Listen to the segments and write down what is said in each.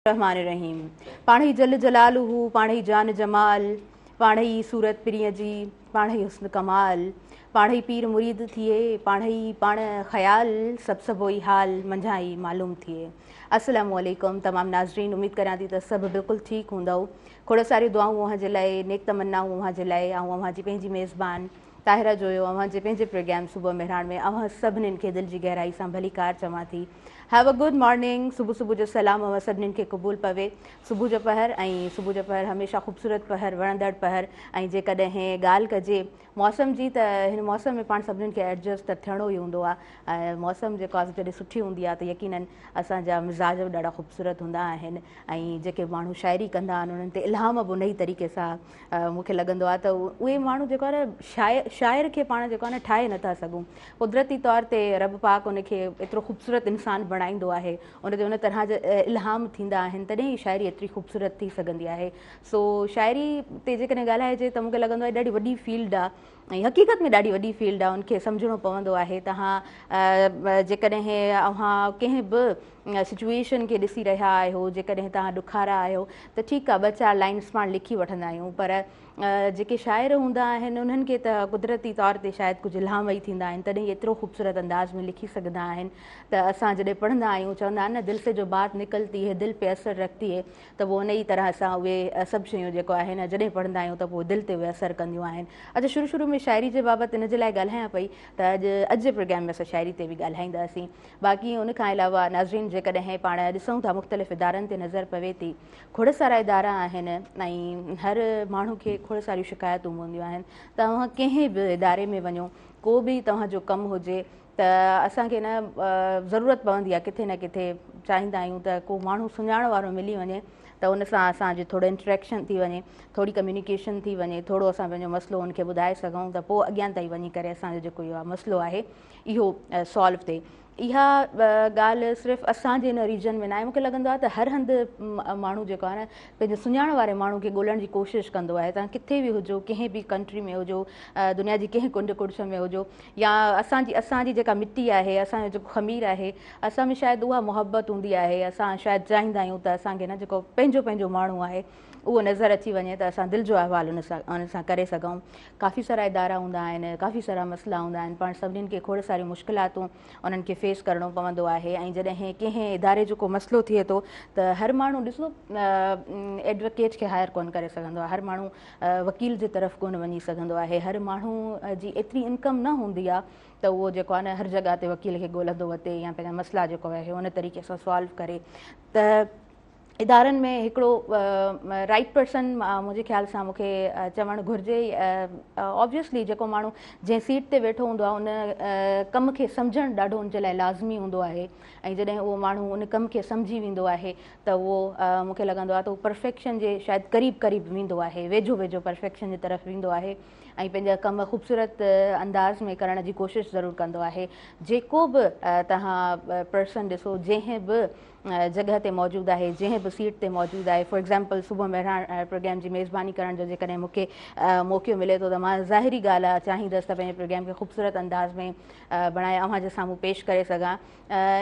الرحمٰن الرحيم پاڻهئي جل جلاله پاڻهئي جان جمال پاڻهئي صورت پرينء جي پاڻهئي حسن ڪمال پاڻهئي پير مريد ٿئي پاڻهئي پاڻ خيال سڀ سڀوئي حال منجهان ئي معلوم ٿئي السلام عليڪم تمام ناظرين اميد ڪريان ٿي ته سڀ بلڪل ٺيڪ هوندؤ کوڙ ساريون دعائون اوهان جي لاء نيڪ تمنائون اوهان جي لاء آئون اوهان جي پنهنجي ميزبان طاهره جويو اوهان جي پنهنجي پروگرام صبح مهراڻ ۾ اوهان سڀنين کي دل جي گهرائي سان ڀليڪار چوان ٿي. Have a good morning صبح صبح جو سلام اوهان سڀنين کي قبول پوي. صبح جو پهر ۽ صبح جو پهر هميشه خوبصورت پهر وڻندڙ پهر ۽ جيڪڏهن ڳالهه ڪجي موسم جي ته هن موسم ۾ پاڻ سڀنين کي ايڊجسٽ ته ٿيڻو ئي هوندو آهي ۽ موسم جيڪو آهي جڏهن سٺي هوندي آهي ته يقينن اسان جا مزاج به ڏاڍا خوبصورت هوندا آهن ۽ جيڪي ماڻهو شاعري ڪندا آهن انهن تي الهام به انهي طريقي سان مون کي لڳندو آهي ته اهي ماڻهو جيڪو آهي نه شاعر شاعر کي پاڻ جيڪو آهي نه ٺاهي نٿا سگهون قدرتي طور تي رب پاڪ ان کي ايترو خوبصورت انسان بڻائيندو آهي ان تي ان طرح جا الهام ٿيندا آهن تڏهن ئي شاعري ايتري خوبصورت ٿي سگهندي آهي سو شاعري تي جيڪڏهن ڳالهائجي ته مون کي لڳندو آهي ڏاڍي وڏي فيلڊ آهي ۽ حقيقت ۾ ڏاڍي وڏي فيلڊ آهي ان کي سمجهڻو پوندو آهي ته ها جيڪڏهن اوهان ڪنهن به سچويشن کي ڏسي رهيا آهيو جيڪڏهن توهان ڏکارا آهيو ته ٺيڪ آهي ٻه چار لائنس پاڻ لکي وٺندا آهيون پر جيڪي شاعر هوندا آهن انهن کي ته قدرتي طور تي شايد ڪجهه الهام ئي ٿيندا آهن تڏهن ايترو خوبصورت انداز ۾ لکي سگهندا آهن ته اسان جڏهن پڙهندا آهيون چوندا آهن نه دل سي جو بات نڪلتي هي دل پي اثر رکتي هي ته پوء ان ئي طرح سان اهي سڀ شيون جيڪو آهي نه جڏهن پڙهندا آهيون ته پوء دل تي اهي اثر ڪنديون آهن. اچ شروع شروع ۾ شاعري جي بابت ان جي لاء ڳالهايان پئي ته اڄ اڄ جي پروگرام ۾ اسان شاعري تي به ڳالهائينداسين. باقي ان کان علاوه ناظرين جيڪڏهن پاڻ ڏسون ٿا مختلف ادارن تي نظر پوي ٿي کوڙ سارا ادارا آهن ۽ هر ماڻهو کي کوڙ ساريون شڪايتون هونديون آهن ته اوهان ڪنهن به اداري ۾ وڃو ڪو به توهان جو ڪم هجي ته اسان کي نه ضرورت پوندي آهي ڪٿي نه ڪٿي چاهيندا آهيون ته ڪو ماڻهو سڃاڻ وارو ملي وڃي ته ان سان اسان جو ٿورو انٽريڪشن ٿي وڃي ٿوري ڪميونيڪيشن ٿي وڃي ٿورو اسان پنهنجو مسئلو ان کي ٻڌائي سگهون ته پوء اڳيان تائين وڃي ڪري اسان جو جيڪو اهو مسئلو آهي اهو سالو ٿئي اها ڳالهه صرف اسان جي هن ريجن ۾ ناهي مونکي لڳندو آهي ته هر هنڌ ماڻهو جيڪو آهي نه پنهنجي سڃاڻ واري ماڻهو کي ڳولڻ جي ڪوشش ڪندو آهي توهان ڪٿي به هجو ڪنهن به ڪنٽري ۾ هجو دنيا جي ڪنهن ڪنڊ ڪڙڇ ۾ هجو يا اسان جي اسان جي جيڪا مٽي آهي اسان جو جيڪو خمير آهي اسان ۾ شايد اها محبت هوندي آهي اسان شايد چاهيندا آهيون ته اسان کي نه جيڪو پنهنجو پنهنجو ماڻهو آهي اهو نظر اچي وڃي ته اسان دل جو احوال ان سان ان سان ڪري سگهون ڪافي سارا ادارا هوندا آهن ڪافي سارا مسئلا هوندا آهن پاڻ سڀنين کي کوڙ ساريون مشڪلاتون انهن کي فيس ڪرڻو پوندو آهي ۽ جڏهن ڪنهن اداري جو ڪو مسئلو ٿئي ٿو ته هر ماڻهو ڏسو ايڊوڪيٽ کي هائر ڪونه ڪري سگهندو آهي هر ماڻهو وڪيل جي طرف ڪونه وڃي سگهندو آهي هر ماڻهو جي ايتري انڪم نه هوندي آهي ته اهو جيڪو آهي نه هر جڳهه تي وڪيل کي ڳولهندو وتي يا پنهنجا مسئلا جيڪو آهي ان طريقي سان سالو ڪري ته ادارن ۾ هڪڙو رائٽ پرسن منهنجي خيال سان مونکي چوڻ گهرجي آبويسلي جيڪو ماڻهو جنهن سيٽ تي ويٺو هوندو آهي ان ڪم کي سمجهڻ ڏاڍو ان جي لاء لازمي هوندو آهي ۽ جڏهن اهو ماڻهو ان ڪم کي سمجهي ويندو آهي ته اهو مون کي لڳندو آهي ته هو پرفيڪشن جي شايد قريب قريب ويندو آهي ويجهو ويجهو پرفيڪشن جي طرف ويندو آهي ۽ پنهنجا ڪم خوبصورت انداز ۾ ڪرڻ جي ڪوشش ضرور ڪندو آهي جيڪو به توهان پرسن ڏسو جنهن به جڳهه تي موجود آهي جنهن به سيٽ تي موجود آهي فار ايگزامپل صبح مهراڻ پروگرام جي ميزباني ڪرڻ جو جيڪڏهن مون کي موقعو ملي ٿو ته مان ظاهري ڳالهه آهي چاهيندس ته پنهنجي پروگرام کي خوبصورت انداز ۾ بڻائي اوهان جي سامهون پيش ڪري سگهان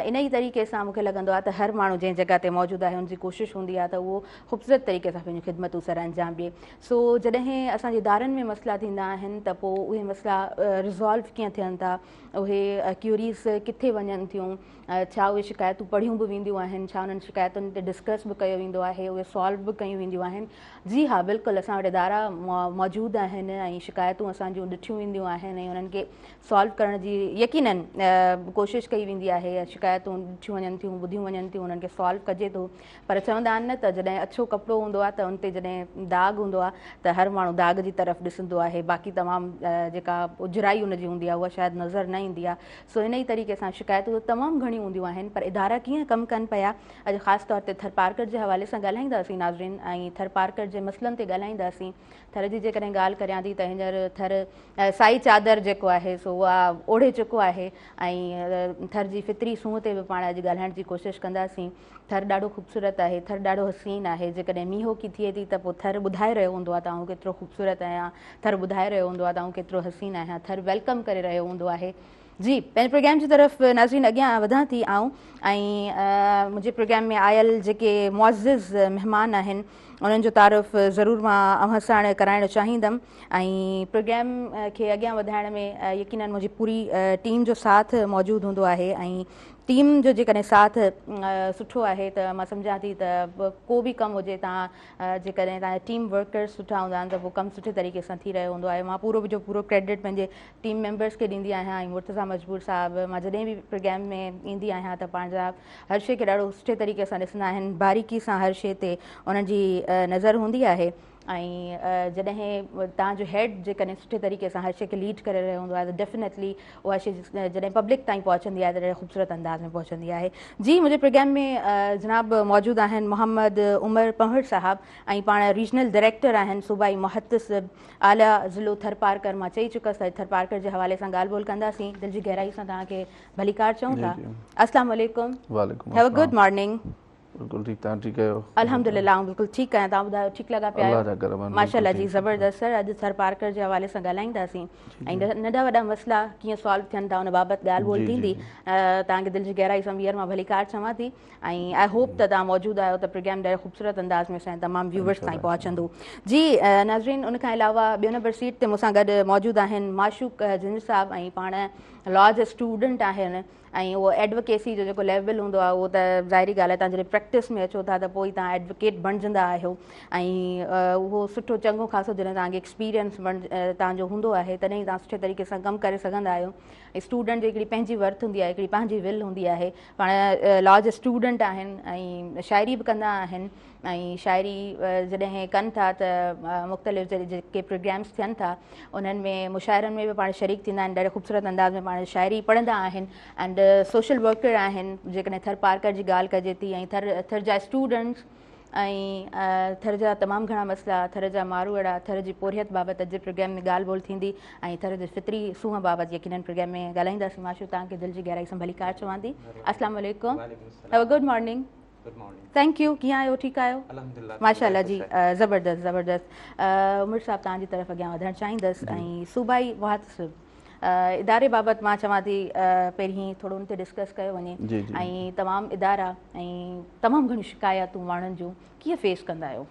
انهيء طريقي سان مون کي لڳندو آهي ته هر ماڻهو جنهن جڳهه تي موجود آهي ان جي ڪوشش هوندي آهي ته اهو خوبصورت طريقي سان پنهنجون خدمتون سر انجام ڏئي. سو جڏهن اسان جي ادارن ۾ مسئلا ٿيندا آهن ته پوء اهي مسئلا ريزالو ڪيئن ٿين ٿا، اهي ڪيوريز ڪٿي وڃن ٿيون، ڇا اهي شڪايتون پڙهيون به وينديون آهن، ڇا انهن شڪايتن تي ڊسڪس به ڪيو ويندو آهي، اهي سالو به ڪيون وينديون آهن. جي ها بلڪل اسان وٽ ادارا موجود آهن ۽ شڪايتون اسان جون ڏٺيون وينديون آهن ۽ انهن کي سالو ڪرڻ جي يقينن ڪوشش ڪئي ويندي آهي يا شڪايتون ڏٺيون وڃن ٿيون ٻڌيون وڃن ٿيون انهن کي سالو ڪجي ٿو پر چوندا آهن نه ته جڏهن اڇو ڪپڙو هوندو آهي ته ان تي جڏهن داغ هوندو آهي ته هر ماڻهو داغ جي طرف ڏسندو آهي باقي تمام جيڪا اجرائي ان جي هوندي آهي اها شايد نظر نه ايندي آهي سو ان ئي طريقي سان شڪايتون ته تمام گهڻيون هونديون آهن پر ادارا ڪيئن ڪم ڪن پيا اڄ خاص طور تي ٿرپارڪر جي حوالي سان ڳالهائينداسين ناظرين ۽ ٿرپارڪر جي مسئلن تي ڳالهائينداسين ٿر جي جيڪڏهن ڳالهه ڪريان ٿي ته هينئر ٿر سائي چادر جيڪو آهي سو اها اوڙهي چڪو آهي ۽ ٿر جي فطري سونهن تي به پاڻ اڄ ڳالهائڻ جي ڪوشش ڪنداسين. ٿر ڏاڍو خوبصورت آهي، ٿر ڏاڍو حسين آهي، جيڪڏهن مينهوڪي ٿئي ٿي ته پوء ٿر ٻڌائي رهيو هوندو آهي ته آئون ڪيترو خوبصورت آهيان، ٿر ٻڌائي رهيو هوندو آهي ته آئون ڪيترو حسين آهيان، ٿر welcome ڪري رهيو هوندو آهي. جي پنهنجي پروگرام جي طرف ناظرين اڳيان وڌان ٿي آئون ۽ منهنجي پروگرام ۾ آيل جيڪي معزز مهمان آهن انهن جو تعارف ضرور مان اوهان ساڻ ڪرائڻ چاهيندم ۽ پروگرام کي اڳيان وڌائڻ ۾ يقينن منهنجي پوري ٽيم جو ساٿ موجود هوندو آهي ۽ ٽيم جو جيڪڏهن ساٿ سٺو آهي ته مان سمجهان ٿي ته ڪو به ڪم هجي تان جيڪڏهن تان ٽيم ورڪرز سٺا هوندا آهن ته پوء ڪم سٺي طريقي سان ٿي رهيو هوندو آهي. مان پورو جو پورو ڪريڊٽ پنهنجي ٽيم ميمبرز کي ڏيندي آهيان ۽ مرتضيٰ مجبور صاحب مان جڏهن به پروگرام ۾ ايندي آهيان ته پاڻ جناب هر شيء کي ڏاڍو سٺي طريقي سان ڏسندا آهن، باريڪي سان هر شيء تي انهن جي نظر هوندي آهي ۽ جڏهن توهان جو هيڊ جيڪڏهن سٺي طريقي سان هر شيء کي ليڊ ڪري رهيو هوندو آهي ته ڊيفنيٽلي اها شيء جڏهن پبلڪ تائين پهچندي آهي ته ڏاڍي خوبصورت انداز ۾ پهچندي آهي. جي منهنجي پروگرام ۾ جناب موجود آهن محمد عمر پنهور صاحب ۽ پاڻ ريجنل ڊائريڪٽر آهن صوبائي محتسب اعليٰ ضلعو ٿرپارڪر. مان چئي چڪس ته ٿرپارڪر جي حوالي سان ڳالهه ٻولهه ڪنداسين. دل جي گهرائي سان توهان کي ڀليڪار چئون ٿا. السلام عليڪم. وعليڪم have a good morning. بلڪل ٺيڪ توهان ٺيڪ آهيو؟ الحمدلله آئون بلڪل ٺيڪ آهيان توهان ٻڌايو ٺيڪ لڳا پيا آهيو؟ الله جا کرم آهن ماشاءالله جي زبردست سر اڄ ٿر پارڪر جي حوالي سان ڳالهائينداسين ۽ ننڍا وڏا مسئلا ڪيئن سالو ٿين ٿا ان بابت ڳالهه ٻولهه ٿيندي. توهان کي دل جي گهرائي سان ٻيهر مان ڀليڪار چوان ٿي ۽ I hope ته توهان موجود آهيو ته پروگرام ڏاڍي خوبصورت انداز ۾ اسان جي تمام ويورز تائين پهچندو. جي ناظرين ان کان علاوه ٻيو نمبر سيٽ تي مون سان گڏ موجود آهن معشوق جنجهه صاحب ۽ پاڻ لا جا اسٽوڊنٽ آهن ۽ اهو ايڊوڪيسي جو جيڪو ليول هوندو آهي اهو ته ظاهري ڳالهه آهي تان جڏهن پريڪٽس ۾ اچو ٿا ته پوء ئي تان ايڊوڪيٽ بڻجندا آهيو ۽ اهو سٺو چڱو خاصو جڏهن تان کي ايڪسپيرينس بڻ تان جو هوندو آهي تڏهن ئي تان سٺي طريقي سان ڪم ڪري سگهندا آهيو. اسٽوڊنٽ جي هڪڙي پنهنجي ورٿ هوندي آهي هڪڙي پنهنجي ول هوندي آهي. پاڻ لا جا اسٽوڊنٽ آهن ۽ شاعري به ڪندا آهن ۽ شاعري جڏهن ڪن ٿا ته مختلف جيڪي پروگرامس ٿين ٿا انهن ۾ مشاعرن ۾ به پاڻ شريڪ ٿيندا آهن. ڏاڍي خوبصورت انداز ۾ پاڻ شاعري پڙهندا آهن اينڊ سوشل ورڪر آهن. جيڪڏهن ٿر پارڪر جي ڳالهه ڪجي ٿي ۽ ٿر جا اسٽوڊنٽس ۽ ٿر جا تمام گهڻا مسئلا، ٿر جا ماروئڙا، ٿر جي پورهيت بابت اڄ جي پروگرام ۾ ڳالهه ٻولهه ٿيندي ۽ ٿر جي فطري سونهن بابت يقينن پروگرام ۾ ڳالهائينداسين. معشوق توهان کي دل جي گهرائي سان ڀليڪار چوان ٿي. السلام عليڪم. Have a good morning. Thank you. ڪيئن آهيو؟ ٺيڪ آهيو؟ ماشاءالله جي زبردست زبردست. عمر صاحب توهان جي طرف اڳيان وڌڻ چاهيندس ۽ صوبائي محتسب اداري بابت مان چوان ٿي پهرين ٿورو ان تي ڊسڪس ڪيو وڃي ۽ تمام ادارا ۽ تمام گهڻيون شڪايتون ماڻهن جون ڪيئن فيس ڪندا آهيو؟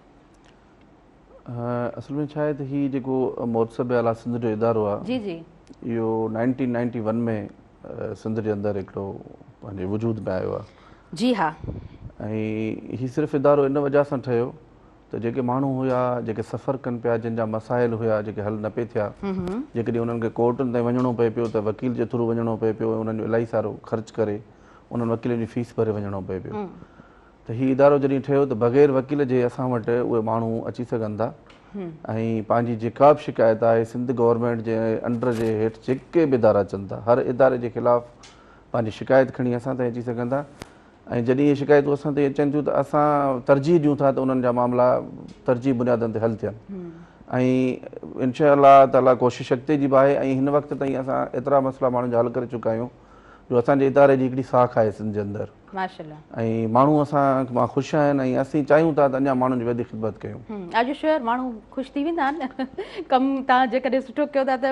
اصل ۾ ڇا آهي ته هي جيڪو محتسب اعليٰ سنڌ جو ادارو آهي جي جي اهو 1991 ۾ سنڌ جي اندر هڪڙو پنهنجي وجود ۾ آيو آهي. جي ها. ۽ هي صرف ادارو ان وجه سان ٺهيو ته جيڪي ماڻهو هيا جيڪي سفر ڪن پيا جن جا مسائل هيا جيڪي حل نه پئي ٿيا جيڪڏهن انهن کي ڪورٽن تائين وڃڻو پئي پيو ته وڪيل جي ٿرو وڃڻو پئي پيو ۽ انهن جو الاهي سارو خرچ ڪري انهن وڪيلن جي فيس ڀري وڃڻو پئي پيو ته هي ادارو جڏهن ٺهيو ته بغير وڪيل جي اسان وٽ اهي ماڻهو اچي سگهن ٿا ۽ پنهنجي جيڪا به شڪايت آهي سنڌ گورنمينٽ جي انڊر جي هيٺ جيڪي به ادارا اچن ٿا هر اداري جي خلاف پنهنجي شڪايت کڻي اسان تائين اچي سگهن ٿا ۽ جڏهن اهي شڪايتون اسان تائين اچن ٿيون ته اسان ترجيح ڏيون ٿا ته انهن جا معاملا ترجيح بنيادن تي حل ٿين ۽ انشاء الله تعالي ڪوشش اڳتي جي به آهي ۽ هن وقت تائين اسان ايترا مسئلا ماڻهن جا حل ڪري چڪا آهيون جو اسان جي اداري جي هڪڙي ساک آهي سنڌ جي اندر ۽ ماڻهو اسان مان خوش آهن ۽ اسين چاهيون ٿا ته اڃا ماڻهن جي وڌيڪ خدمت ڪيون. اڄ شيئر ماڻهو خوش ٿي ويندا آهن ڪم تان جيڪڏهن سٺو ڪيو ٿا ته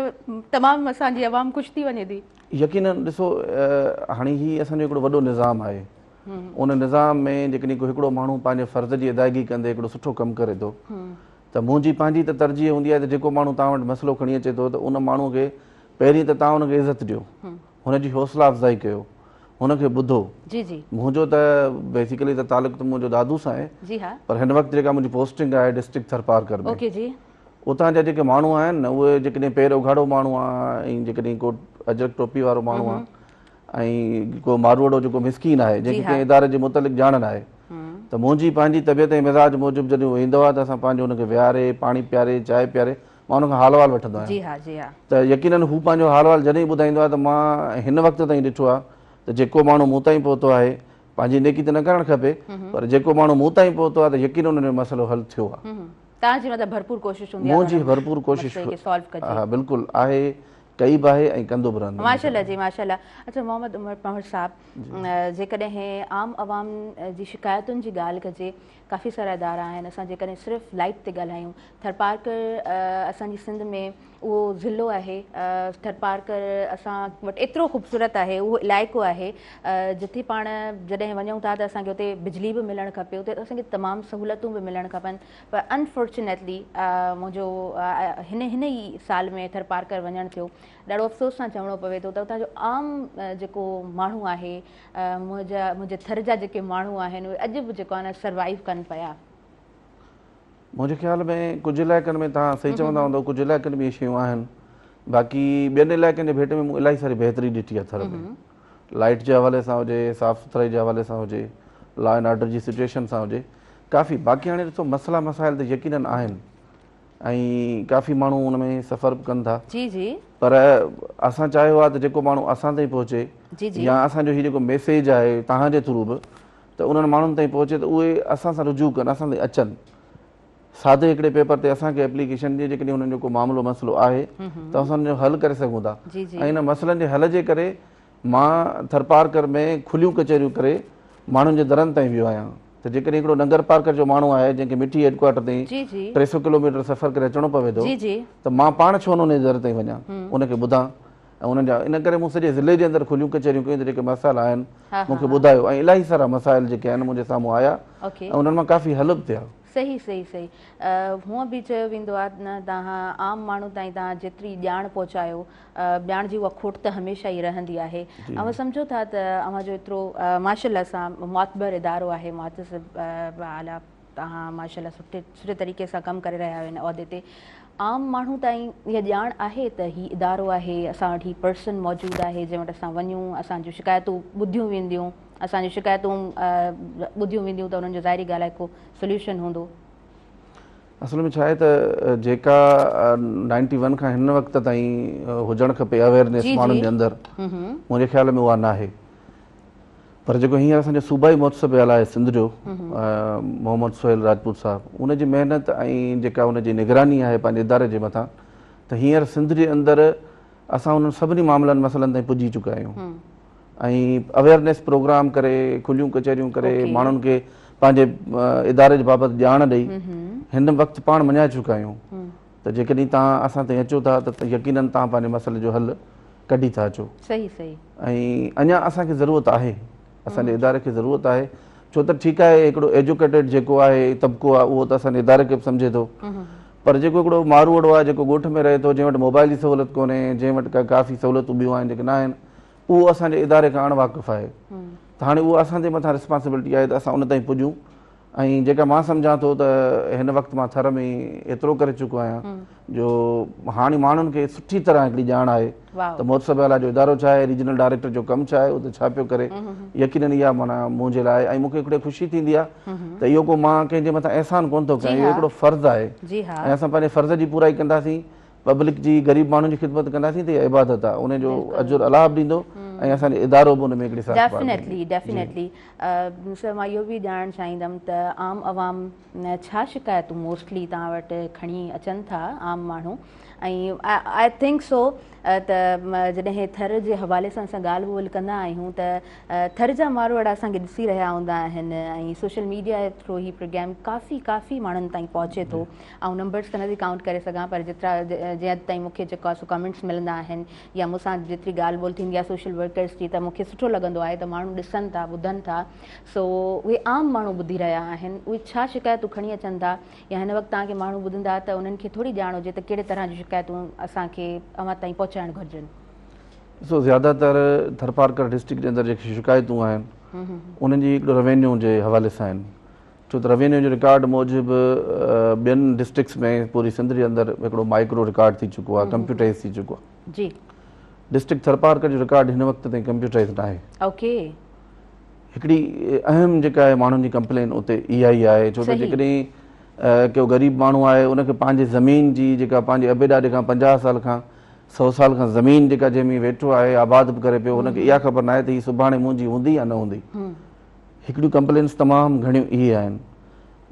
تمام اسان جي عوام خوش ٿي وڃي ٿي. يقينن ڏسو هاڻي هي اسان جو هڪڙو وڏو نظام آهي ان نظام ۾ جيڪڏهن ڪو هڪڙو ماڻهو پنهنجي فرض جي ادائگي ڪندي هڪڙو سٺو ڪم ڪري ٿو ته منهنجي پنهنجي ته ترجيح هوندي آهي ته جيڪو ماڻهو توهان وٽ مسئلو کڻي اچي ٿو ته ان ماڻهو کي پهرين ته توهان ان کي عزت ڏيو هن جي حوصلا افزائي ڪيو هن کي ٻڌو جي جي منهنجو ته بيسيڪلي ته تعلق ته منهنجو دادو سان آهي جي ها پر هن وقت جيڪا منهنجي پوسٽنگ آهي ڊسٽرڪٽ ٿرپارڪر ۾ اوڪي جي اتان جا جيڪي ماڻهو آهن نه اهي جيڪڏهن پير اگهاڙو ماڻهو آ ۽ جيڪڏهن ڪو اجرڪ ٽوپي وارو ماڻهو آ ۽ ڪو ماروئڙو جيڪو مسڪين آهي جنهن کي ڪنهن اداري جي متعلق ڄاڻ ناهي ته منهنجي پنهنجي طبيعت ۽ مزاج موجب جڏهن اهو ايندو آهي ته اسان پنهنجو ان کي ويهاري پاڻي پياري چانهه پياري مان ان کان حال احوال وٺندو آهيان ته يقينن هو پنهنجو حال احوال جڏهن ٻڌائيندو آهي ته مان هن وقت تائين ڏٺو آهي ته جيڪو ماڻهو مون تائين پهتو آهي پنهنجي نيڪي ته نه ڪرڻ کپي پر جيڪو ماڻهو مون تائين پهتو آهي ته يقينن ان جو مسئلو حل ٿيو آهي. توهان جي مطلب ڀرپور ڪوشش هوندي آهي منهنجي ڀرپور ڪوشش مسئلي کي سالو ڪجي. ها بلڪل آهي. ڪئي به آهي ۽ ڪندو به رهندم. ماشاء الله جي ماشاء الله. اڇا محمد عمر پنهور صاحب جيڪڏهن عام عوام جي شڪايتن جي ڳالهه ڪجي ڪافي سارا ادارا آهن اسان جيڪڏهن صرف لائيٽ تي ڳالهايون ٿرپارڪر اسان جي سنڌ ۾ اهو ضلعو آهي ٿرپارڪر اسان وٽ ايترو خوبصورت آهي اهو علائقو آهي جتي پاڻ جڏهن وڃون ٿا ته اسان کي اتي بجلي به ملڻ کپي اتي اسان کي تمام سهولتون به ملڻ کپن پر انفارچونيٽلي منهنجو هن هن ئي سال ۾ ٿرپارڪر وڃڻ ٿيو ڏاڍو افسوس سان چوڻو پوي ٿو ته اتان جو عام جيڪو ماڻهو آهي منهنجا منهنجي ٿر جا جيڪي ماڻهو آهن اهي اڄ به جيڪو آهي نه سروائيو ڪن پيا. منهنجي خيال ۾ ڪجهه علائقن ۾ توهان صحيح چوندا هوندؤ ڪجهه علائقن ۾ اهي شيون آهن باقي ٻين علائقن جي ڀيٽ ۾ مون الاهي ساري بهتري ڏٺي آهي ٿر ۾ لائيٽ جي حوالي سان هجي صاف سٿرائي جي حوالي سان هجي لا اينڊ آرڊر جي سچويشن سان هجي ڪافي باقي هاڻي ڏسو مسئلا مسائل ته يقينن آهن ۽ ڪافي ماڻهو ان ۾ سفر به ڪن ٿا جي جي پر اسان چاهيو آهي ته جيڪو ماڻهو اسان تائين پهچي جي جي يا اسان جو هي جيڪو ميسيج آهي توهان جي ٿرو به ته انهن ماڻهن تائين پهچي ته اهي اسان سان رجوع ڪن اسان تائين اچن سادي هڪڙي پيپر تي اسان کي ايپليڪيشن ڏئي جيڪڏهن انهن جو ڪو معاملو مسئلو آهي ته اسان ان جو حل ڪري سگهون ٿا ۽ ان مسئلن جي حل جي ڪري مان ٿرپارڪر ۾ کليون ڪچهريون ڪري ماڻهن جي درن تائين ويو آهيان ته جيڪڏهن هڪڙو ننگر پارڪر جو ماڻهو آهي جنهن کي مٺي هيڊ ڪوارٽر تائين 300 ڪلوميٽر سفر ڪري اچڻو پوي ٿو ته مان پاڻ ڇو نه ان جي در تائين وڃان ان کي ٻڌان ۽ انهن جا ان ڪري مون سڄي ضلعي جي اندر کليون ڪچهريون ڪيون ته جيڪي مسئلا آهن مون کي ٻڌايو ۽ الاهي سارا مسائل جيڪي آهن منهنجي سامهون آيا ۽ انهن مان ڪافي حل به ٿيا. صحيح صحيح صحيح هونء به چيو ويندو آهي نه توهان عام ماڻهو تائين توهان جيتري ڄاڻ پهچايو ڄاڻ جي اها کوٽ ته هميشه ئي رهندي آهي اوهان سمجهو ٿا ته اوهان جو ايترو ماشاء الله سان معتبر ادارو آهي معتصب اعليٰ توهان ماشاء الله سٺي سٺي طريقي سان ڪم ڪري رهيا آهيو ان عهدي تي عام ماڻهو تائين اها ڄاڻ آهي ته هي ادارو آهي اسان وٽ هي پرسن موجود آهي جنهن وٽ اسان وڃون اسان جون شڪايتون ٻڌيون وينديون اسان جون شڪايتون ٻڌيون وينديون ته انهن جو ظاهري ڳالهه آهي ڪو سوليوشن هوندو. اصل ۾ ڇا آهي ته جيڪا نائنٽي ون کان هن وقت تائين هجڻ کپي اويئرنيس ماڻهن جي اندر منهنجي خيال ۾ اها ناهي پر جيڪو هينئر اسان جو صوبائي محتسب اعليٰ آهي سنڌ جو محمد سهيل راجپوت صاحب ان جي محنت ۽ جيڪا ان جي نگراني آهي پنهنجي اداري جي مٿان ته هينئر سنڌ جي اندر اسان انهن سڀني معاملن مسئلن تائين پڄي چڪا آهيون ۽ اويئرنيس پروگرام ڪري کليون ڪچهريون ڪري ماڻهن کي پنهنجي اداري جي بابت ڄاڻ ڏئي هن وقت پاڻ مڃائي چڪا آهيون ته جيڪڏهن توهان اسان تائين اچو ٿا ته يقينن توهان پنهنجي مسئلي جو حل ڪڍي ٿا اچو. صحيح صحيح. ۽ اڃا اسان کي ضرورت آهي اسان جي اداري کي ضرورت آهي ڇو ته ٺيڪ آهي هڪڙو ايجوڪيٽيڊ جيڪو آهي طبقو آهي اهو ته اسان جي اداري کي به سمجهي ٿو پر جيڪو هڪڙو ماروئڙو آهي جيڪو ڳوٺ ۾ رهي ٿو جنهن وٽ موبائل جي سهولت ڪونهي جنهن وٽ ڪا ڪافي سهولتون ٻيون آهن جيڪي نه آهن اهو اسان جي اداري کان اڻ واقف آهي ته هاڻي اهو اسان جي مٿان رسپانسبلٽي آهي ته اسان ان تائين پڄون ۽ جيڪا مان سمجهان ٿو ته هن وقت مان ٿر ۾ ايترو ڪري چڪو آهيان جو هاڻي ماڻهن کي سٺي طرح هڪڙي ڄاڻ آهي ته محتسب اعليٰ جو ادارو ڇا آهي ريجنل ڊائريڪٽر جو ڪم ڇا آهي اتي ڇا پيو ڪري يقينن اها معنيٰ منهنجي لاء ۽ مون کي هڪڙي خوشي ٿيندي آهي ته اهو ڪو مان ڪنهن جي مٿان احسان ڪونه ٿو ڪيان اهو هڪڙو فرض آهي ۽ اسان پنهنجي فرض جي پورائي ڪنداسين پبلڪ جي غريب ماڻهن جي خدمت ڪنداسين ته اها عبادت آهي ان جو اجر الله به ڏيندو ۽ اسان جو ادارو به ان ۾ هڪڙي ساک ڊيفينيٽلي ڊيفينيٽلي سر مان اهو به ڄاڻڻ چاهيندم ته عام عوام ڇا شڪايتون موسٽلي توهان وٽ کڻي اچن ٿا عام ماڻهو ۽ I think سو ته جڏهن ٿر جي حوالي سان اسان ڳالهه ٻولهه ڪندا آهيون ته ٿر جا ماروئڙا اسان کي ڏسي رهيا هوندا آهن ۽ سوشل ميڊيا ٿرو هي پروگرام ڪافي ڪافي ماڻهن تائين پهچي ٿو آئون نمبرز ته نٿي ڪائونٽ ڪري سگهان پر جيترا جنهن حد تائين مون کي جيڪو آهي سو ڪمينٽس ملندا آهن يا مون سان جيتري ڳالهه ٻولهه ٿيندي آهي سوشل ورڪرز جي ته مون کي سٺو لڳندو آهي ته ماڻهو ڏسن ٿا ٻڌن ٿا سو اهي عام ماڻهو ٻڌي رهيا آهن اهي ڇا شڪايتون کڻي اچن ٿا يا هن وقت توهان کي ماڻهو ٻڌندا ته انهن کي ٿوري ڄاڻ هجي ته ڪهڙي طرح جون شڪايتون اسان کي اوهان تائين پهچائڻ گهرجن. ڏسو زياده تر ٿرپارڪر ڊسٽرڪٽ جي اندر جيڪي شڪايتون آهن انهن جي هڪڙو روينيو جي حوالي سان آهن ڇو ته روينيو جي رڪارڊ موجب ٻين ڊسٽرڪٽس ۾ پوري سنڌ جي اندر هڪڙو مائڪرو رڪارڊ ٿي چڪو آهي ڪمپيوٽرائز ٿي چڪو آهي جي ڊسٽرڪٽ ٿرپارڪر جو رڪارڊ هن وقت تائين ڪمپيوٽرائز ناهي. اوڪي هڪڙي اهم جيڪا آهي ماڻهن جي ڪمپلين اتي اها ئي آهي ڇو ته جيڪڏهن ڪو غريب ماڻهو آهي ان کي پنهنجي زمين جي جيڪا پنهنجي ابي ڏاڏي کان 50 سال کان 100 سال کان زمين جيڪا جنهن ۾ ويٺو آهي آباد به ڪري پيو ان کي اها خبر ناهي ته هي سڀاڻي منهنجي هوندي يا نه هوندي. هڪڙيون ڪمپلينس تمام گهڻيون اهي آهن.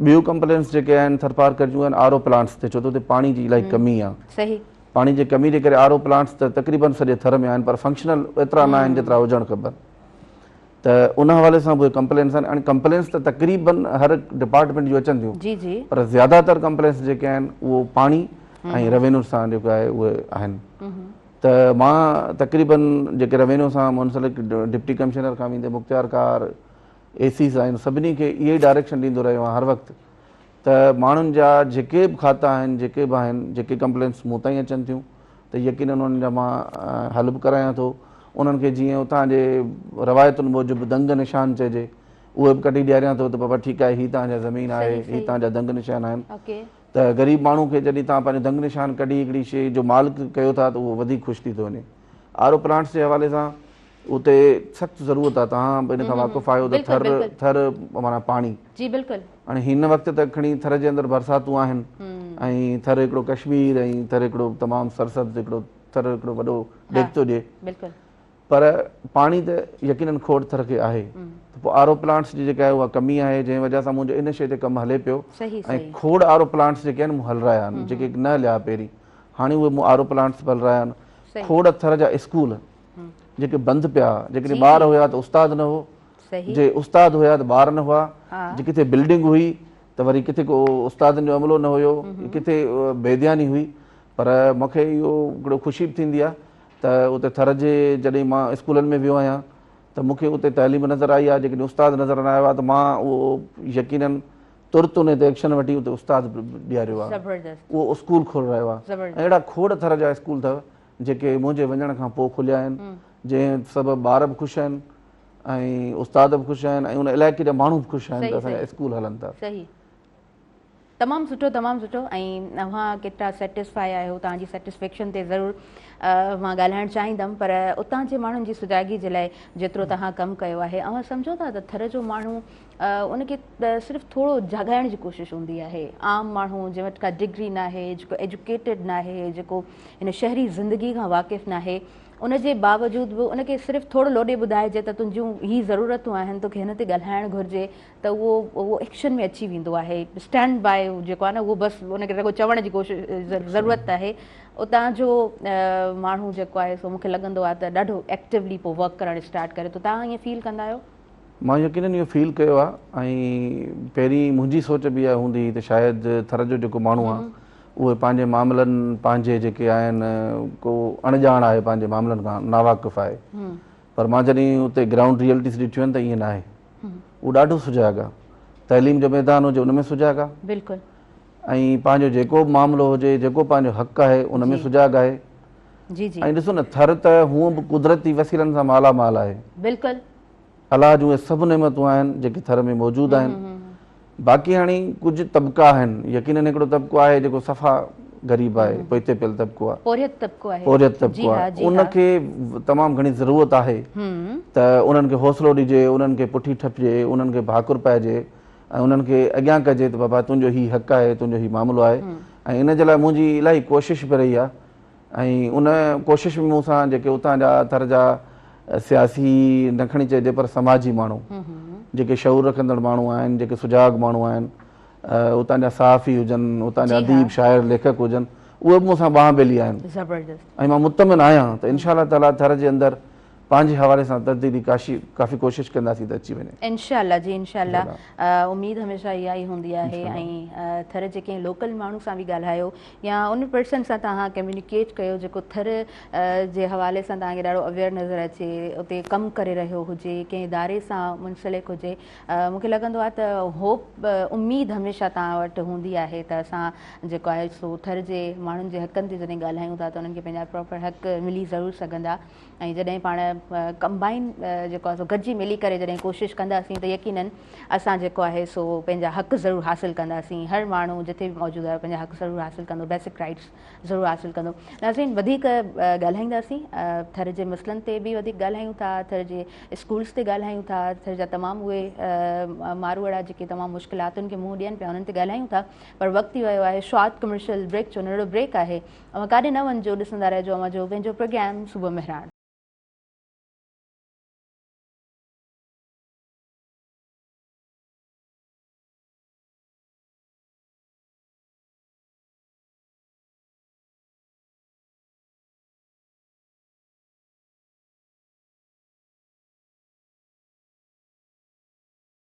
ٻيون ڪمپلينس جيڪي آهن ٿرپارڪر جون آهن آر او پلانٽس تي ڇو ته اتي پاڻي جي الاهي ڪمي آهي. صحيح. پاڻي جي ڪمي جي ڪري آر او پلانٽس ته تقريبن سڄي ٿر ۾ آهن پر فنڪشنل ايترا نه آهن جيترا هجڻ کپن ته ان حوالي سان به ڪمپلينس آهن. هاڻي ڪمپلينس ته تقريبن هر ڊپارٽمينٽ جون اچن ٿيون جي جي پر زياده تر ڪمپلينس جيڪي آهن اهو پاڻي ۽ روينيو سان جيڪو آهي اهي آهن. ته مان تقريبن جيڪي روينيو سان منسلڪ ڊپٽي ڪمشنر کان ويندي مختيار ڪار اي سيز آهن سڀني کي اهي ئي ڊائريڪشن ڏيندو رهيو آهيان هر وقت ته ماڻهن جا جيڪي به کاتا آهن جيڪي به آهن جيڪي ڪمپلينس مون تائين اچن ٿيون ته يقينن انهن جا مان حل به ڪرايان ٿو انهن کي جيئن اتان جي روايتن موجب دنگ نشان چئجي اهي به ڪڍي ڏياريان ٿو ته بابا ٺيڪ آهي هي توهان جا زمين آهي هي توهان جا دنگ نشان آهن ته غريب ماڻهو کي جڏهن توهان پنهنجو دنگ نشان ڪڍي هڪڙي شي جو مالڪ ڪيو ٿا ته اهو وڌيڪ خوش ٿي ٿو وڃي. آر او پلانٽس جي حوالي سان اتي سخت ضرورت آهي توهان به ان کان واقف آهيو ته ٿر ٿر معنيٰ پاڻي جي بلڪل هاڻي هن وقت ته کڻي ٿر جي اندر برساتون آهن ۽ ٿر هڪڙو ڪشمير ۽ ٿر هڪڙو تمام سرسبز هڪڙو ٿر هڪڙو وڏو ڏيک ٿو ڏئي بلڪل پر پاڻي ته يقينن کوٽ ٿر کي آهي ته پوء آر او پلانٽس جي جيڪا آهي اها ڪمي آهي جنهن وجه سان منهنجو ان شي تي ڪم هلي پيو ۽ کوڙ آر او پلانٽس جيڪي آهن مون هلرايا آهن جيڪي نه هليا پهرين هاڻي اهي مون آر او پلانٽس به هلرايا آهن کوڙ ٿر جا اسڪول جيڪي بند پيا جيڪڏهن ٻار هيا ته استاد نه هو جي استاد هيا ته ٻار نه هئا جي ڪٿي بلڊنگ هئي ته وري ڪٿي ڪو استادن جو عملو نه هيو ڪٿي بيڌياني هئي پر مونکي اهو هڪڙو خوشي به ٿيندي آهي ته اتي ٿر جي جڏهن مان اسڪولن ۾ ويو آهيان ته مونکي اتي تعليم نظر آئي آهي جيڪڏهن استاد نظر نه آيو آهي ته مان اهو يقينن ترت ان تي ايڪشن وٺي اتي استاد ڏياريو آهي اهو اسڪول کولرايو آهي ۽ اهڙا کوڙ ٿر جا اسڪول اٿو جيڪي منهنجي وڃڻ کان پوء کليا آهن جنهن سبب ٻار به خوش آهن ۽ استاد به خوش آهن ۽ ان علائقي جا ماڻهو به خوش آهن ته اسان جا اسڪول هلن ٿا. صحيح تمام سٺو تمام سٺو ۽ اوهان ڪيترا سيٽسفائي آهيو توهان جي سيٽسفيڪشن تي ضرور مان ڳالهائڻ چاهيندم پر اتان جي ماڻهن جي سجاڳي جي لاء جيترو توهان ڪم ڪيو آهي اوهان سمجهو ٿا ته ٿر جو ماڻهو ان کي صرف ٿورو جاڳائڻ جي ڪوشش هوندي آهي عام ماڻهو جنهن وٽ ڪا ڊگري ناهي جيڪو ايجوڪيٽيڊ ناهي جيڪو هن شهري زندگي کان واقف ناهي ان جي باوجود به ان کي صرف ٿورو لوڏي ٻڌائجي ته تنهنجون هي ضرورتون آهن توکي هن تي ڳالهائڻ گهرجي ته اهو اهو ايڪشن ۾ اچي ويندو آهي اسٽينڊ باء جيڪو آهي نه اهو بس ان کي رڳو چوڻ جي ڪوشش ضرورت آهي اتان جو ماڻهو جيڪو آهي سو مونکي لڳندو آهي ته ڏاڍو ايڪٽيولي پوء ورڪ ڪرڻ اسٽارٽ ڪري ٿو توهان ائين فيل ڪندا آهيو؟ مان يقينن اهو فيل ڪيو آهي ۽ پهرين منهنجي سوچ به اها هوندي هئي ته شايد ٿر جو جيڪو ماڻهو آهي اهي پنهنجي معاملن پنهنجي جيڪي آهن ڪو اڻڄاڻ آهي پنهنجي معاملن کان ناواقف آهي پر مان جڏهن اتي گرائونڊ ريئلٽيز ڏٺيون آهن ته ائين ناهي اهو ڏاڍو سجاڳ آهي تعليم جو ميدان هجي ان ۾ سجاڳ آهي بلڪل ۽ پنهنجو جيڪو به معاملو هجي جيڪو پنهنجو حق آهي ان ۾ سجاڳ آهي جي جي ۽ ڏسو نه ٿر ته هونء به قدرتي وسيلن سان مالا مال آهي بلڪل الله جون اهي سڀ نعمتون آهن جيڪي ٿر ۾ موجود آهن. باقي هاڻي ڪجهه طبقا آهن، يقينن هڪڙو طبقو آهي جيڪو صفا غريب آهي، پوئتي پيل طبقو آهي، پورهيت طبقو آهي، پورهيت طبقو آهي، ان کي تمام گهڻي ضرورت آهي ته انهن کي حوصلو ڏجي، انهن کي پٺي ٺپجي، انهن کي ڀاڪر پائجي ۽ انهن کي اڳيان ڪجي ته بابا تنهنجو هي حق آهي، تنهنجو هي معاملو آهي ۽ ان جي لاء منهنجي الاهي ڪوشش به رهي آهي ۽ ان ڪوشش ۾ مون سان جيڪي اتان جا ٿر جا سياسي نه کڻي چئجي پر سماجي ماڻهو جيڪي شعور رکندڙ ماڻهو آهن جيڪي سجاڳ ماڻهو آهن اتان جا صحافي هجن اتان جا اديب شاعر ليکڪ هجن اهي به مون سان ٻانهن ٻيلي آهن زبردست ۽ مان مطمئن آهيان ته انشاء الله تعالي ٿر جي اندر پنهنجي حوالي سان تبديلي ڪاشي ڪافي ڪوشش ڪنداسين ته اچي وڃي. انشاء الله جي انشاء الله اميد هميشه اها ئي هوندي آهي ۽ ٿر جي ڪنهن لوڪل ماڻهو سان به ڳالهايو يا ان پرسن سان توهان ڪميونيڪيٽ ڪيو جيڪو ٿر جي حوالي سان توهان کي ڏاڍو اويئر نظر اچي اتي ڪم ڪري رهيو هجي ڪنهن اداري سان منسلڪ هجي مون کي لڳندو آهي ته هوپ اميد هميشه توهان وٽ هوندي آهي ته اسان جيڪو آهي سو ٿر جي ماڻهن جي حقن تي جڏهن ڳالهايون ٿا ته انهن کي پنهنجا پراپر حق ملي ضرور سگهندا ۽ جڏهن پاڻ ڪمبائن جيڪو آهي سو گڏجي ملي ڪري جڏهن ڪوشش ڪنداسين ته يقينن اسان جيڪو آهي سو پنهنجا حق ضرور حاصل ڪنداسين هر ماڻهو جتي به موجود آهي پنهنجا حق ضرور حاصل ڪندو بيسڪ رائٽس ضرور حاصل ڪندو ناظرين وڌيڪ ڳالهائينداسين ٿر جي مسئلن تي به وڌيڪ ڳالهايون ٿا ٿر جي اسڪولس تي ڳالهايون ٿا ٿر جا تمام اهي ماروئڙا جيڪي تمام مشڪلاتن کي منهن ڏين پيا انهن تي ڳالهايون ٿا پر وقت ٿي ويو آهي شارٽ ڪمرشل بريڪ جو ننڍڙو بريڪ آهي اوهان ڪاڏي نه وڃجو ڏسندا رهجو اوهان جو پنهنجو پروگرام صبح مهراڻ.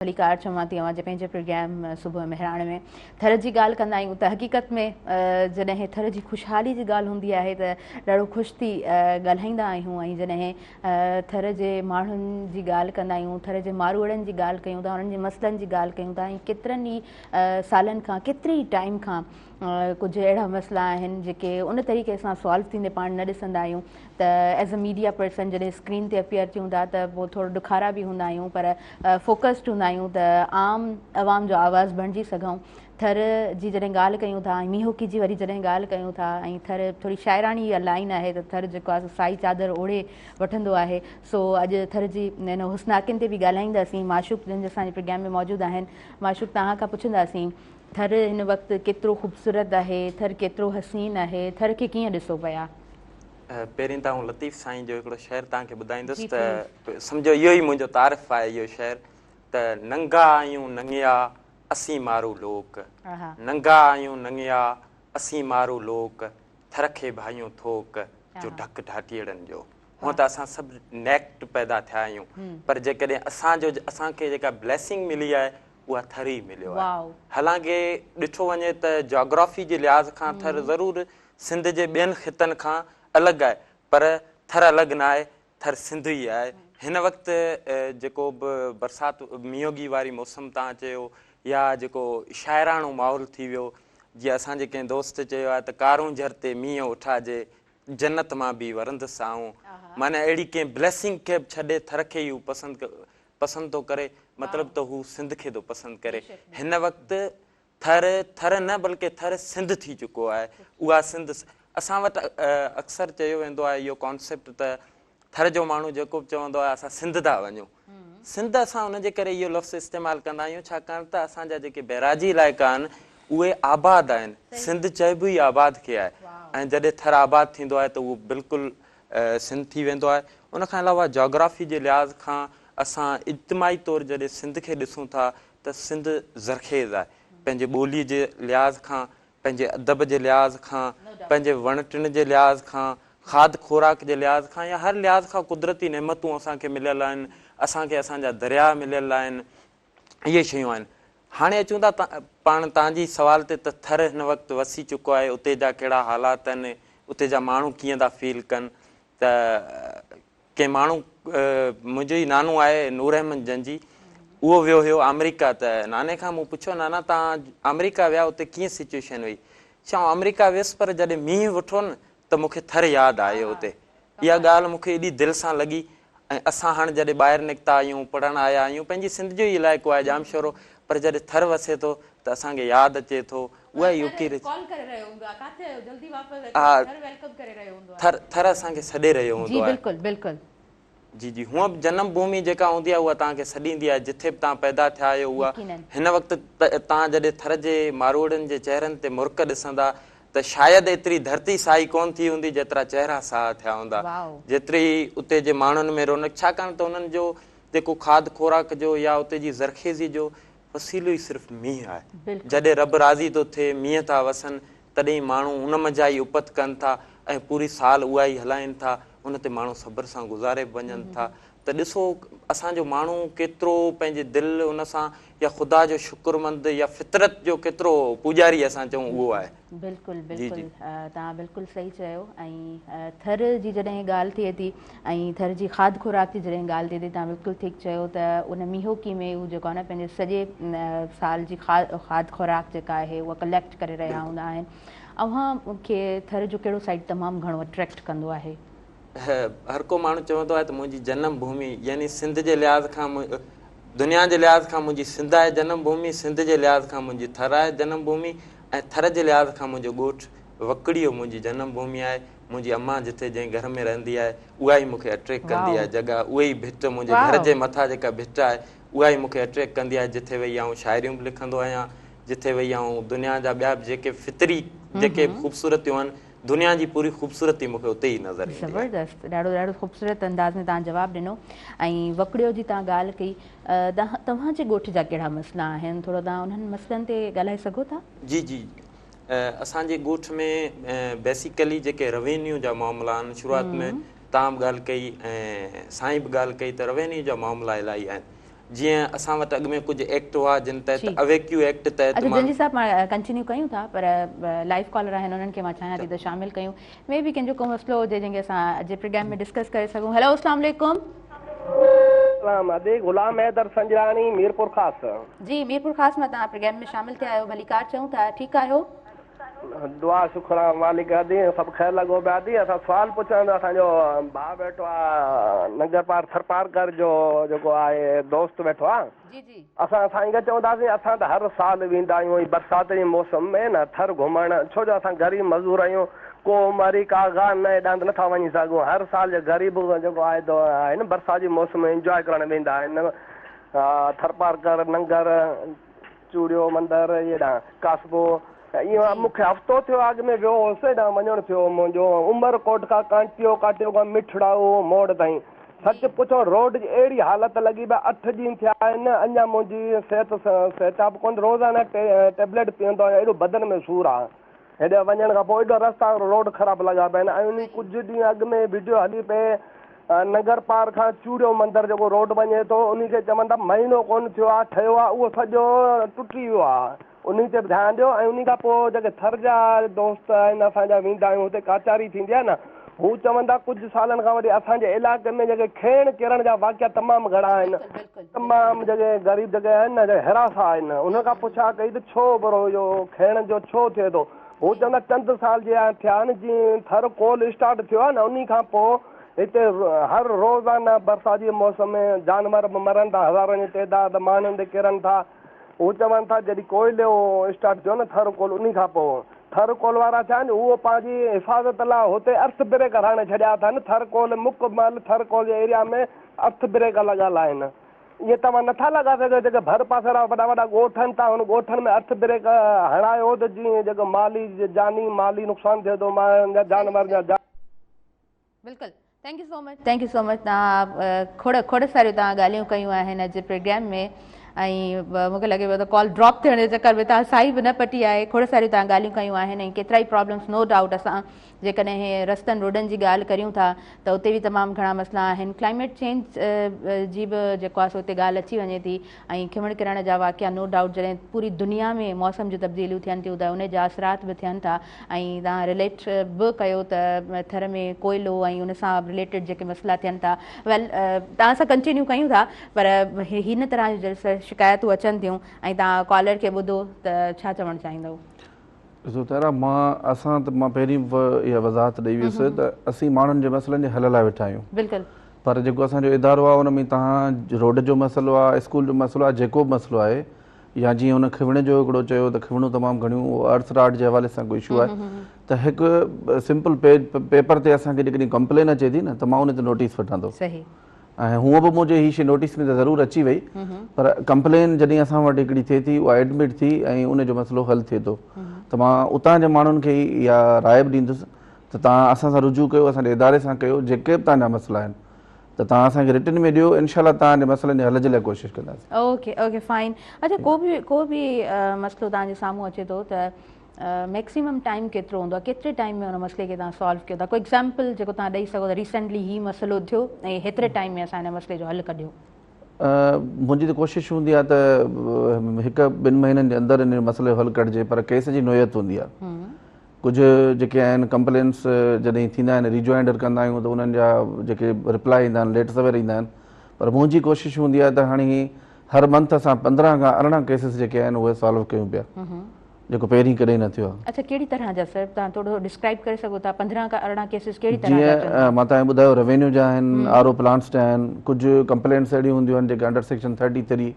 ڀليڪار چوان ٿي اوهان جي پنهنجي پروگرام صبح مهراڻ ۾ ٿر جي ڳالهه ڪندا آهيون ته حقيقت ۾ جڏهن ٿر جي خوشحالي جي ڳالهه هوندي آهي ته ڏاڍو خوش ٿي ڳالهائيندا آهيون ۽ جڏهن ٿر جي ماڻهن جي ڳالهه ڪندا آهيون ٿر جي ماروئڙن جي ڳالهه ڪيون ٿا انهن جي مسئلن جي ڳالهه ڪيون ٿا ۽ ڪيترن ئي سالن کان ڪيتري ئي ٽائيم کان ڪجهه اهڙا مسئلا آهن جيڪي ان طريقي سان سالو ٿيندي پاڻ نه ڏسندا آهيون ته ايز اي ميڊيا پرسن جڏهن اسڪرين تي اپيئر ٿيون ٿا ته پوء ٿورو ڏکارا به هوندا آهيون پر فوڪسڊ هوندا آهيون ته عام عوام جو آواز بڻجي سگهون. ٿر جي جڏهن ڳالهه ڪيون ٿا ۽ مينهوڪي جي وري جڏهن ڳالهه ڪيون ٿا ۽ ٿر ٿوري شاعراڻي اها لائين آهي ته ٿر جيڪو آهي سو سائي چادر اوڙهي وٺندو آهي سو اڄ ٿر جي ان حسناڪين تي به ڳالهائينداسين. معشوق جن اسان جي پروگرام ۾ موجود آهن. معشوق توهان کان پڇنداسين ٿر هن وقت ڪيترو خوبصورت آهي، ٿر ڪيترو حسين آهي، ٿر کي ڪيئن ڏسو پيا؟ پهرين ته آئون لطيف سائين جو هڪڙو شعر توهان کي ٻڌائيندس ته سمجهو اهو ئي منهنجو تعارف آهي اهو شعر ته ننگا آهيون نڱيا اسين مارو لوڪ ننگا آهيون نڱيا اسين مارو لوڪ ٿر کي ڀايون ٿوڪ جو ڍڪ ڍاٽيئڙن جو. هونء ته اسان سڀ نيڪٽ پيدا ٿيا آهيون پر جيڪڏهن اسان جو اسان کي جيڪا بليسنگ ملي آهي اها ٿر ئي مليو آهي. حالانڪه ڏٺو وڃي ته جاگرافي جي لحاظ کان ٿر ضرور سنڌ جي ٻين خطن کان الڳ آهي پر ٿر الڳ نه آهي ٿر سنڌ ئي آهي. هن وقت جيڪو به برسات مينهوڳي واري موسم توهان چيو يا جيڪو شاعراڻو ماحول ٿي ويو جيئن اسان جي ڪنهن دوست چيو آهي ته ڪارونجهر تي مينهن اٺاجي جنت مان به ورندس آئون معنيٰ اهڙي ڪنهن بليسنگ کي به ڇڏي ٿر کي ئي هو پسند پسند ٿو ڪري مطلب ته هو سنڌ کي ٿو پسند ڪري هن وقت ٿر ٿر نه بلڪه ٿر سنڌ ٿي چڪو آهي اها سنڌ اسان وٽ اڪثر چيو ويندو آهي اهو ڪانسيپٽ ته ٿر جو ماڻهو جيڪو به چوندو آهي اسان سنڌ ٿا وڃون سنڌ اسان ان جي ڪري اهو لفظ استعمال ڪندا آهيون ڇاڪاڻ ته اسان جا جيڪي بئراجي علائقا آهن اهي آباد آهن سنڌ چئبو ئي آباد کي آهي ۽ جڏهن ٿر آباد ٿيندو آهي ته اهو بلڪل سنڌ ٿي ويندو آهي. ان کان علاوه جاگرافي جي لحاظ کان اسان اجتماعي طور جڏهن سنڌ کي ڏسون ٿا ته سنڌ زرخيز آهي. پنهنجي ٻولي جي لحاظ کان، پنهنجي ادب جي لحاظ کان، پنهنجي وڻ ٽڻ جي لحاظ کان، کاڌ خوراڪ جي لحاظ کان يا هر لحاظ کان قدرتي نعمتون اسان کي مليل آهن، اسان کي اسان جا درياء مليل آهن. اهي شيون آهن. هاڻي اچون ٿا پاڻ توهان جي سوال تي ته ٿر هن وقت وسي چڪو آهي اتي جا ڪهڙا حالات آهن اتي جا ماڻهو ڪيئن ٿا فيل ڪن ته ڪنهن ماڻهو منهنجو ئي نانو آهي نور احمد جنجي اهو ويو هيو آمريڪا ته ناني کان مون پڇيو نانا توهان آمريڪا ويا اتي ڪيئن سچويشن هئي چيائون آئون آمريڪا ويس پر جڏهن مينهن وٺو نه ته مون کي ٿر ياد آيو اتي اها ڳالهه مون کي ايڏي دل سان لڳي ۽ اسان هاڻ جڏهن ٻاهر نڪتا آهيون پڙهڻ آيا آهيون پنهنجي سنڌ جو ئي علائقو آهي ڄامشورو پر جڏهن ٿر وسي ٿو ته اسان کي ياد اچي ٿو اها ئي اڪير ها ٿر ٿر اسان کي سڏي رهيو جي هوندو آهي. بلڪل بلڪل. جي جي هونء به جنم ڀومي جيڪا هوندي آهي اها توهان کي سڏيندي آهي جٿي به توهان پيدا ٿيا آهيو اها يقينن. هن وقت توهان جڏهن ٿر جي ماروئڙن جي چهرن تي مرڪ ڏسندا ته شايد ايتري ڌرتي سائي ڪونه ٿي هوندي جيترا چهرا ساها ٿيا هوندا واو. جيتري اتي جي ماڻهن ۾ رونق ڇاڪاڻ ته انهن جو جيڪو کاڌ خوراڪ جو يا اتي جي زرخيزي جو وسيلو ئي صرف مينهن آهي بلڪل. جڏهن رب راضي ٿو ٿئي مينهن ٿا وسن تڏهن ماڻهو ان منجهان ئي اپت ڪن ٿا ۽ پوري سال اها ئي هلائين ٿا، ان تي ماڻهو صبر سان گذاري به وڃن ٿا ته ڏسو اسان جو ماڻهو ڪيترو پنهنجي دل ان سان يا خدا جو شڪرمند يا فطرت جو ڪيترو پوڄاري اسان چئون اهو آهي. بلڪل جي بلڪل جي. توهان بلڪل صحيح چيو ۽ ٿر جي جڏهن ڳالهه ٿئي ٿي ۽ ٿر جي کاڌ خوراڪ جي جڏهن ڳالهه ٿئي ٿي توهان بلڪل ٺيڪ چيو ته ان مينهوڪي ۾ هو جيڪو آهي نه پنهنجي سڄي سال جي کاڌ خوراڪ جيڪا آهي اها ڪليڪٽ ڪري رهيا هوندا آهن اوهان کي ٿر جو ڪهڙو سائيڊ تمام گهڻو اٽريڪٽ ڪندو آهي؟ هر ڪو ماڻهو چوندو آهي ته منهنجي جنم ڀومي يعني سنڌ جي لحاظ کان دنيا جي لحاظ کان منهنجي سنڌ آهي جنم ڀومي سنڌ جي لحاظ کان منهنجي ٿر آهي جنم ڀومي ۽ ٿر جي لحاظ کان منهنجو ڳوٺ وڪڙيو منهنجي جنم ڀومي آهي منهنجي امان جتي جنهن گهر ۾ رهندي آهي اها ئي مون کي اٽريڪٽ ڪندي آهي جڳهه اهي ئي ڀت منهنجي گهر جي مٿان جيڪا ڀت آهي اها ئي مون کي اٽريڪٽ ڪندي آهي جتي ويهي آئون شاعريون به لکندو آهيان جتي ويهي آئون دنيا جا ٻيا به جيڪي فطري جيڪي به خوبصورتيون آهن دنيا جي پوري خوبصورتي مون کي اتي ئي نظر ايندي آهي. زبردست ڏاڍو ڏاڍو خوبصورت انداز ۾ توهان جواب ڏنو ۽ وڪڙيو جي توهان ڳالهه ڪئي توهان جي ڳوٺ جا ڪهڙا مسئلا آهن ٿورو توهان انهن مسئلن تي ڳالهائي سگهو ٿا؟ جي جي اسان جي ڳوٺ ۾ بيسيڪلي جيڪي روينيو جا معاملا آهن شروعات ۾ توهان به ڳالهه ڪئي ۽ سائين به ڳالهه ڪئي ته روينيو جا معاملا الاهي آهن. جيئن اسان وٽ اڳ ۾ ڪجهه ايڪٽ هئا جن تحت اويڪيو ايڪٽ تحت اچا جنجي صاحب پاڻ ڪنٽينيو ڪيون ٿا پر لائيو ڪالر آهن انهن کي مان چاهيان ٿي ته شامل ڪيون مي بي ڪنهن جو ڪو مسئلو هجي جنهن کي اسان اڄ جي پروگرام ۾ ڊسڪس ڪري سگهون هيلو اسلام عليڪم. سلام ادي غلام حيدر سنجراڻي ميرپورخاص. جي ميرپورخاص مان توهان پروگرام ۾ شامل ٿيا آهيو ڀليڪار چئون ٿا ٺيڪ آهيو. دعا شڪر آ مالڪ ادي سڀ خير لڳو پيا ادي اسان سوال پڇڻ ته اسان جو ڀاء ويٺو آ ننگرپار ٿرپارڪر جو جيڪو آهي دوست ويٺو آ جي جي. اسان سائين کي چونداسين اسان ته هر سال ويندا آهيون هي برسات جي موسم ۾ نه ٿر گهمڻ ڇو جو اسان غريب مزور آهيون ڪو مري ڪاغان نه هيڏانهن ته نٿا وڃي سگهون هر سال جي غريب جيڪو آهي ته آهي نه برسات جي موسم ۾ انجواء ڪرڻ ويندا آهن ٿرپارڪر ننگر چوڙيو مندر هيڏانهن ڪاسبو ايئن مون کي هفتو ٿيو اڳ ۾ ويو هوس هيڏانهن وڃڻ ٿيو منهنجو عمر ڪوٽ کان ڪانٽيو ڪانٽيو کان مٺڙائو موڙ تائين سچ پڇو روڊ جي اهڙي حالت لڳي پئي اٺ ڏينهن ٿيا آهن اڃا منهنجي صحت صحتياب ڪونه روزانه ٽيبليٽ پيئندو آهيان ايڏو بدن ۾ سور آهي هيڏانهن وڃڻ کان پوء ايڏا رستا روڊ خراب لڳا پيا آهن ۽ انهي ڪجهه ڏينهن اڳ ۾ وڊيو هلي پئي ننگر پار کان چوڙيو مندر جيڪو روڊ وڃي ٿو انهي کي چون ٿا مهينو ڪونه ٿيو آهي ٺهيو آهي اهو سڄو ٽٽي ويو آهي انهي تي به ڌيان ڏيو ۽ انهي کان پوء جيڪي ٿر جا دوست آهن اسان جا ويندا آهيون هتي ڪاچاري ٿيندي آهي نه هو چون ٿا ڪجهه سالن کان وٺي اسان جي علائقي ۾ جيڪي کيڻ ڪرڻ جا واقعا تمام گهڻا آهن تمام جيڪي غريب جيڪي آهن نه جيڪي هراسان آهن انهن کان پڇا ڪئي ته ڇو برو اهو کيڻ جو ڇو ٿئي ٿو هو چون ٿا چند سال جي ٿيا آهن جيئن ٿر ڪول اسٽارٽ ٿيو آهي نه انهي کان پوء هتي هر روزانه برسات جي موسم ۾ جانور به مرن ٿا هزارن جي تعداد ماڻهن تي ڪرن ٿا هو چون ٿا جڏهن ڪوئلو اسٽارٽ ٿيو نه ٿر ڪول انهي کان پوء ٿر ڪول وارا ڇا آهن اهو پنهنجي حفاظت لاء هتي ارٿ بريڪ هڻي ڇڏيا اٿن ٿر ڪول مڪمل ٿر ڪول جي ايريا ۾ ارٿ بريڪ لڳل آهن ائين توهان نٿا لڳا سگهو جيڪي ڀر پاسي وارا وڏا وڏا ڳوٺ آهن توهان ان ڳوٺن ۾ ارٿ بريڪ هڻايو ته جيئن جيڪو مالي جاني مالي نقصان ٿئي ٿو ماڻهن جا جانورن جا بلڪل thank you so much thank you so much توهان کوڙ کوڙ ساريون توهان ڳالهيون ڪيون آهن اڄ پروگرام ۾ ۽ مونکي لڳي پيو ته ڪال ڊراپ ٿيڻ جي چڪر ۾ توهان سائي به نه پٽي آهي کوڙ ساريون توهان ڳالهيون ڪيون آهن ۽ ڪيترا ئي پرابلمس نو ڊائوٽ اسان جيڪڏهن رستن روڊن جي ڳالهه ڪريون ٿا ته اتي به تمام گهڻا مسئلا آهن ڪلائميٽ چينج جي به جيڪو آهي سو اتي ڳالهه اچي وڃي ٿي ۽ کنوڻ ڪرڻ جا واقعا نو ڊائوٽ جڏهن پوري دنيا ۾ موسم جون تبديليون ٿين ٿيون ته ان جا اثرات به ٿين ٿا ۽ توهان رليٽ به ڪيو ته ٿر ۾ ڪوئلو ۽ ان سان رليٽيڊ جيڪي مسئلا ٿين ٿا ويل توهان سان ڪنٽينيو ڪيون ٿا پر هن طرح جون شڪايتون اچن ٿيون ۽ توهان ڪالر کي ٻڌو ته ڇا چوڻ چاهيندو؟ ڏسو طاهره مان اسان ته مان پهرين به اها وضاحت ڏئي ويس ته اسين ماڻهن جي مسئلن جي حل لاء ويٺا آهيون بلڪل پر جيڪو اسان جو ادارو آهي ان ۾ توهان روڊ جو مسئلو آهي اسڪول جو مسئلو آهي جيڪو به مسئلو آهي يا جيئن هن کنوڻ جو هڪڙو چيو ته کنوڻون تمام گهڻيون اهو ارٿ راڊ جي حوالي سان ڪو اشو آهي ته هڪ سمپل پيج پيپر تي اسان کي جيڪڏهن ڪمپلين اچي ٿي نه ته مان ان تي نوٽيس وٺان ٿو صحيح ۽ هونء به منهنجي هي شي نوٽيس ۾ ته ضرور اچي وئي پر ڪمپلين جڏهن اسان وٽ هڪڙي ٿئي ٿي اها ايڊمٽ ٿي ۽ ان جو مسئلو حل ٿئي ٿو ته مان اتان جي ماڻهن کي اها راء به ڏيندس ته توهان اسان سان رجوع ڪيو اسان جي اداري سان ڪيو جيڪي به توهان جا مسئلا آهن ته توهان اسان کي رٽن ۾ ڏيو انشاء الله توهان جي مسئلن جي حل جي لاء ڪوشش ڪنداسين. اوڪي اوڪي فائن اڇا ڪو به ڪو به مسئلو توهان جي سامهون اچي ٿو ته ميڪسيمم ٽائيم ڪيترو هوندو آهي ڪيتري ٽائيم ۾ ان مسئلي کي توهان سالو ڪيو ٿا ڪو ايگزامپل جيڪو توهان ڏئي سگهو ته ريسينٽلي هي مسئلو ٿيو ۽ هيتري ٽائيم ۾ اسان هن مسئلي جو حل ڪڍيو. منهنجي ته ڪوشش هوندي آهي ته هڪ ٻن مهينن جي اندر ان مسئلي جو حل ڪڍجي پر ڪيس جي نوعيت هوندي آهي ڪجهه جيڪي آهن ڪمپلينس جڏهن ٿيندا آهن ريجوائنڊر ڪندا آهيون ته انهن جا جيڪي رپلاء ايندا آهن ليٽ سوير ايندا آهن پر منهنجي ڪوشش هوندي آهي ته هاڻي هر منٿ اسان 15 کان 18 ڪيسز جيڪي آهن اهي سالو ڪيون پيا جيڪو پهرين ڪڏهن نه ٿيو آهي. اڇا ڪهڙي طرح جا سر توهان ٿورو ڊسڪرائب ڪري سگهو ٿا 15 کان 18 ڪيسز ڪهڙي طرح جا اچن ٿا؟ جيئن مان توهان کي ٻڌايو روينيو جا آهن آر او پلانٽس جا آهن ڪجهه ڪمپلينٽس اهڙيون هونديون آهن جيڪي انڊر سيڪشن 33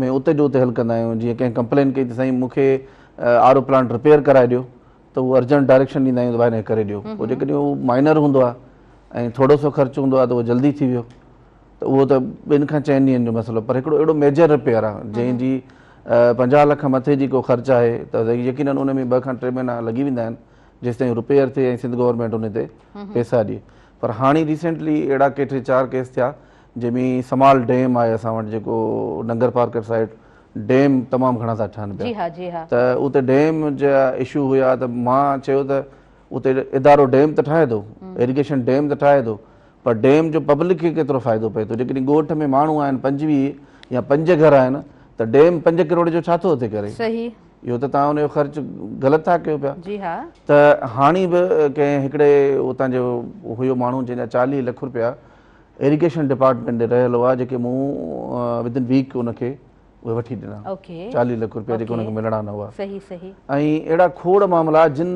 ۾ اتي جو اتي حل ڪندا آهيون جيئن ڪنهن ڪمپلين ڪئي ته سائين مون کي آر او پلانٽ رپيئر ڪرائي ڏيو ته اهو ارجنٽ ڊائريڪشن ڏيندا آهيون ته ڀائي هن کي ڪري ڏيو پوء جيڪڏهن اهو مائنر هوندو آهي ۽ ٿورو سو خرچ هوندو آهي ته اهو جلدي ٿي ويو ته اهو ته ٻن کان چئن ڏينهن جو مسئلو پر هڪڙو اهڙو ميجر رپيئر آهي جنهن جي 50 لک کان مٿي جي ڪو خرچ آهي ته يقينن ان ۾ ٻه کان ٽي مهينا لڳي ويندا آهن جيستائين رپيئر ٿئي ۽ سنڌ گورنمينٽ ان تي پئسا ڏئي پر هاڻي ريسينٽلي اهڙا ڪي ٽي چار ڪيس ٿيا جنهن ۾ سمال ڊيم آهي اسان وٽ جيڪو ننگر پارڪر سائيڊ ڊيم تمام گهڻا ٿا ٺهن پيا جي ها جي ها ته اتي ڊيم جا اشو هيا ته مان چيو ته اتي ادارو ڊيم ته ٺاهي ٿو ايريگيشن ڊيم ته ٺاهي ٿو پر ڊيم جو پبلڪ کي ڪيترو فائدو پئي ٿو جيڪڏهن ڳوٺ ۾ ماڻهو آهن 25 يا پنج گهر آهن ته ڊيم پنج ڪروڙ جو ڇا ٿو اتي ڪري؟ صحيح. اهو ته توهان ان جو خرچ غلط ٿا ڪيو پيا. جي ها. ته هاڻي به ڪنهن هڪڙي اتان جو هيو ماڻهو جنهن جا 40 لک روپيا ايريگيشن ڊپارٽمينٽ ڏي رهيل هئا جيڪي مون ود ان ويڪ ان کي اهي وٺي ڏنا. 40 لک روپيا جيڪي ان کي ملڻا نه هئا. صحيح صحيح. ۽ اهڙا کوڙ معاملا جن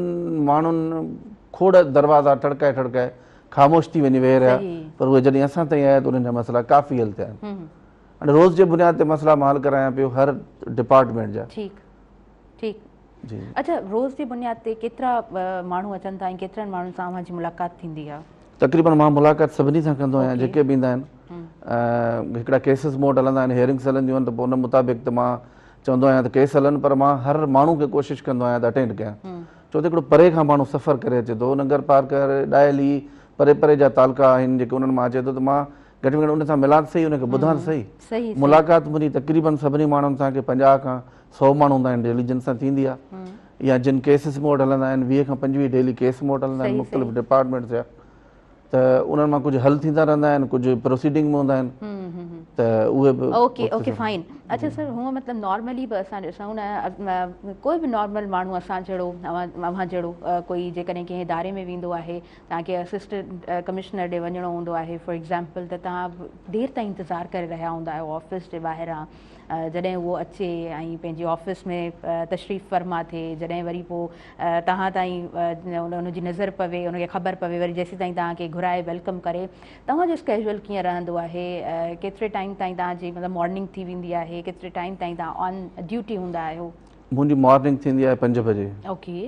ماڻهن کوڙ دروازا ٺڙڪائي ٺڙڪائي خاموش ٿي وڃي ويهي رهيا پر اهي جڏهن اسان تائين آيا ته انهن جا مسئلا ڪافي حل ٿيا آهن. هاڻي روز جي بنياد تي مسئلا مان حل ڪرايان پيو هر ڊپارٽمينٽ جا. ٺيڪ ٺيڪ جي اڇا روز جي بنياد تي ڪيترا ماڻهو اچن ٿا ۽ ڪيترن ماڻهن سان اوهان جي ملاقات ٿيندي آهي؟ تقريبن مان ملاقات سڀني سان ڪندو آهيان جيڪي به ايندا آهن هڪڙا ڪيسز مون وٽ هلندا آهن هيئرنگس هلنديون آهن ته پوء ان مطابق ته مان چوندو آهيان ته ڪيس هلن پر مان هر ماڻهو کي ڪوشش ڪندو آهيان ته اٽينڊ ڪيان ڇو ته هڪڙو پري کان ماڻهو سفر ڪري اچي ٿو ننگر پارڪر ڏاهلي پري پري جا تعلقا آهن جيڪي انهن مان اچي ٿو ته مان گهٽ ۾ گهٽ ان سان ملان ته سهي ان کي ٻڌان ته سهي. ملاقات منهنجي تقريبن سڀني ماڻهن سان ڪي 50 کان 100 ماڻهو هوندا آهن ڊيلي جن سان ٿيندي آهي يا جن ڪيسز مون وٽ هلندا آهن 20 کان 25 ڊيلي ڪيس مون وٽ هلندا آهن مختلف ڊپارٽمينٽس جا ته انهن مان ڪجهه حل ٿيندا رهندا آهن ڪجهه پروسيڊنگ ۾ هوندا آهن ته اهي به اوڪي اوڪي فائن اڇا سر هونء مطلب نارملي به اسان ڏسون نه ڪوئي به نارمل ماڻهو اسان جهڙو اوهان جهڙو ڪوئي جيڪڏهن ڪنهن اداري ۾ ويندو آهي توهان کي اسسٽنٽ ڪمشنر ڏي وڃڻو هوندو آهي فار ايگزامپل ته توهان دير تائين انتظار ڪري رهيا هوندا آهيو آفيس جي ٻاهران جڏهن اهو اچي ۽ پنهنجي آفيس ۾ تشريف فرما ٿئي جڏهن وري پوء توهان تائين ان جي نظر پوي ان کي خبر پوي وري جيسين تائين توهان کي گهرائي welcome ڪري توهان جو اسڪيجول ڪيئن رهندو آهي ڪيتري ٽائيم تائين توهان جي مطلب مارننگ ٿي ويندي آهي ڪيتري ٽائيم تائين توهان آن ڊيوٽي هوندا آهيو؟ منهنجي مارننگ ٿيندي آهي 5 بجي. اوڪي.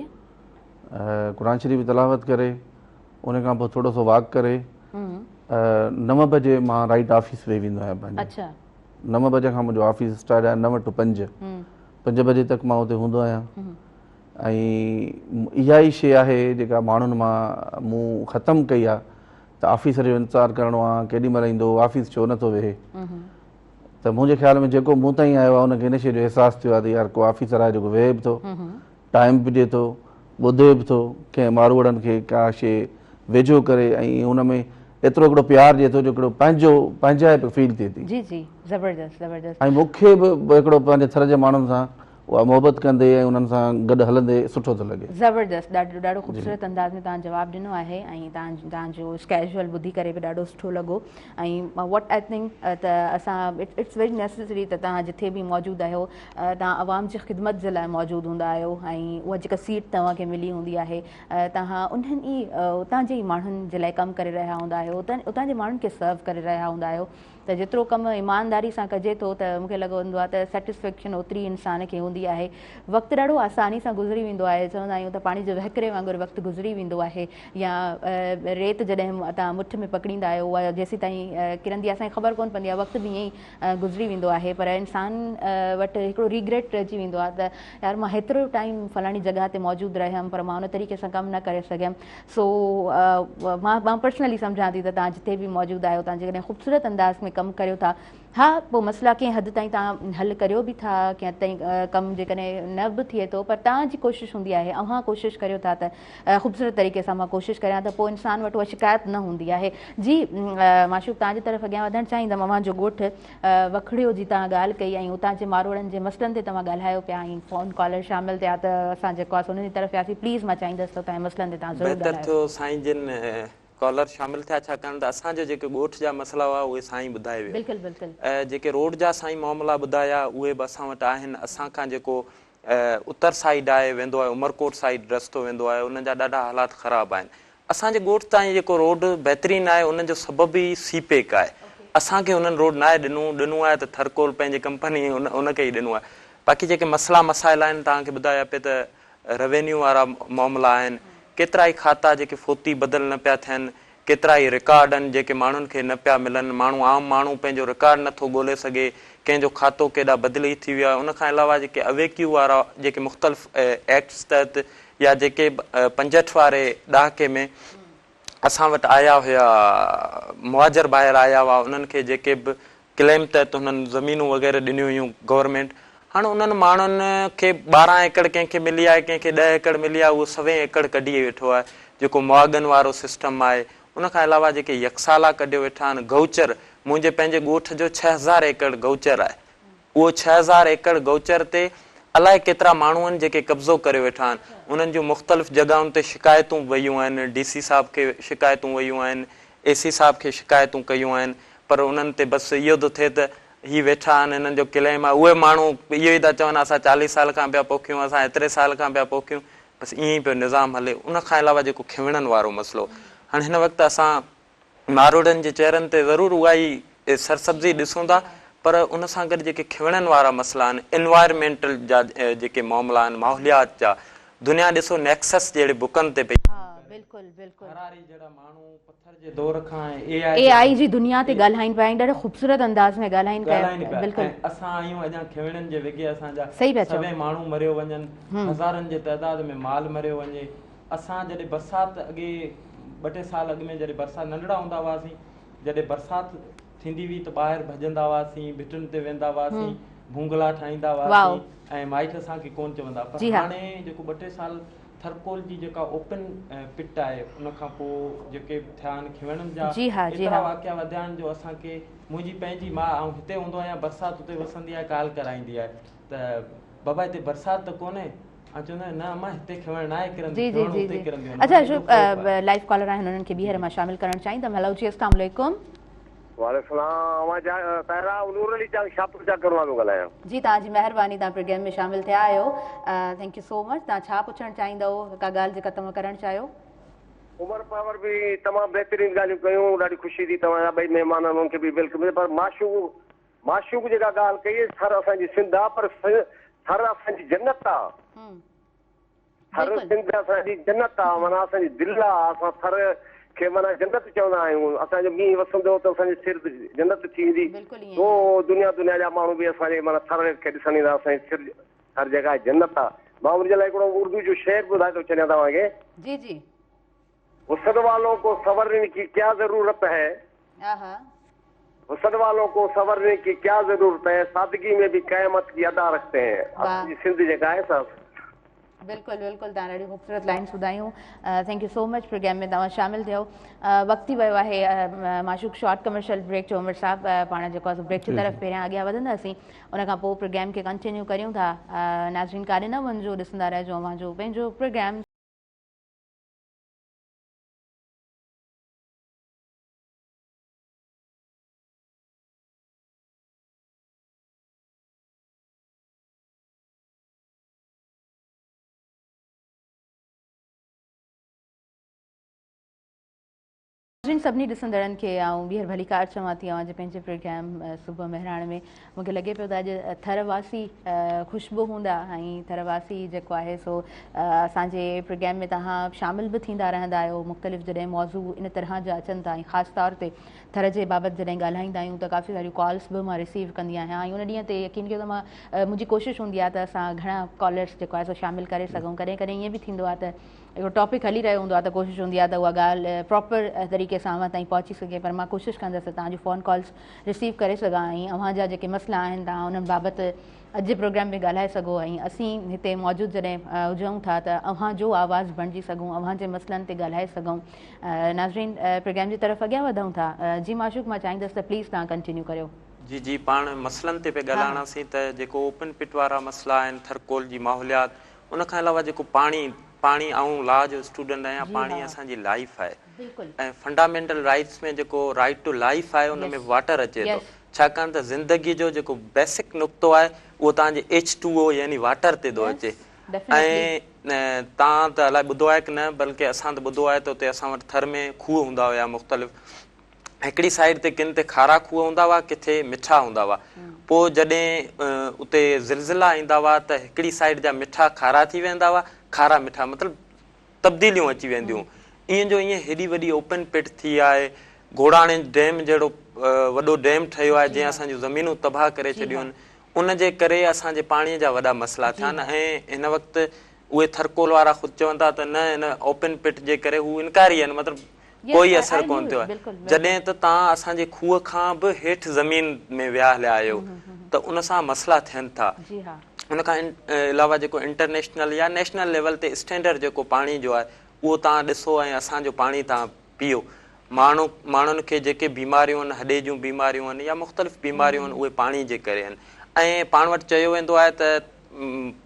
قرآن شريف جي تلاوت ڪري ان کان پوء ٿورو سو واڪ ڪري 9 بجي مان رائيٽ آفيس ويهي ويندو آهيان پنهنجي. اڇا. 9 بجي کان منهنجو آفيس اسٽارٽ آهي 9 ٽو 5 5 بجي تڪ مان اتي هوندو آهيان ۽ اها ئي شي آهي جيڪا ماڻهن مان مون ختم ڪئي آهي ته آفيسر جو انتظار ڪرڻو آهي ڪيڏي مهل ايندو آفيس ڇو نٿو ويهي ته منهنجي خيال ۾ جيڪو مون تائين آيو آهي ان کي ان شي جو احساس ٿيو آهي ته يار ڪو آفيسر آهي جيڪو ويهي به ٿو ٽائيم به ڏئي ٿو، ٻڌي به ٿو، ڪنهن ماروئڙن کي ڪا شيء ويجهو ڪري ۽ ان ۾ ايترو هڪڙو پيار ڏئي ٿو جو هڪڙو پنهنجو پنهنجائپ فيل ٿئي ٿي. جي جي زبردست زبردست. ۽ مون کي به هڪڙو پنهنجي ٿر جي ماڻهن سان اها محبت ڪندي ۽ انهن سان گڏ هلندي سٺو ٿو لڳي. زبردست ڏاڍو ڏاڍو خوبصورت انداز ۾ توهان جواب ڏنو آهي ۽ توهان توهان جو اسڪيجول ٻڌي ڪري به ڏاڍو سٺو لڳو ۽ what I think ته اسان it's very necessary ته توهان جٿي به موجود آهيو توهان عوام جي خدمت جي لاء موجود هوندا آهيو ۽ اها جيڪا سيٽ توهان کي ملي هوندي آهي توهان انهن ئي اتان جي ئي ماڻهن جي لاء ڪم ڪري رهيا هوندا آهيو اتان جي ماڻهن کي سرو ڪري رهيا هوندا آهيو ته جيترو ڪم ايمانداري سان ڪجي ٿو ته مون کي لڳندو آهي ته سيٽسفيڪشن اوتري انسان کي هوندي آهي وقت ڏاڍو آساني سان گذري ويندو آهي چوندا آهيون ته پاڻي جي وهڪري وانگر وقت گذري ويندو آهي يا ريت جڏهن توهان مٺ ۾ پڪڙيندا آهيو اها جيسين تائين ڪرندي آهي اسان کي خبر ڪونه پوندي آهي وقت به ائين ئي گذري ويندو آهي پر انسان وٽ هڪڙو ريگريٽ رهجي ويندو آهي ته يار مان هيترو ٽائيم فلاڻي جڳهه تي موجود رهيم پر مان ان طريقي سان ڪم نه ڪري سگهيم سو مان مان پرسنلي سمجهان ٿي ته توهان جتي به موجود آهيو توهان جيڪڏهن خوبصورت انداز ۾ ڪم ڪريو ٿا ها پوء مسئلا ڪنهن حد تائين توهان حل ڪريو به ٿا ڪنهن حد تائين ڪم جيڪڏهن نه به ٿئي ٿو پر توهان جي ڪوشش هوندي آهي اوهان ڪوشش ڪريو ٿا ته خوبصورت طريقي سان مان ڪوشش ڪريان ته پوء انسان وٽ اها شڪايت نه هوندي آهي. جي معشوق توهان جي طرف اڳيان وڌڻ چاهيندم اوهان جو ڳوٺ وکڙيو جي توهان ڳالهه ڪئي ۽ اتان جي ماروئڙن جي مسئلن تي توهان ڳالهايو پيا ۽ فون ڪالر شامل ٿيا ته اسان جيڪو آهي سو انهن جي طرف وياسين پليز مان چاهيندس ته توهان جي مسئلن تي توهان ضرور بهتر ڳالهايو. ٿيو سائين جن ڪالر شامل ٿيا ڇاڪاڻ ته اسان جو جيڪي ڳوٺ جا مسئلا هئا اهي سائين ٻڌائي ويو. بلڪل بلڪل. جيڪي روڊ جا سائين معاملا ٻڌايا اهي به اسان وٽ آهن اسان کان جيڪو اتر سائيڊ آهي ويندو آهي عمرڪوٽ سائيڊ رستو ويندو آهي انهن جا ڏاڍا حالات خراب آهن اسان جي ڳوٺ تائين جيڪو روڊ بهترين آهي ان جو سبب ئي سي پيڪ آهي اسان کي انهن روڊ ناهي ڏنو ڏنو آهي ته ٿرڪول پنهنجي ڪمپني ان کي ئي ڏنو آهي باقي جيڪي مسئلا مسائل آهن توهان کي ٻڌايا پئي ته روينيو وارا معاملا آهن ڪيترائي کاتا جيڪي فوتي بدل نه پيا ٿين ڪيترائي رڪارڊ آهن جيڪي ماڻهن کي نه پيا ملن، ماڻهو عام ماڻهو پنهنجو رڪارڊ نه ٿو ڳولي سگهي، ڪنهن جو کاتو ڪيڏا بدلي ٿي ويو آهي، ان کان علاوه جيڪي اويڪيو وارا جيڪي مختلف ايڪٽس تحت يا جيڪي به 65 واري ڏهاڪي ۾ اسان وٽ آيا هيا مهاجر ڀائر آيا هئا انهن کي جيڪي به ڪليم تحت هنن زمينون وغيره ڏنيون هيون گورنمينٽ هاڻ انهن ماڻهن کي 12 ايڪڙ ڪنهن کي ملي آهي ڪنهن کي 10 ايڪڙ ملي آهي اهو سوين ايڪڙ ڪڍي ويٺو آهي جيڪو مهاڳن وارو سسٽم آهي ان کان علاوه جيڪي يڪسالا ڪڍيو ويٺا آهن گئوچر منهنجي پنهنجي ڳوٺ جو 6000 ايڪڙ گئوچر آهي. اهو 6000 ايڪڙ گئوچر تي الائي ڪيترا ماڻهو آهن جيڪي قبضو ڪريو ويٺا آهن. انهن جون مختلف جڳهن تي شڪايتون به ويون آهن، ڊي سي صاحب کي شڪايتون ويون آهن، اي سي صاحب کي شڪايتون ڪيون آهن پر انهن تي بس اهو ٿو ٿئي ته هي ويٺا آهن هنن جو ڪليم آهي. اهي ماڻهو اهو ئي ٿا چون اسان 40 سال کان پيا پوکيون، اسان ايتري سال کان پيا پوکيون، بس ائين ئي پيو نظام هلي. ان کان علاوه جيڪو کنوڻن وارو مسئلو هاڻي هن وقت اسان ماروئڙن جي چهرن تي ضرور اها ئي سرسبزي ڏسون ٿا پر ان سان گڏ جيڪي کنوڻن وارا مسئلا آهن، انوائرمينٽل جا جيڪي معاملا آهن، ماحوليات جا، دنيا ڏسو نيڪسس جهڙي بڪن تي پئي ها بلڪل بلڪل. هراري جهڙا ماڻهو پٿر جي دور کان ۽ اي آء اي آء جي دنيا تي ڳالهائين پيا ۽ ڏاڍي خوبصورت انداز ۾ ڳالهائين پيا ڳالهائين پيا بلڪل. ۽ اسان آهيون اڃا کنوڻن جي وگهي اسان جا صحيح پيا چئو. سوين ماڻهو مريو وڃن، هزارن جي تعداد ۾ مال مريو وڃي. اسان جڏهن برسات اڳي ٻه ٽي سال اڳ ۾ جڏهن برسات ننڍڙا هوندا هئاسين جڏهن برسات ٿيندي هئي ته ٻاهر ڀڄندا هئاسين ڀٽن تي ويندا هئاسين ڀونگلا ٺاهيندا هئاسين ۽ مائٽ اسان کي ڪونه چوندا پر هاڻي جيڪو ٻه ٽي سال ٿرڪول جي جيڪا اوپن پٽ آهي ان کان پوء جيڪي ٿيا آهن کنوڻن جا ايترا واقعا وڌيا آهن جو اسان کي منهنجي پنهنجي ماء آئون هتي هوندو آهيان برسات اتي وسندي آهي ڪال ڪرائيندي آهي ته بابا هتي برسات ته ڪونهي آئون چوندو آهيان نه امان هتي کنوڻ ناهي ڪرندي جي جي کنوڻ جي اتي جي ڪرنديون آهن اڇا مون کي ايڏو اشوڪ خوف آهي. لائيو ڪالر آهن انهن کي ٻيهر مان شامل ڪرڻ چاهيندم هلو جي اسلام عليڪم. وعليڪم السلام اوهان جا طاهره آئون نور علي چانگ شاهپور چاڪر مان ٿو ڳالهايان. جي توهان جي مهرباني توهان پروگرام ۾ شامل ٿيا آهيو thank you سو مچ توهان ڇا پڇڻ چاهيندؤ ڪا ڳالهه جيڪا توهان ڪرڻ چاهيو. عمر پنهور به تمام بهترين ڳالهيون ڪيون ڏاڍي خوشي ٿي توهان جا ٻئي مهمان انهن کي به welcome پر معشوق معشوق جيڪا ڳالهه ڪئي ٿر اسان جي سنڌ آ پر ٿر اسان جي جنت آ. ٿر سنڌ اسان جي جنت آ معنيٰ اسان جي دل آ اسان ٿر کي معنيٰ جنت چوندا آهيون اسان جو مينهن وسندو ته اسان جي سر جنت ٿي ويندي تو دنيا دنيا جا ماڻهو به اسان جي معنيٰ ٿر کي ڏسڻ ايندا اسان جي سر ٿر جيڪا جنت آ مان ان جي لاء هڪڙو اردو جو شعر ٻڌائي ٿو ڇڏيان توهان کي. جي جي. حسن والون ڪو سنورني ڪي ڪيا ضرورت هي. حسن والون ڪو سنورني ڪي ڪيا ضرورت هي سادگي ۾ ڀي قيامت ڪي ادا رکتي هين اسان جي سنڌ جيڪا آهي سا. بلڪل بلڪل توهان ڏاڍيون خوبصورت لائنس ٻڌايون thank you so much programme ۾ توهان شامل ٿيو وقت ٿي ويو آهي معشوق شارٽ ڪمرشل بريڪ جو عمر صاحب پاڻ جيڪو آهي بريڪ جي طرف پهريان اڳيان وڌنداسين ان کان پوء پروگرام کي ڪنٽينيو ڪريون ٿا ناظرين ڪاڏي نه وڃجو ڏسندا رهجو اوهان جو پنهنجو پروگرام. ناظرين سڀني ڏسندڙن کي آئون ٻيهر ڀليڪار چوان ٿي اوهان جي پنهنجي پروگرام صبح مهراڻ ۾ مون کي لڳي پيو ته اڄ ٿر واسي خوش به هوندا ۽ ٿر واسي جيڪو آهي سو اسان جي پروگرام ۾ توهان شامل به ٿيندا رهندا آهيو مختلف جڏهن موضوع ان طرح جا اچن ٿا ۽ خاص طور تي ٿر جي بابت جڏهن ڳالهائيندا آهيون ته ڪافي ساريون ڪالس به مان رسيو ڪندي آهيان ۽ ان ڏينهن تي يقين ڪيو ته مان منهنجي ڪوشش هوندي آهي ته اسان گهڻا ڪالرس جيڪو آهي سو شامل ڪري سگهون ڪڏهن ڪڏهن ائين به ٿيندو آهي ته هڪڙو ٽاپڪ هلي رهيو هوندو آهي ته ڪوشش هوندي آهي ته اها ڳالهه پراپر طريقي سان اوهان تائين پهچي سگهي پر مان ڪوشش ڪندس ته توهان جون فون ڪالس رسيو ڪري سگهان ۽ اوهان جا جيڪي مسئلا آهن توهان انهن بابت اڄ جي پروگرام ۾ ڳالهائي سگهو ۽ اسين هتي موجود جڏهن هجون ٿا ته اوهان جو آواز بڻجي سگهون اوهان جي مسئلن تي ڳالهائي سگهون ناظرين پروگرام جي طرف اڳيان وڌون ٿا جي معشوق مان چاهيندس ته پليز توهان ڪنٽينيو ڪريو. جي جي پاڻ مسئلن تي پئي ڳالهاڻاسين ته جيڪو اوپن پٽ وارا مسئلا آهن ٿرڪول جي ماحوليات ان کان علاوه جيڪو پاڻي پاڻي آئون لا جو اسٽوڊنٽ آهيان پاڻي اسان جي لائيف آهي ۽ فنڊامينٽل رائيٽس ۾ جيڪو رائيٽ ٽو لائيف آهي ان ۾ واٽر اچي ٿو ڇاڪاڻ ته زندگي جو جيڪو بيسڪ نقطو آهي اهو توهان جي ايڇ ٽو او يعني واٽر تي ٿو اچي ۽ توهان ته الائي ٻڌو آهي ڪي نه بلڪه اسان ته ٻڌو آهي ته اتي اسان وٽ ٿر ۾ کوهه هوندا هيا مختلف هڪڙي سائيڊ تي ڪن تي کارا کوهه هوندا هئا ڪٿي مٺا هوندا هئا پوء جڏهن اتي زلزلا ايندا هئا ته هڪڙي سائيڊ جا مٺا کارا ٿي ويندا هئا کارا مٺا مطلب تبديليون اچي وينديون ائين جو ائين هيڏي وڏي اوپن پٽ ٿي آهي گهوڙاڻي ڊيم جهڙو وڏو ڊيم ٺهيو آهي جنهن اسان جون زمينون تباهه ڪري ڇڏيون آهن ان جي ڪري اسان جي پاڻي جا وڏا مسئلا ٿيا آهن ۽ هن وقت اهي ٿرڪول وارا خود چون ٿا ته نه هن اوپن پٽ جي ڪري هو انڪاري آهن مطلب ڪوئي اثر ڪونه ٿيو آهي جڏهن ته توهان اسان جي کوهه کان به هيٺ زمين ۾ ويا هليا آهيو ته ان سان مسئلا ٿين ٿا ان کان علاوه جيڪو انٽرنيشنل يا نيشنل ليول تي اسٽينڊرڊ جيڪو پاڻي جو آهي اهو توهان ڏسو ۽ اسان جو پاڻي توهان پيئو. ماڻهو ماڻهن کي جيڪي بيماريون آهن هڏي جون بيماريون آهن يا مختلف بيماريون آهن اهي پاڻي جي ڪري آهن ۽ پاڻ وٽ چيو ويندو آهي ته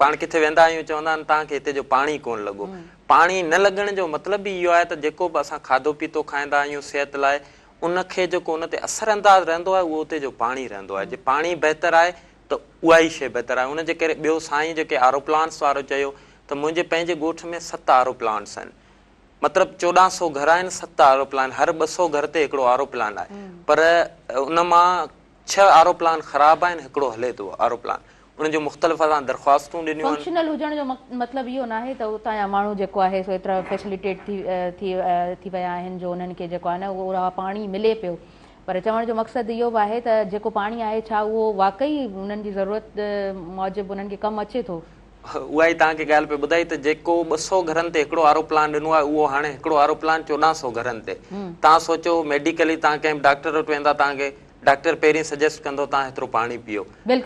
پاڻ ڪٿي ويندا آهيون چوندا آهن توهان کي هتي جو پاڻي ڪونه لڳو. پاڻي نه لڳڻ جو مطلب ئي اهو آهي ته جيڪو به اسان کاڌو پيتو کائيندا آهيون صحت لاء ان کي جيڪو ان تي اثر انداز رهندو آهي اهو اتي جو پاڻي رهندو آهي جي پاڻي بهتر آهي ته اها ئي شيء بهتر آهي ان جي ڪري ٻيو سائين جيڪي آر او پلانٽس وارو چيو ته منهنجي پنهنجي ڳوٺ ۾ ست آر او پلانٽس آهن مطلب 14 سو گهر آهن ست آر او پلان هر 200 گهر تي هڪڙو آر او پلان آهي پر ان مان ڇهه آر او پلان خراب آهن هڪڙو هلي ٿو آر او پلان ان جون مختلف اسان درخواستون ڏنيون آهن. فنڪشنل هجڻ جو مطلب اهو ناهي ته اتان جا ماڻهو جيڪو آهي سو ايترا فيسليٽيٽ ٿي ٿي ٿي ويا آهن جو انهن کي جيڪو آهي نه اهو پاڻي ملي پيو پر چوڻ جو مقصد اهو به آهي ته جيڪو پاڻي آهي ڇا اهو واقعي انهن جي ضرورت موجب انهن کي ڪم اچي ٿو. اها ئي توهان کي ڳالهه پئي ٻڌائي ته جيڪو 200 گهرن تي هڪڙو آر او پلان ڏنو آهي اهو هاڻي هڪڙو آر او پلان 1400 گهرن تي. توهان سوچو ميڊيڪلي توهان ڪنهن به ڊاڪٽر وٽ ويندا توهان کي ڊاڪٽر پهرين سجيسٽ ڪندو توهان هيترو پاڻي پيئو.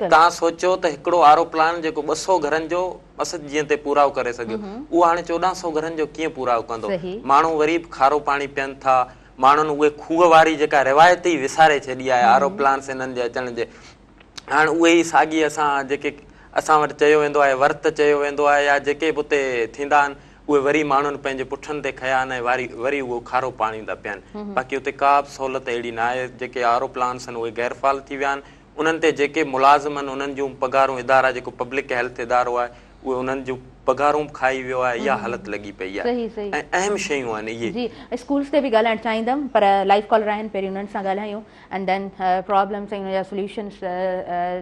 توهان سوچو ته هڪڙو آر او پلان جيڪو 200 گهرن جو مس جيئن تي پورائو ڪري سگهيو اهو هاڻي 1400 گهرن جو ڪيئن پورائو ڪندو. ماڻهو وري به کارو پاڻي پين ٿا. ماڻهن اهي کوهه واري جيڪا روايت ئي وساري ڇڏي آهي آر او پلانس انهن جي اچڻ جي هاڻ اهي ئي ساڳي اسان جيڪي اسان وٽ چيو ويندو آهي ورت چيو ويندو آهي يا جيڪي به اتي ٿيندا آهن اهي وري ماڻهن پنهنجي پٺن تي کنيا آهن ۽ واري وري اهو کارو پاڻي ٿا پين باقي اتي ڪا به سهولت اهڙي نه آهي جيڪي آر او پلانس آهن اهي غير فعال ٿي ويا آهن انهن تي جيڪي ملازم آهن انهن جون پگهارون ادارا جيڪو پبلڪ هيلٿ ادارو آهي اهي انهن جون پگهارون به کائي ويو آهي اها حالت لڳي پئي آهي ۽ اهم شيون آهن اهي. جي اسڪولس تي به ڳالهائڻ چاهيندم پر لائيو ڪالر آهن پهرين انهن سان ڳالهايون اينڊ then problems ۽ ان جا سوليوشنس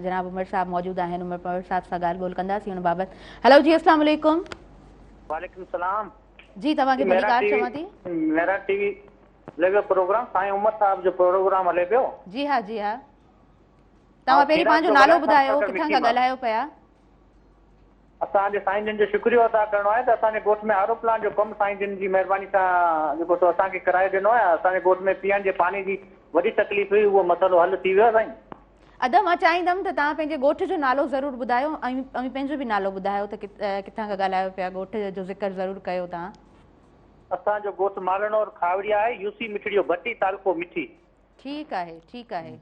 جناب عمر صاحب موجود آهن عمر پنهور صاحب سان ڳالهه ٻولهه ڪنداسين ان بابت هلو جي اسلام عليڪم. وعليڪم السلام. جي توهان کي ڀلي ڪار چوان ٿي. مهراڻ ٽي وي هلي پيو پروگرام سائين عمر صاحب جو پروگرام هلي پيو. جي ها جي ها توهان پهرين پنهنجو نالو ٻڌايو ڪٿان کان ڳالهايو پيا. اسان جي سائين جن جو شڪريو ادا ڪرڻو آهي ته اسان جي ڳوٺ ۾ آر او پلانٽ جو ڪم سائين جن جي مهرباني سان جيڪو سو اسان کي ڪرائي ڏنو آهي اسان جي ڳوٺ ۾ پيئڻ جي پاڻي جي وڏي تڪليف هئي اهو مسئلو حل ٿي ويو آهي سائين. ادا مان چاهيندم ته توهان پنهنجي ڳوٺ جو نالو ضرور ٻڌايو ۽ اوهين پنهنجو به نالو ٻڌايو ته ڪٿان کان ڳالهايو پيا ڳوٺ جو ذڪر ضرور ڪيو توهان. اسان جو ڳوٺ مالڻور کاوڙيا آهي يو سي مٺڙيو ڀٽي تعلقو مٺي. ٺيڪ آهي ٺيڪ آهي.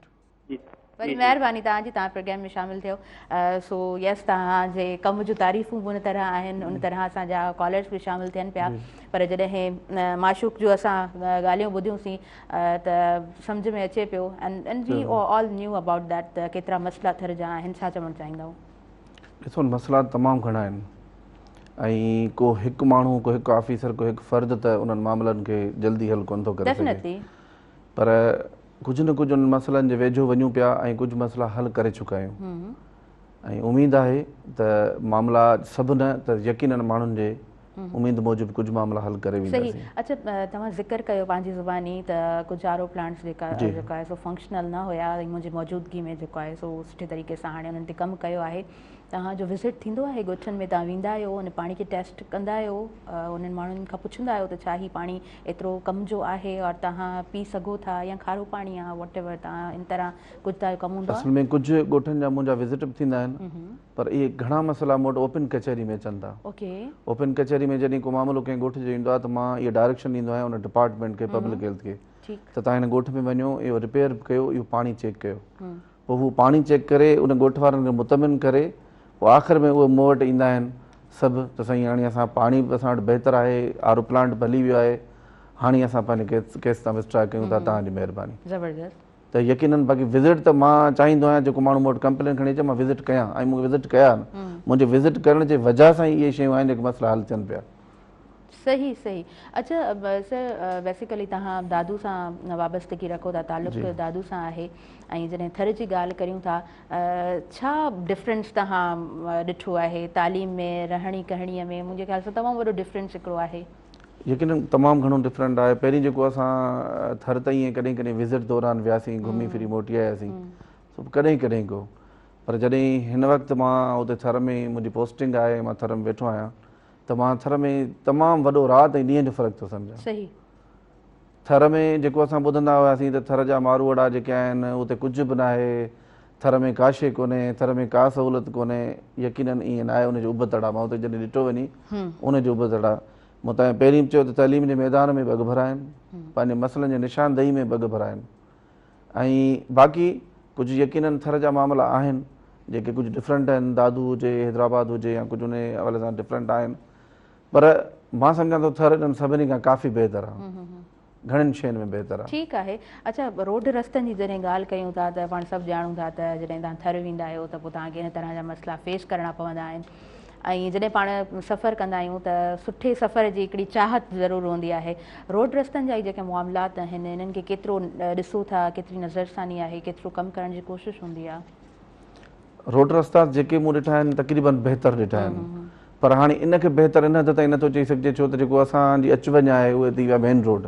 وڏي مهرباني توهان جي توهان پروگرام ۾ شامل ٿيو سو يس توهان جي ڪم جون تعريفون به ان طرح آهن ان طرح اسان جا ڪالرس به شامل ٿين پيا پر جڏهن معشوق جو اسان ڳالهيون ٻڌيون سين ته سمجهه ۾ اچي پيو and we all knew about that ته ڪيترا مسئلا ٿر جا آهن ڇا چوڻ چاهيندؤ؟ ڏسو مسئلا تمام گهڻا آهن ۽ ڪو هڪ ماڻهو ڪو هڪ آفيسر ڪو هڪ فرد ته انهن معاملن کي جلدي حل ڪونه ٿو ڪري سگهي پر ڪجهه نه ڪجهه انهن مسئلن جي ويجهو وڃون پيا ۽ ڪجهه مسئلا حل ڪري چڪا آهيون ۽ اميد آهي ته معاملا سڀ نه ته يقينن ماڻهن جي اميد موجب ڪجهه معاملا حل ڪري وينداسين. صحيح اڇا توهان ذڪر ڪيو پنهنجي زباني ته ڪجهه آر او پلانٽس جيڪا جيڪو آهي سو فنڪشنل نه هيا ۽ منهنجي موجودگي ۾ جيڪو آهي سو سٺي طريقي سان هاڻي انهن تي ڪم ڪيو آهي توهان جو وزٽ ٿيندو آهي ڳوٺن ۾ توهان ويندا آهيو ان پاڻي کي ٽيسٽ ڪندا آهيو انهن ماڻهن کان پڇندا آهيو ته ڇا هي پاڻي ايترو ڪم جو آهي اور توهان پي سگهو ٿا يا کارو پاڻي آهي واٽ ايور توهان ان طرح ڪجهه توهان جو ڪم هوندو آهي؟ اصل ۾ ڪجهه ڳوٺن جا منهنجا وزٽ به ٿيندا آهن پر اهي گهڻا مسئلا مون وٽ اوپن ڪچهري ۾ اچن ٿا. اوپن ڪچهري ۾ جڏهن ڪو معاملو ڪنهن ڳوٺ جو ايندو آهي ته مان اهي ڊائريڪشن ڏيندو آهيان ان ڊپارٽمينٽ کي پبلڪ هيلٿ کي ته توهان هن ڳوٺ ۾ وڃو اهو رپيئر به ڪيو اهو پاڻي چيڪ ڪيو. پوء هو پاڻي چيڪ ڪري ان ڳوٺ وارن کي مطمئن ڪري پوء آخر ۾ اهي مون وٽ ايندا آهن سڀ ته سائين هاڻي اسان پاڻي به اسان وٽ بهتر آهي آر او پلانٽ به هلي ويو آهي هاڻي اسان پنهنجي ڪيس تان وسٽرا ڪيون ٿا توهان جي مهرباني. زبردست. ته يقينن باقي وزٽ ته مان چاهيندو آهيان جيڪو ماڻهو مون وٽ ڪمپلين کڻي اچي مان وزٽ ڪيان ۽ مون وزٽ ڪيا آهن منهنجي وزٽ ڪرڻ جي وجهه سان ئي اهي شيون آهن جيڪي مسئلا حل ٿين پيا. صحيح صحيح اڇا سر بيسيڪلي توهان دادو سان وابستگي رکو ٿا تعلق دادو سان آهي ۽ جڏهن ٿر جي ڳالهه ڪريون ٿا ڇا ڊفرنس توهان ڏٺو آهي تعليم ۾ رهڻي ڪهڻي ۾ منهنجي خيال سان تمام وڏو ڊفرنس هڪڙو آهي. يقينن تمام گهڻو ڊفرنٽ آهي پهرين جيڪو اسان ٿر تائين ڪڏهن ڪڏهن وزٽ دوران وياسين گهمي ڦري موٽي آياسين سو ڪڏهن ڪڏهن ڪو پر جڏهن هن وقت مان اتي ٿر ۾ منهنجي پوسٽنگ آهي مان ٿر ۾ ويٺو آهيان ته مان ٿر ۾ تمام وڏو رات ۽ ڏينهن جو فرق ٿو سمجهان. صحيح. ٿر ۾ جيڪو اسان ٻڌندا هياسين ته ٿر جا ماروئڙا جيڪي آهن اتي ڪجهه به ناهي، ٿر ۾ ڪا شيء ڪونهي، ٿر ۾ ڪا سهولت ڪونهي، يقينن ائين ناهي ان جو ابتڙ آهي، مان اتي جڏهن ڏٺو وڃي ان جو ابتڙ آهي. مون توهان کي پهرين به چيو ته تعليم جي ميدان ۾ به اڳڀرا آهن، پنهنجي مسئلن جي نشاندهي ۾ به اڳڀرا آهن ۽ باقي ڪجهه يقينن ٿر جا معاملا آهن جيڪي ڪجهه ڊفرنٽ آهن، دادو هجي، حيدرآباد هجي يا ڪجهه انهي حوالي سان ڊفرنٽ آهن پر مان سمجهان ٿو ٿر انهن سڀني کان ڪافي بهتر آهي. گهڻين شين ۾ بهتر آهي. ٺيڪ آهي. اڇا روڊ رستن جي جڏهن ڳالهه ڪيون ٿا ته پاڻ سڀ ڄاڻون ٿا ته جڏهن توهان ٿر ويندا آهيو ته پوء توهان کي ان طرح جا مسئلا فيس ڪرڻا پوندا آهن ۽ جڏهن پاڻ سفر ڪندا آهيون ته سٺي سفر جي هڪڙي چاهت ضرور هوندي آهي. روڊ رستن جا هي جيڪي معاملات آهن انهن کي ڪيترو ڏسو ٿا ڪيتري نظرثاني آهي ڪيترو ڪم ڪرڻ جي ڪوشش هوندي آهي؟ روڊ رستا جيڪي مون ڏٺا آهن تقريبن بهتر ڏٺا آهن پر هاڻي ان کي بهتر ان حد تائين نٿو چئي سگهجي ڇو ته جيڪو اسان جي اچ وڃ آهي اهي ٿي ويا مين روڊ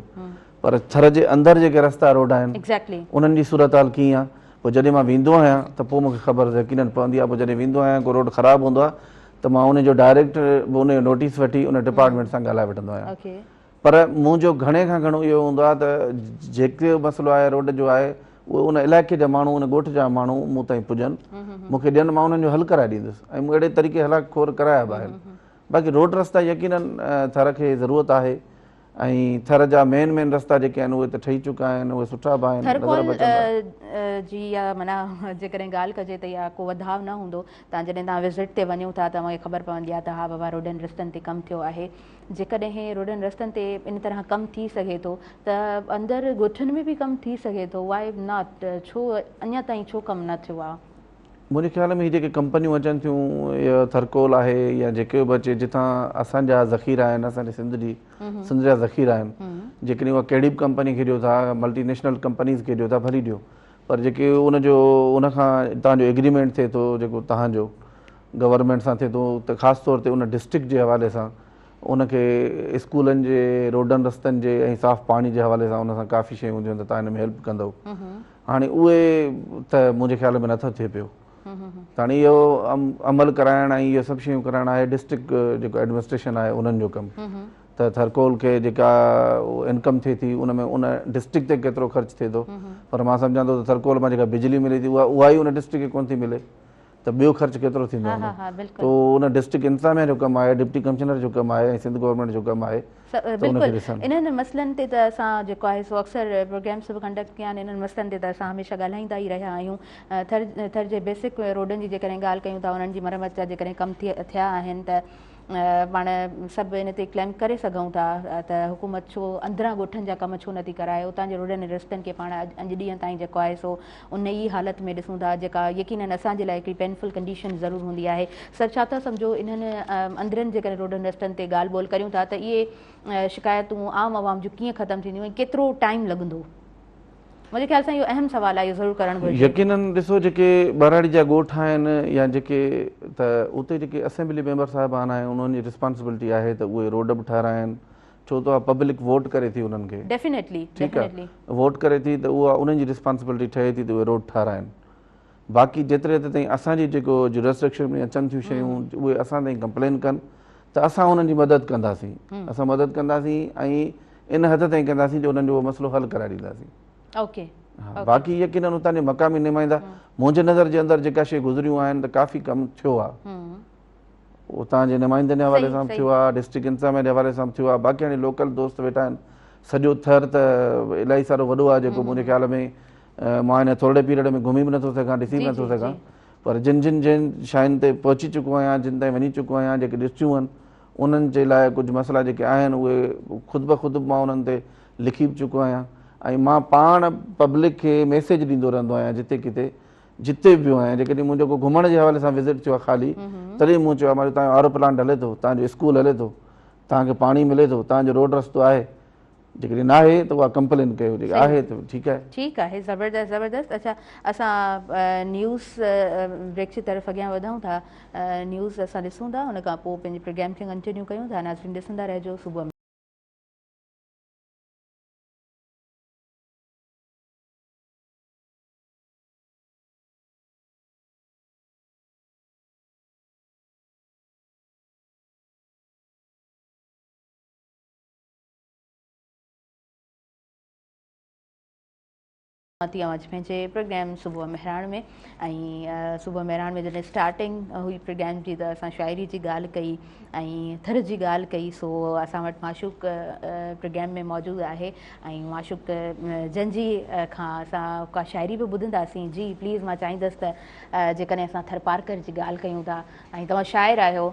پر ٿر جي اندر جيڪي رستا روڊ آهن انهن جي صورتحال ڪيئن آهي پوء جڏهن مان ويندو آهيان ته پوء مون کي خبر يقينن پوندي آهي پوء جڏهن ويندو آهيان ڪو روڊ خراب هوندو آهي ته مان ان جو ڊائريڪٽ به ان جو نوٽيس وٺي ان ڊپارٽمينٽ سان ڳالهائي وٺندو آهيان پر منهنجو گهڻي کان گهڻو اهو هوندو آهي ته جيڪي مسئلو آهي روڊ جو آهي اهو ان علائقي جا ماڻهو ان ڳوٺ جا ماڻهو مون تائين پڄن مون کي ڏين مان انهن جو حل ڪرائي ڏيندس ۽ مون اهڙي طريقي حل کوڙ ڪرايا به آهن باقي روڊ رستا يقينن ٿر کي ضرورت آهي ۽ ٿر جا مين مين رستا جيڪي آهن اهي ته ٺهي چڪا آهن اهي سٺا به آهن نظر به اچن ٿا. جي يا معنيٰ جيڪڏهن ڳالهه ڪجي ته اها ڪو وڌاء نه هوندو تان جڏهن توهان وزٽ تي وڃو ٿا ته اوهان کي خبر پوندي آهي ته ها بابا روڊن رستن تي ڪم ٿيو آهي جيڪڏهن روڊن رستن تي ان طرح ڪم ٿي سگهي ٿو ته اندر ڳوٺن ۾ به ڪم ٿي سگهي ٿو واء not ڇو اڃا تائين ڇو ڪم نه ٿيو آ. منهنجي خيال ۾ هي جيڪي ڪمپنيون اچن ٿيون يا ٿرڪول آهي يا جيڪي به اچي جتان اسان جا ذخيرا آهن اسان جي سنڌ جي سنڌ جا ذخيرا آهن جيڪڏهن اها ڪهڙي به ڪمپني کي ڏيو ٿا ملٽي نيشنل ڪمپنيز کي ڏيو ٿا ڀلي ڏيو پر جيڪي ان جو ان کان تهان جو ايگريمينٽ ٿئي ٿو جيڪو تهان جو گورنمينٽ سان ٿئي ٿو ته خاص طور تي ان ڊسٽرڪٽ جي حوالي سان ان کي اسڪولن جي روڊن رستن جي ۽ صاف پاڻي جي حوالي سان ان سان ڪافي شيون هونديون آهن ته تهان هن ۾ هيلپ ڪندؤ هاڻي اهي ته منهنجي خيال ۾ نٿو ٿئي پيو ته هاڻي اهو عمل ڪرائڻ ۽ اهي سڀ شيون ڪرائڻ آهي ڊسٽرڪٽ جيڪو ايڊمنسٽريشن آهي انهن جو ڪم ته ٿرڪول کي جيڪا انڪم ٿئي ٿي ان ۾ ان ڊسٽرڪٽ تي ڪيترو خرچ ٿئي ٿو پر مان سمجهان ٿو ته ٿرڪول مان جيڪا بجلي ملي ٿي اها اها ئي ان ڊسٽرڪٽ کي ڪونه ٿي ملي ته ٻيو خرچ ڪيترو ٿيندو هوندو تو ان ڊسٽرڪٽ انتظاميا جو ڪم آهي ڊپٽي ڪمشنر جو ڪم آهي ۽ سنڌ گورنمينٽ جو ڪم آهي ته ان کي ڏسن. انهن مسئلن تي ته اسان جيڪو آهي سو اڪثر پروگرامس به ڪنڊڪٽ ڪيا آهن انهن مسئلن تي ته اسان هميشه ڳالهائيندا ئي رهيا آهيون ٿر ٿر جي بيسڪ روڊن جي جيڪڏهن ڳالهه ڪيون ٿا انهن جي مرمت جا جيڪڏهن ڪم ٿيا آهن ته پاڻ سڀ ان تي ڪليم ڪري سگهون ٿا ته حڪومت ڇو اندران ڳوٺن جا ڪم ڇو نٿي ڪرائي اتان جي روڊن ۽ رستن کي پاڻ اڄ ڏينهن تائين جيڪو آهي سو ان ئي حالت ۾ ڏسون ٿا جيڪا يقينن اسان جي لاء هڪڙي پينفل ڪنڊيشن ضرور هوندي آهي سر ڇا ٿا سمجهو انهن اندرن جيڪڏهن روڊن رستن تي ڳالهه ٻولهه ڪريون ٿا ته اهي شڪايتون عام عوام جون ڪيئن ختم ٿينديون ۽ ڪيترو ٽائيم لڳندو منهنجي خيال سان اهو اهم سوال آهي اهو ضرور ڪرڻ گهرجي. يقينن ڏسو جيڪي ٻهراڙي جا ڳوٺ آهن يا جيڪي ته اتي جيڪي اسيمبلي ميمبر صاحبان آهن انهن جي رسپانسبلٽي آهي ته اهي روڊ به ٺهرائن ڇو ته اها پبلڪ ووٽ ڪري ٿي انهن کي ڊيفينيٽلي ٺيڪ آهي ووٽ ڪري ٿي ته اها انهن جي رسپانسبلٽي ٺهي ٿي ته اهي روڊ ٺهرائن باقي جيتري حد تائين اسان جي جيڪو جورسڊڪشن ۾ اچن ٿيون شيون اهي اسان تائين ڪمپلين ڪن ته اسان انهن جي مدد ڪنداسين اسان مدد ڪنداسين ۽ ان حد تائين ڪنداسين جو انهن جو اهو مسئلو حل ڪرائي ڏينداسين. اوڪي ها باقي يقينن اتان جي مقامي نمائندا منهنجي نظر جي اندر جيڪا شيء گذريون آهن ته ڪافي ڪم ٿيو آهي اتان جي نمائندن جي حوالي سان به ٿيو آهي ڊسٽرڪٽ انتظاميا جي حوالي سان به ٿيو آهي باقي هاڻي لوڪل دوست ويٺا آهن سڄو ٿر ته الاهي سارو وڏو آهي جيڪو منهنجي خيال ۾ مان هن ٿورڙي پيريڊ ۾ گهمي به نٿو سگهان ڏسي به نٿو سگهان پر جن جن جن شين تي پهچي چڪو آهيان جن تائين وڃي چڪو آهيان جيڪي ڏسيون آهن انهن جي لاء ڪجهه مسئلا جيڪي آهن اهي خود بخود به مان انهن تي لکي به چڪو آهيان ۽ مان پاڻ پبلڪ کي ميسيج ڏيندو رهندو آهيان جتي ڪٿي جتي به ويو آهيان جيڪڏهن منهنجو ڪو گهمڻ جي حوالي سان وزٽ ٿيو آهي خالي تڏهن مون چيو آهي مان توهان جو آر او پلانٽ هلي ٿو توهان جو اسڪول هلي ٿو توهان کي پاڻي ملي ٿو توهان جو روڊ رستو آهي جيڪڏهن ناهي ته اها ڪمپلين ڪيو جيڪڏهن آهي ته ٺيڪ آهي. ٺيڪ آهي زبردست زبردست اڇا اسان نيوز بريڪ جي طرف اڳيان وڌون ٿا نيوز اسان ڏسون ٿا ان کان پوء پنهنجي پروگرام کي ڪنٽينيو ڪيون ٿا ناظرين ڏسندا رهجو صبح ۾. ٿي اوهان جي پنهنجي پروگرام صبح مهراڻ ۾ ۽ صبح مهراڻ ۾ جڏهن اسٽارٽنگ هئي پروگرام جي ته اسان شاعري جي ڳالهه ڪئي ۽ ٿر جي ڳالهه ڪئي سو اسان وٽ معشوق پروگرام ۾ موجود آهي ۽ معشوق جنجي کان اسان ڪا شاعري به ٻڌنداسين جي پليز مان چاهيندس ته جيڪڏهن اسان ٿر پارڪر جي ڳالهه ڪيون ٿا ۽ توهان شاعر آهيو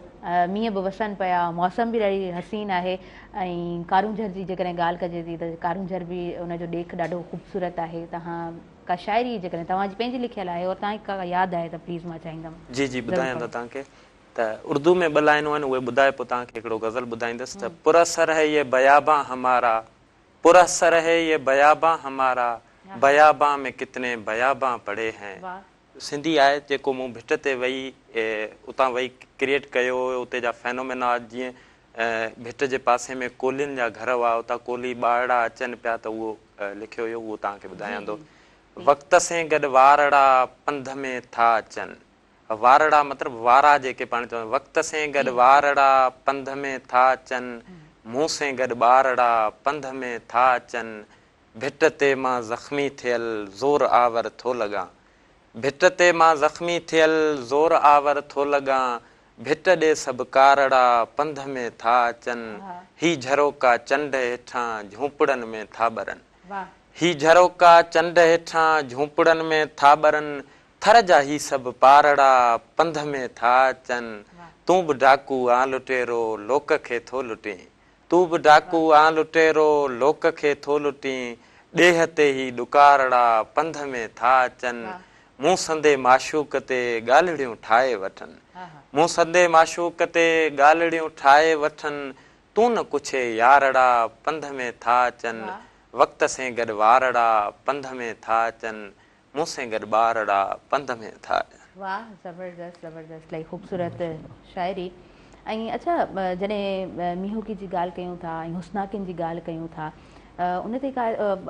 مينهن به وسن پيا موسم به ڏاڍي حسين آهي ۽ ڪارونجهر جي جيڪڏهن ڳالهه ڪجي ٿي ته ڪارونجهر به ان جو ڏيک ڏاڍو خوبصورت آهي توهان ڪا شاعري جيڪڏهن توهان جي پنهنجي لکيل آهي اور توهان کي ڪا ياد آهي ته پليز مان چاهيندم جي جي ٻڌايان ٿو توهان کي ته اردو ۾ ٻه لائنون آهن اهي ٻڌائي پوء توهان کي هڪڙو غزل ٻڌائيندس ته پر اثر هي يه بيابان همارا پر اثر هي يه بيابان همارا بيابان ۾ ڪتني بيابان پڙي هين سنڌي آهي جيڪو مون ڀٽ تي ويهي اتان ويهي ڪريئيٽ ڪيو هيو اتي جا فينومينا جيئن ڀٽ جي پاسي ۾ ڪولهين جا گهر هئا اتان ڪولهي ٻارڙا اچن پيا ته اهو لکيو هيو اهو توهان کي ٻڌايان ٿو وقت سين گڏ وارڙا پنڌ ۾ ٿا اچن وارڙا مطلب وارا جيڪي پاڻ چوندا وقت سين گڏ وارڙا پنڌ ۾ ٿا اچن مون سين گڏ ٻارڙا پنڌ ۾ ٿا اچن ڀٽ تي مان زخمي ٿيل زور آور ٿو لڳان ڀٽ تي مان زخمي ٿيل زور آور ٿو لڳان ڀٽ ڏي سڀ ڪارڙا پنڌ ۾ ٿا اچن هي جهروڪا چنڊ هيٺان جهونپڙن ۾ ٿا ٻرن هي جهروڪا چنڊ هيٺان جهونپڙن ۾ ٿا ٻرن ٿر جا هي سڀ پارڙا پنڌ ۾ ٿا اچن تون به ڊاڪو آن لٽيرو لوڪ کي ٿو لٽين تون به ڊاڪو آن لٽيرو، لوڪ کي ٿو لٽين، ڏيهه تي هي ڏڪارڙا، پنڌ ۾ ٿا اچن، مون سندي معشوق تي ڳالهڙيون ٺاهي وٺن، مون سندي معشوق تي ڳالهڙيون ٺاهي وٺن، تون نه ڪڇي يارڙا، پنڌ ۾ ٿا اچن، وقت سين گڏ وارڙا، پنڌ ۾ ٿا اچن، مون سين گڏ ٻارڙا پنڌ ۾ ٿا اچن. واھ زبردست زبردست الاهي خوبصورت شاعري ۽ اڇا جڏهن مينهوڳي جي ڳالهه ڪيون ٿا ۽ حسناڪين جي ڳالهه ڪيون ٿا ان تي ڪا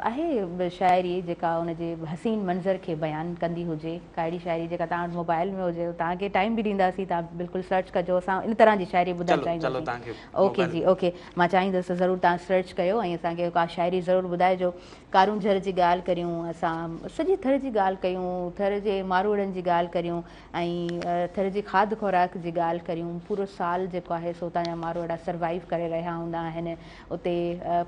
آهي شاعري جيڪا ان جي حسين منظر کي بيان ڪندي هجي ڪا اهڙي شاعري جيڪا توهان وٽ موبائل ۾ هجي توهان کي ٽائيم به ڏينداسين توهان بلڪل سرچ ڪجو اسان ان طرح جي شاعري ٻڌڻ چاهينداسين اوڪي جي اوڪي مان چاهيندس ته ضرور توهان سرچ ڪيو ۽ اسان کي ڪا شاعري ضرور ٻڌائجو ڪارونجهر جي ڳالهه ڪريون، اسان سڄي ٿر جي ڳالهه ڪيون، ٿر جي ماروئڙن جي ڳالهه ڪريون ۽ ٿر جي کاڌ خوراڪ جي ڳالهه ڪريون، پورو سال جيڪو آهي سو اتان جا ماروئڙا سروائيو ڪري رهيا هوندا آهن، اتي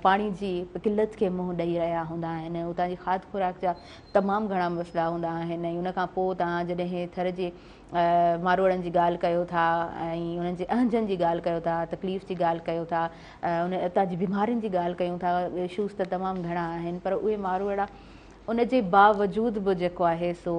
پاڻي جي قلت کي منهن ڏئي رهيا هوندا آهن، اتان جي کاڌ خوراڪ جا تمام گهڻا مسئلا هوندا آهن ۽ ان کان پوء توهان جڏهن ٿر جي ماروئڙن جي ڳالهه ڪيو ٿا ۽ انهن جي اهنجن جي ڳالهه ڪيو ٿا، تڪليف جي ڳالهه ڪيو ٿا، ان اتان جي بيمارين جي ڳالهه ڪيون ٿا، اشوز ته تمام گهڻا آهن پر اهي ماروئڙا ان جي باوجود به جيڪو آهي سو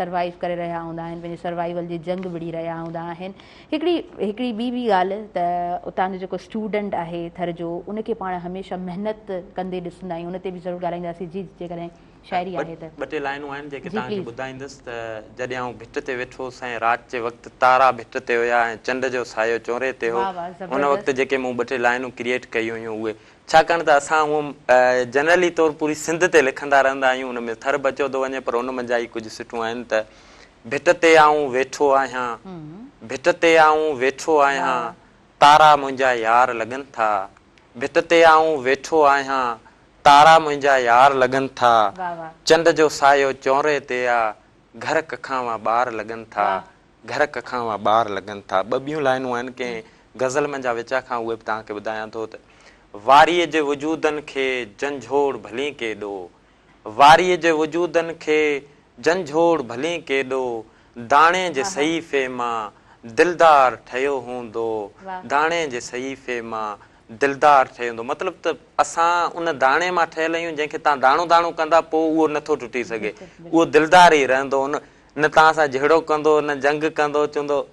سروائيو ڪري رهيا هوندا آهن، پنهنجي سروائيول جي جنگ وڙهي رهيا هوندا آهن. هڪڙي هڪڙي ٻي به ڳالهه ته اتان جو جيڪو اسٽوڊنٽ آهي ٿر جو ان کي پاڻ هميشه محنت ڪندي ڏسندا آهيون ان تي به ضرور ڳالهائينداسين جي جيڪڏهن شاعري آهي ته. ٻه ٽي لائنون آهن جيڪي توهان کي ٻڌائيندس ته جڏهن آئون ڀٽ تي ويٺو هوس ۽ رات جي وقت تارا ڀٽ تي هيا ۽ چنڊ جو سايو چونري تي هو ان وقت جيڪي مون ٻه ٽي لائنون ڪريئيٽ ڪيون هيون اهي ڇاڪاڻ ته اسان هونء جنرلي طور پوري سنڌ تي لکندا رهندا آهيون ان ۾ ٿر به اچيو ٿو وڃي پر ان منجهان ئي ڪجهه سٽون آهن ته ڀٽ تي آئون ويٺو آهيان ڀٽ تي آئون ويٺو آهيان تارا منهنجا يار لڳن ٿا ڀٽ تي آئون ويٺو آهيان تارا منهنجا يار لڳن ٿا چنڊ جو سايو چونري تي آ گهر ڪکان وان ٻار لڳن ٿا گهر ڪکان وان ٻار لڳن ٿا ٻه ٻيون لائنون آهن ڪنهن غزل منجهان وچان کان اهي به توهان کي ٻڌايان ٿو ته واريء جي وجودن کي جنجهوڙ ڀلين ڪيڏو واريء جي وجودن کي جنجهوڙ ڀلين ڪيڏو داڻي جي صحيفي مان دلدار ٺهيو هوندو داڻي جي صحيفي مان دلدار ٺهيو هوندو مطلب ته اسان ان داڻي مان ٺهيل آهيون جنهن کي توهان داڻو داڻو ڪندا پوء اهو نٿو ٽٽي سگهي اهو دلدار ئي رهندو ان نه توهان سان جهيڙو ڪندو نه جنگ ڪندو چوندو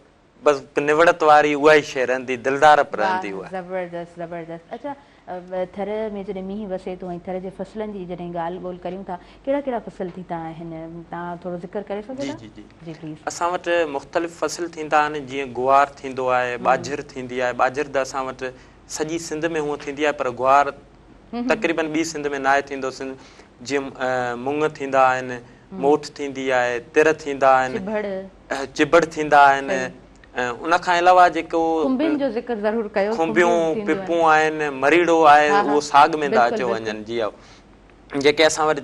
بس نوڙت واري اها ئي شيء رهندي دلدارپ رهندي اها. زبردست زبردست اڇا ٿر ۾ جڏهن مينهن وسي ٿو ۽ ٿر جي فصلن جي جڏهن ڳالهه ٻولهه ڪريون ٿا ڪهڙا ڪهڙا فصل ٿيندا آهن توهان ٿورو ذڪر ڪري سگهو ٿا جي جي جي پليز. اسان وٽ مختلف فصل ٿيندا آهن جيئن گوار ٿيندو آهي ٻاجهر ٿيندي آهي ٻاجهر ته اسان وٽ سڄي سنڌ ۾ هونء ٿيندي آهي پر گوار تقريبن ٻي سنڌ ۾ ناهي ٿيندو سنڌ جيئن مڱ ٿيندا آهن موٺ ٿيندي آهي تر ٿيندا آهن چڀڙ ٿيندا آهن ان کان علاوه جيڪو کنڀين جو ذڪر ضرور ڪيو کنڀيون پپون آهن مريڙو آهي اهو ساڳ ۾ ٿا اچيو وڃن جي ها. جيڪي اسان وٽ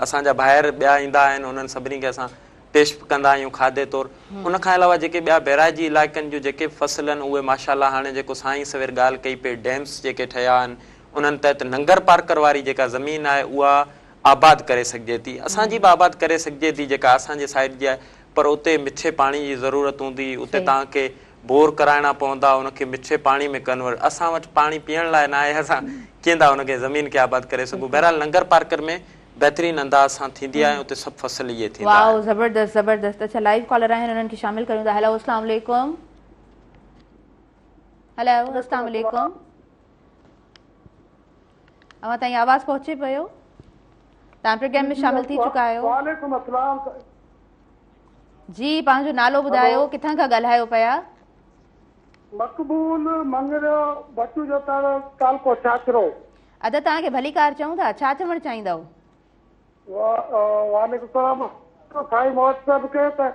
اسان جا ڀائر ٻيا ايندا آهن انهن سڀني کي اسان پيش به ڪندا آهيون کاڌي طور. ان کان علاوه جيڪي ٻيا بئراجي علائقن جون جيڪي به فصل آهن اهي ماشاء الله هاڻي جيڪو سائين سوير ڳالهه ڪئي پئي ڊيمس جيڪي ٺهيا آهن انهن تحت ننگر پارڪر واري جيڪا زمين آهي اها آباد ڪري سگهجي ٿي. اسان جي به آباد ڪري سگهجي ٿي جيڪا اسان جي سائيڊ جي آهي پر اتي مٺي پاڻي جي ضرورت هوندي اتي توهان کي بور ڪرائڻا پوندا ان کي مٺي پاڻي ۾ ڪنورٽ اسان وٽ پاڻي پيئڻ لاء ناهي اسان ڪيئن ٿا ان کي زمين کي آباد ڪري سگهون بهرحال ننگر پارڪر ۾ بهترين انداز سان ٿيندي آهي ۽ اتي سڀ فصل اهي ٿيندا واو آهن. زبردست زبردست اڇا لائيو ڪالر آهن انهن کي شامل ڪريون ٿا هيلو اسلام عليڪم هيلو اسلام عليڪم اوهان تائين آواز پهچي پيو توهان پروگرام ۾ شامل ٿي چڪا آهيو وعليڪم السلام جي پنهنجو نالو ٻڌايو ڪٿان کان ڳالهايو پيا؟ مقبول مڱريو بچو جو تڙ تعلقو ڇاڇرو. ادا توهان کي ڀليڪار چئون ٿا ڇا چوڻ چاهيندؤ؟ وعليڪم السلام سائين معزز کي ته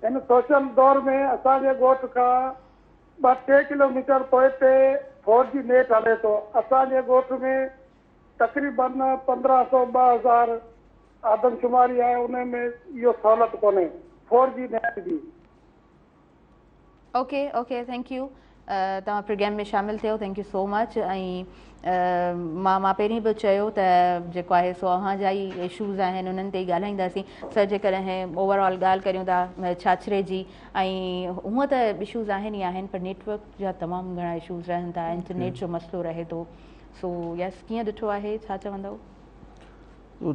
هن سوشل دور ۾ اسان جي ڳوٺ کان ٻه ٽي ڪلو ميٽر پوئتي فور جي نيٽ هلي ٿو اسان جي ڳوٺ ۾ تقريبن 1500 2000 آدمشماري آهي انهي ۾ اهو سهولت ڪونهي فور جي نيٽ جي. اوڪي اوڪي thank you توهان پروگرام ۾ شامل ٿيو thank you سو مچ ۽ مان مان پهرين به چيو ته جيڪو آهي سو اوهان جا ئي اشوز آهن انهن تي ئي ڳالهائينداسين سر جيڪڏهن اوور آل ڳالهه ڪريون ٿا ڇاڇري جي ۽ هونء ته اشوز آهن ئي آهن پر نيٽورڪ جا تمام گهڻا اشوز رهن ٿا انٽرنيٽ جو مسئلو رهي ٿو سو يس ڪيئن ڏٺو آهي ڇا چوندؤ؟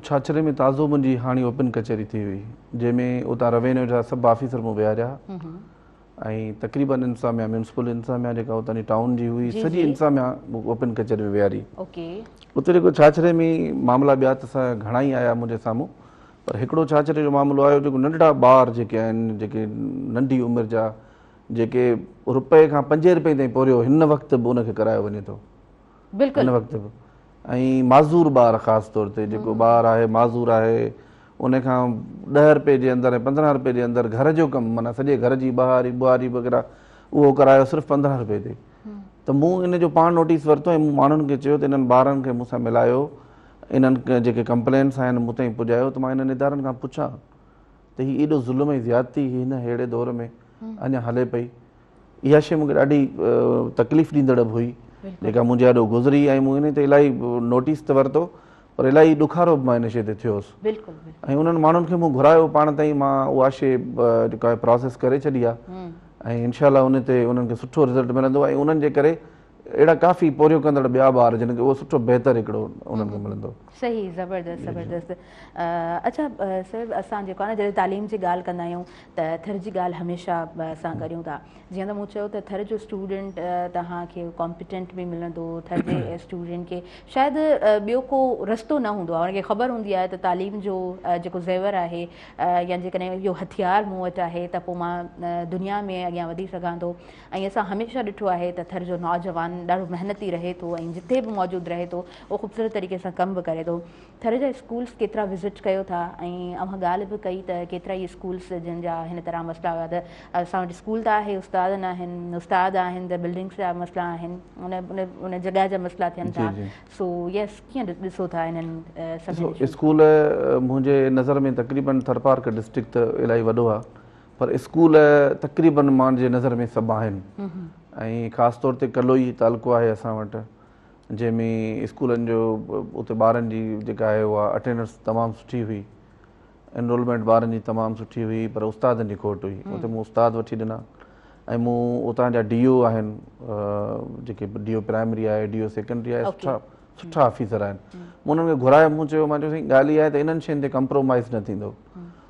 ڇاڇري ۾ تازو منهنجي هاڻي اوپن ڪچهري ٿي هئي جنهن ۾ اتان روينيو جا سڀ آفيسر مون ويهاريا ۽ تقريبن انتظاميا ميونسپل انتظاميا جيڪا اتان جي ٽائون جي هئي سڄي انتظاميا اوپن ڪچهري ۾ ويهاري. اتي جيڪو ڇاڇري ۾ معاملا ٻيا ته گهڻا ئي آيا منهنجي سامهون پر هڪڙو ڇاڇري جو معاملو آيو جيڪو ننڍڙا ٻار جيڪي آهن جيڪي ننڍي عمر جا جيڪي رپئي کان پنجين رپئي تائين پورهيو هن وقت به ان کي ڪرايو وڃي ٿو. بلڪل. هن وقت به ۽ معذور ٻار خاص طور تي جيڪو ٻار آهي معذور آهي ان کان 10 رپئي جي اندر ۽ 15 رپئي جي اندر گهر جو ڪم معنيٰ سڄي گهر جي ٻهاري ٻهاري وغيره اهو ڪرايو صرف 15 رپئي تي ته مون ان جو پاڻ نوٽيس ورتو ۽ مون ماڻهن کي چيو ته انهن ٻارن کي مون سان ملايو انهن جيڪي ڪمپلينس آهن مون تائين پڄايو ته مان انهن ادارن کان پڇان ته هي ايڏو ظلم ۽ زيادتي هن ههڙي دور ۾ اڃا هلي پئي اها شيء مون کي ڏاڍي تڪليف ڏيندڙ به هئي جيڪا منهنجي آڏو گذري ۽ مون ان تي الاهي نوٽيس ته ورتو پر الاهي ڏکارو به مان ان شيء تي ٿيو هوس ۽ انهن ماڻهن کي مون گهرايو پاڻ تائين مان اها شيء جيڪا آهي پراسيس ڪري ڇڏي آهي ۽ انشاء الله ان تي انهن کي سٺو رزلٽ ملندو ۽ انهن جي ڪري اهڙا ڪافي پورهيو ڪندڙ ٻيا ٻار جن کي اهو سٺو بهتر هڪڙو انهن کي ملندو. صحيح زبردست زبردست اڇا سر اسان جيڪو آهي نه جڏهن تعليم جي ڳالهه ڪندا آهيون ته ٿر جي ڳالهه هميشه اسان ڪريون ٿا جيئن ته مون چيو ته ٿر جو اسٽوڊنٽ توهان کي ڪامپيٽنٽ به ملندو ٿر جي اسٽوڊنٽ کي شايد ٻيو ڪو رستو نه هوندو آهي ان کي خبر هوندي آهي ته تعليم جو جيڪو زيور آهي يا جيڪڏهن اهو هٿيار مون وٽ آهي ته پوء مان دنيا ۾ اڳيان وڌي سگهان ٿو ۽ اسان هميشه ڏٺو آهي ته ٿر جو نوجوان ڏاڍو محنتي رهي ٿو ۽ جتي به موجود رهي ٿو اهو خوبصورت طريقي سان ڪم به ڪري ٿو. ٿر جا اسڪولس ڪيترا وزٽ ڪيو ٿا ۽ اوهان ڳالهه به ڪئي ته ڪيترا ئي اسڪولس جن جا هن طرح مسئلا هيا ته اسان وٽ اسڪول ته آهي استاد نه آهن استاد آهن ته بلڊنگس جا مسئلا آهن ان ان ان جڳهه جا مسئلا ٿين ٿا سو يس ڪيئن ڏسو ٿا انهن سڀني ڏسو اسڪول منهنجي نظر ۾ تقريبن ٿرپارڪر ڊسٽرڪٽ ته الاهي وڏو آهي پر اسڪول تقريبن مان جي نظر ۾ سڀ آهن ۽ خاص طور تي ڪلوئي تعلقو آهي اسان وٽ جنهن ۾ اسڪولن جو اتي ٻارن جي جيڪا آهي اها اٽينڊنس تمام سٺي هئي انرولمينٽ ٻارن جي تمام سٺي هئي پر استادن جي کوٽ هئي اتي مون استاد وٺي ڏنا ۽ مون اتان جا ڊي او آهن جيڪي ڊي او پرائمري آهي ڊي او سيڪنڊري آهي سٺا سٺا آفيسر آهن مون انهن کي گهرايو مون چيو مان چيو سائين ڳالهه اها آهي ته انهن شين تي ڪمپرومائز نه ٿيندو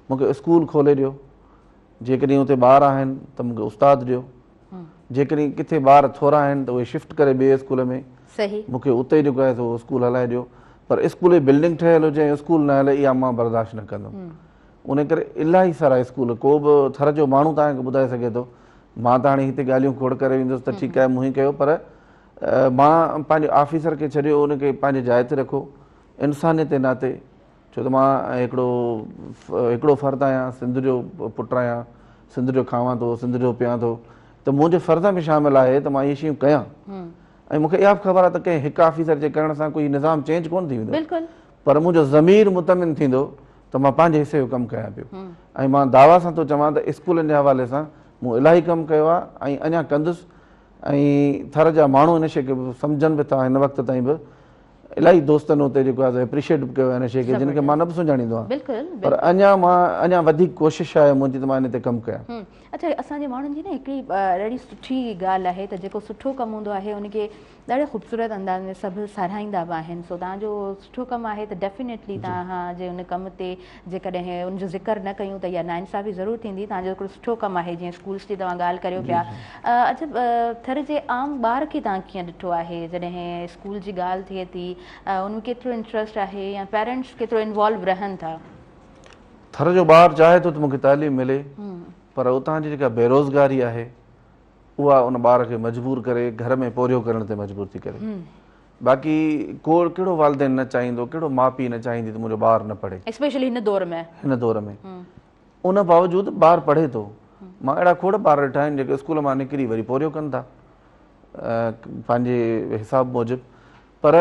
مون کي اسڪول کولي ڏيو جيڪڏهن اتي ٻار آهن ته مون کي استاد ڏيو جيڪڏهن ڪٿي ٻار ٿورا آهن ته اهي شفٽ ڪري ٻئي اسڪول ۾ مون کي اتي جيڪو آهي سو اسڪول هلائي ڏيو پر اسڪول جي بلڊنگ ٺهيل هجي ۽ اسڪول نه هلي اها مان برداشت نه ڪندم ان ڪري الاهي سارا اسڪول ڪو به ٿر جو ماڻهو توهان کي ٻڌائي سگهي ٿو مان ته هاڻي هتي ڳالهيون کوڙ ڪري ويندس ته ٺيڪ آهي مون هي ڪيو پر مان پنهنجي آفيسر کي ڇڏيو ان کي پنهنجي جاء تي رکو انسانيت جي ناتي ڇو ته مان هڪڙو هڪڙو فرد آهيان، سنڌ جو پٽ آهيان، سنڌ جو کاوان ٿو، سنڌ جو پيان ٿو ته منهنجي فرض ۾ شامل آهي ته مان اهي شيون ڪيان ۽ مون کي اها به خبر آهي ته ڪنهن هڪ آفيسر جي ڪرڻ سان ڪوئي نظام چينج ڪونه ٿي ويندو پر منهنجو ضمير مطمئن ٿيندو ته مان پنهنجي حصي جو ڪم ڪيان پيو ۽ مان دعويٰ سان ٿو چوان ته اسڪولن جي حوالي سان مون الاهي ڪم ڪيو آهي ۽ اڃا ڪندس ۽ ٿر جا ماڻهو ان شيء کي سمجهن به ٿا هن وقت تائين به الاهي دوستن اتي جيڪو آهي اپريشيٽ به ڪيو آهي ان شيء کي جن کي مان نه به سڃاڻيندو آهيان پر اڃا مان اڃا وڌيڪ ڪوشش آهي منهنجي ته مان ان تي ڪم ڪيان. اڇا اسان جي ماڻهن جي نه هڪڙي ڏاڍي سٺي ڳالهه آهي ته جيڪو سٺو ڪم هوندو آهي ان کي ڏاڍي خوبصورت انداز ۾ سڀ ساراهيندا به آهن سو توهان جو سٺو ڪم آهي ته ڊيفينيٽلي توهان جي ان ڪم تي جيڪڏهن ان جو ذڪر نه ڪيون ته اها ناانصافي ضرور ٿيندي توهان جو هڪڙو سٺو ڪم آهي جيئن اسڪولس جي توهان ڳالهه ڪريو پيا اڇا ٿر جي عام ٻار کي توهان ڪيئن ڏٺو آهي جڏهن اسڪول جي ڳالهه ٿئي ٿي ان ۾ ڪيترو انٽرسٽ آهي يا پيرنٽس ڪيترو انوالو رهن ٿا؟ ٿر جو ٻار چاهي ٿو ته مون کي تعليم ملي پر اتان جي جيڪا بيروزگاري آهي اها ان ٻار کي مجبور ڪري گهر ۾ پورهيو ڪرڻ تي مجبور ٿي ڪري. باقي ڪو ڪهڙو والدين نه چاهيندو، ڪهڙو ماء پيء نه چاهيندي ته منهنجو ٻار نه پڙهي. اسپيشلي هن دور ۾. هن دور ۾. ان باوجود ٻار پڙهي ٿو. مان اهڙا کوڙ ٻار ڏٺا آهن جيڪي اسڪول مان نڪري وري پورهيو ڪن ٿا پنهنجي حساب موجب پر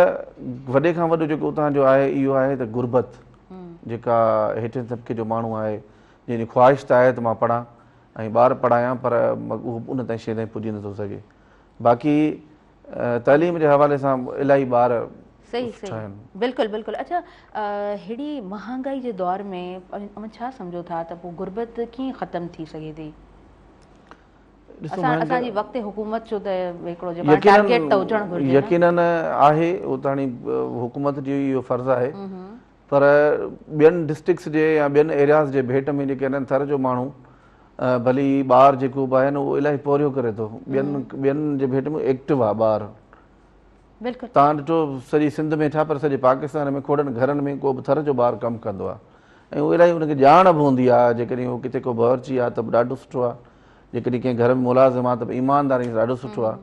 وڏي کان وڏو جيڪو اتان جو آهي اهو آهي ته غربت جيڪا هيٺين طبقي جو ماڻهو آهي جنهن جي خواهش ته آهي ته مان پڙهان ۽ ٻار پڙهايان پر اهو ان تائين شيء تائين پڄي نٿو سگهي باقي تعليم جي حوالي سان الاهي ٻار صحيح صحيح بلڪل بلڪل اڇا ههڙي مهانگائي جي دور ۾ اوهان ڇا سمجهو ٿا ته پوء غربت ڪيئن ختم ٿي سگهي ٿي اسان اسان جي وقت حڪومت جو ته هڪڙو جيڪو ٽارگيٽ ته هجڻ گهرجي يقينن آهي اهو ته هاڻي حڪومت جو اهو فرض آهي پر ٻين ڊسٽرڪٽس جي يا ٻين ايرياز جي ڀيٽ ۾ جيڪي آهن ٿر جو ماڻهو ڀلي ٻار جيڪو به آهي نه اهو الاهي پورهيو ڪري ٿو ٻين ٻين جي ڀيٽ ۾ ايڪٽو آهي ٻار بلڪل تان ڏٺو سڄي سنڌ ۾ ڇا پر سڄي پاڪستان ۾ کوڙن گهرن ۾ ڪو به ٿر جو ٻار ڪم ڪندو آهي ۽ اهو الاهي ان کي ڄاڻ به هوندي آهي جيڪڏهن هو ڪٿي ڪو باورچي آهي ته به ڏاڍو سٺو آهي جيڪڏهن ڪنهن گهر ۾ ملازم آهي ته به ايمانداري سان ڏاڍو سٺو آهي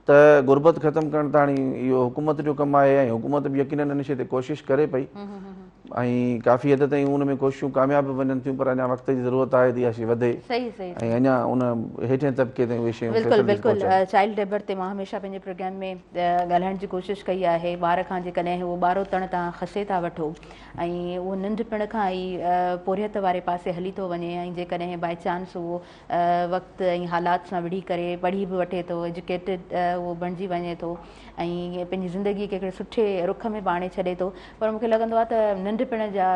ته غربت ختم ڪرڻ ته هاڻي اهو حڪومت جو ڪم آهي ۽ حڪومت به يقينن ان شيء تي ڪوشش ڪري پئي ۽ ڪافي حد تائين ان ۾ ڪوششون ڪامياب به وڃن ٿيون پر اڃا وقت جي ضرورت آهي ته اها شيء وڌي ۽ اڃا ان هيٺين طبقي تائين اهي شيون بلڪل بلڪل چائلڊ ليبر تي مان هميشه پنهنجي پروگرام ۾ ڳالهائڻ جي ڪوشش ڪئي آهي ٻار کان جيڪڏهن اهو ٻاروتڻ تان کسي ٿا وٺو ۽ اهو ننڍپڻ کان ئي پورهيت واري پاسي هلي ٿو وڃي ۽ جيڪڏهن بائي چانس اهو وقت ۽ حالات سان وڙهي ڪري پڙهي به وٺي ٿو ايجوڪيٽيڊ اهو بڻجي وڃي ٿو ۽ پنهنجي زندگي کي هڪڙي سٺي رخ ۾ به آڻي ڇڏي ٿو پر مونکي لڳندو آهي ته ننڍپڻ جا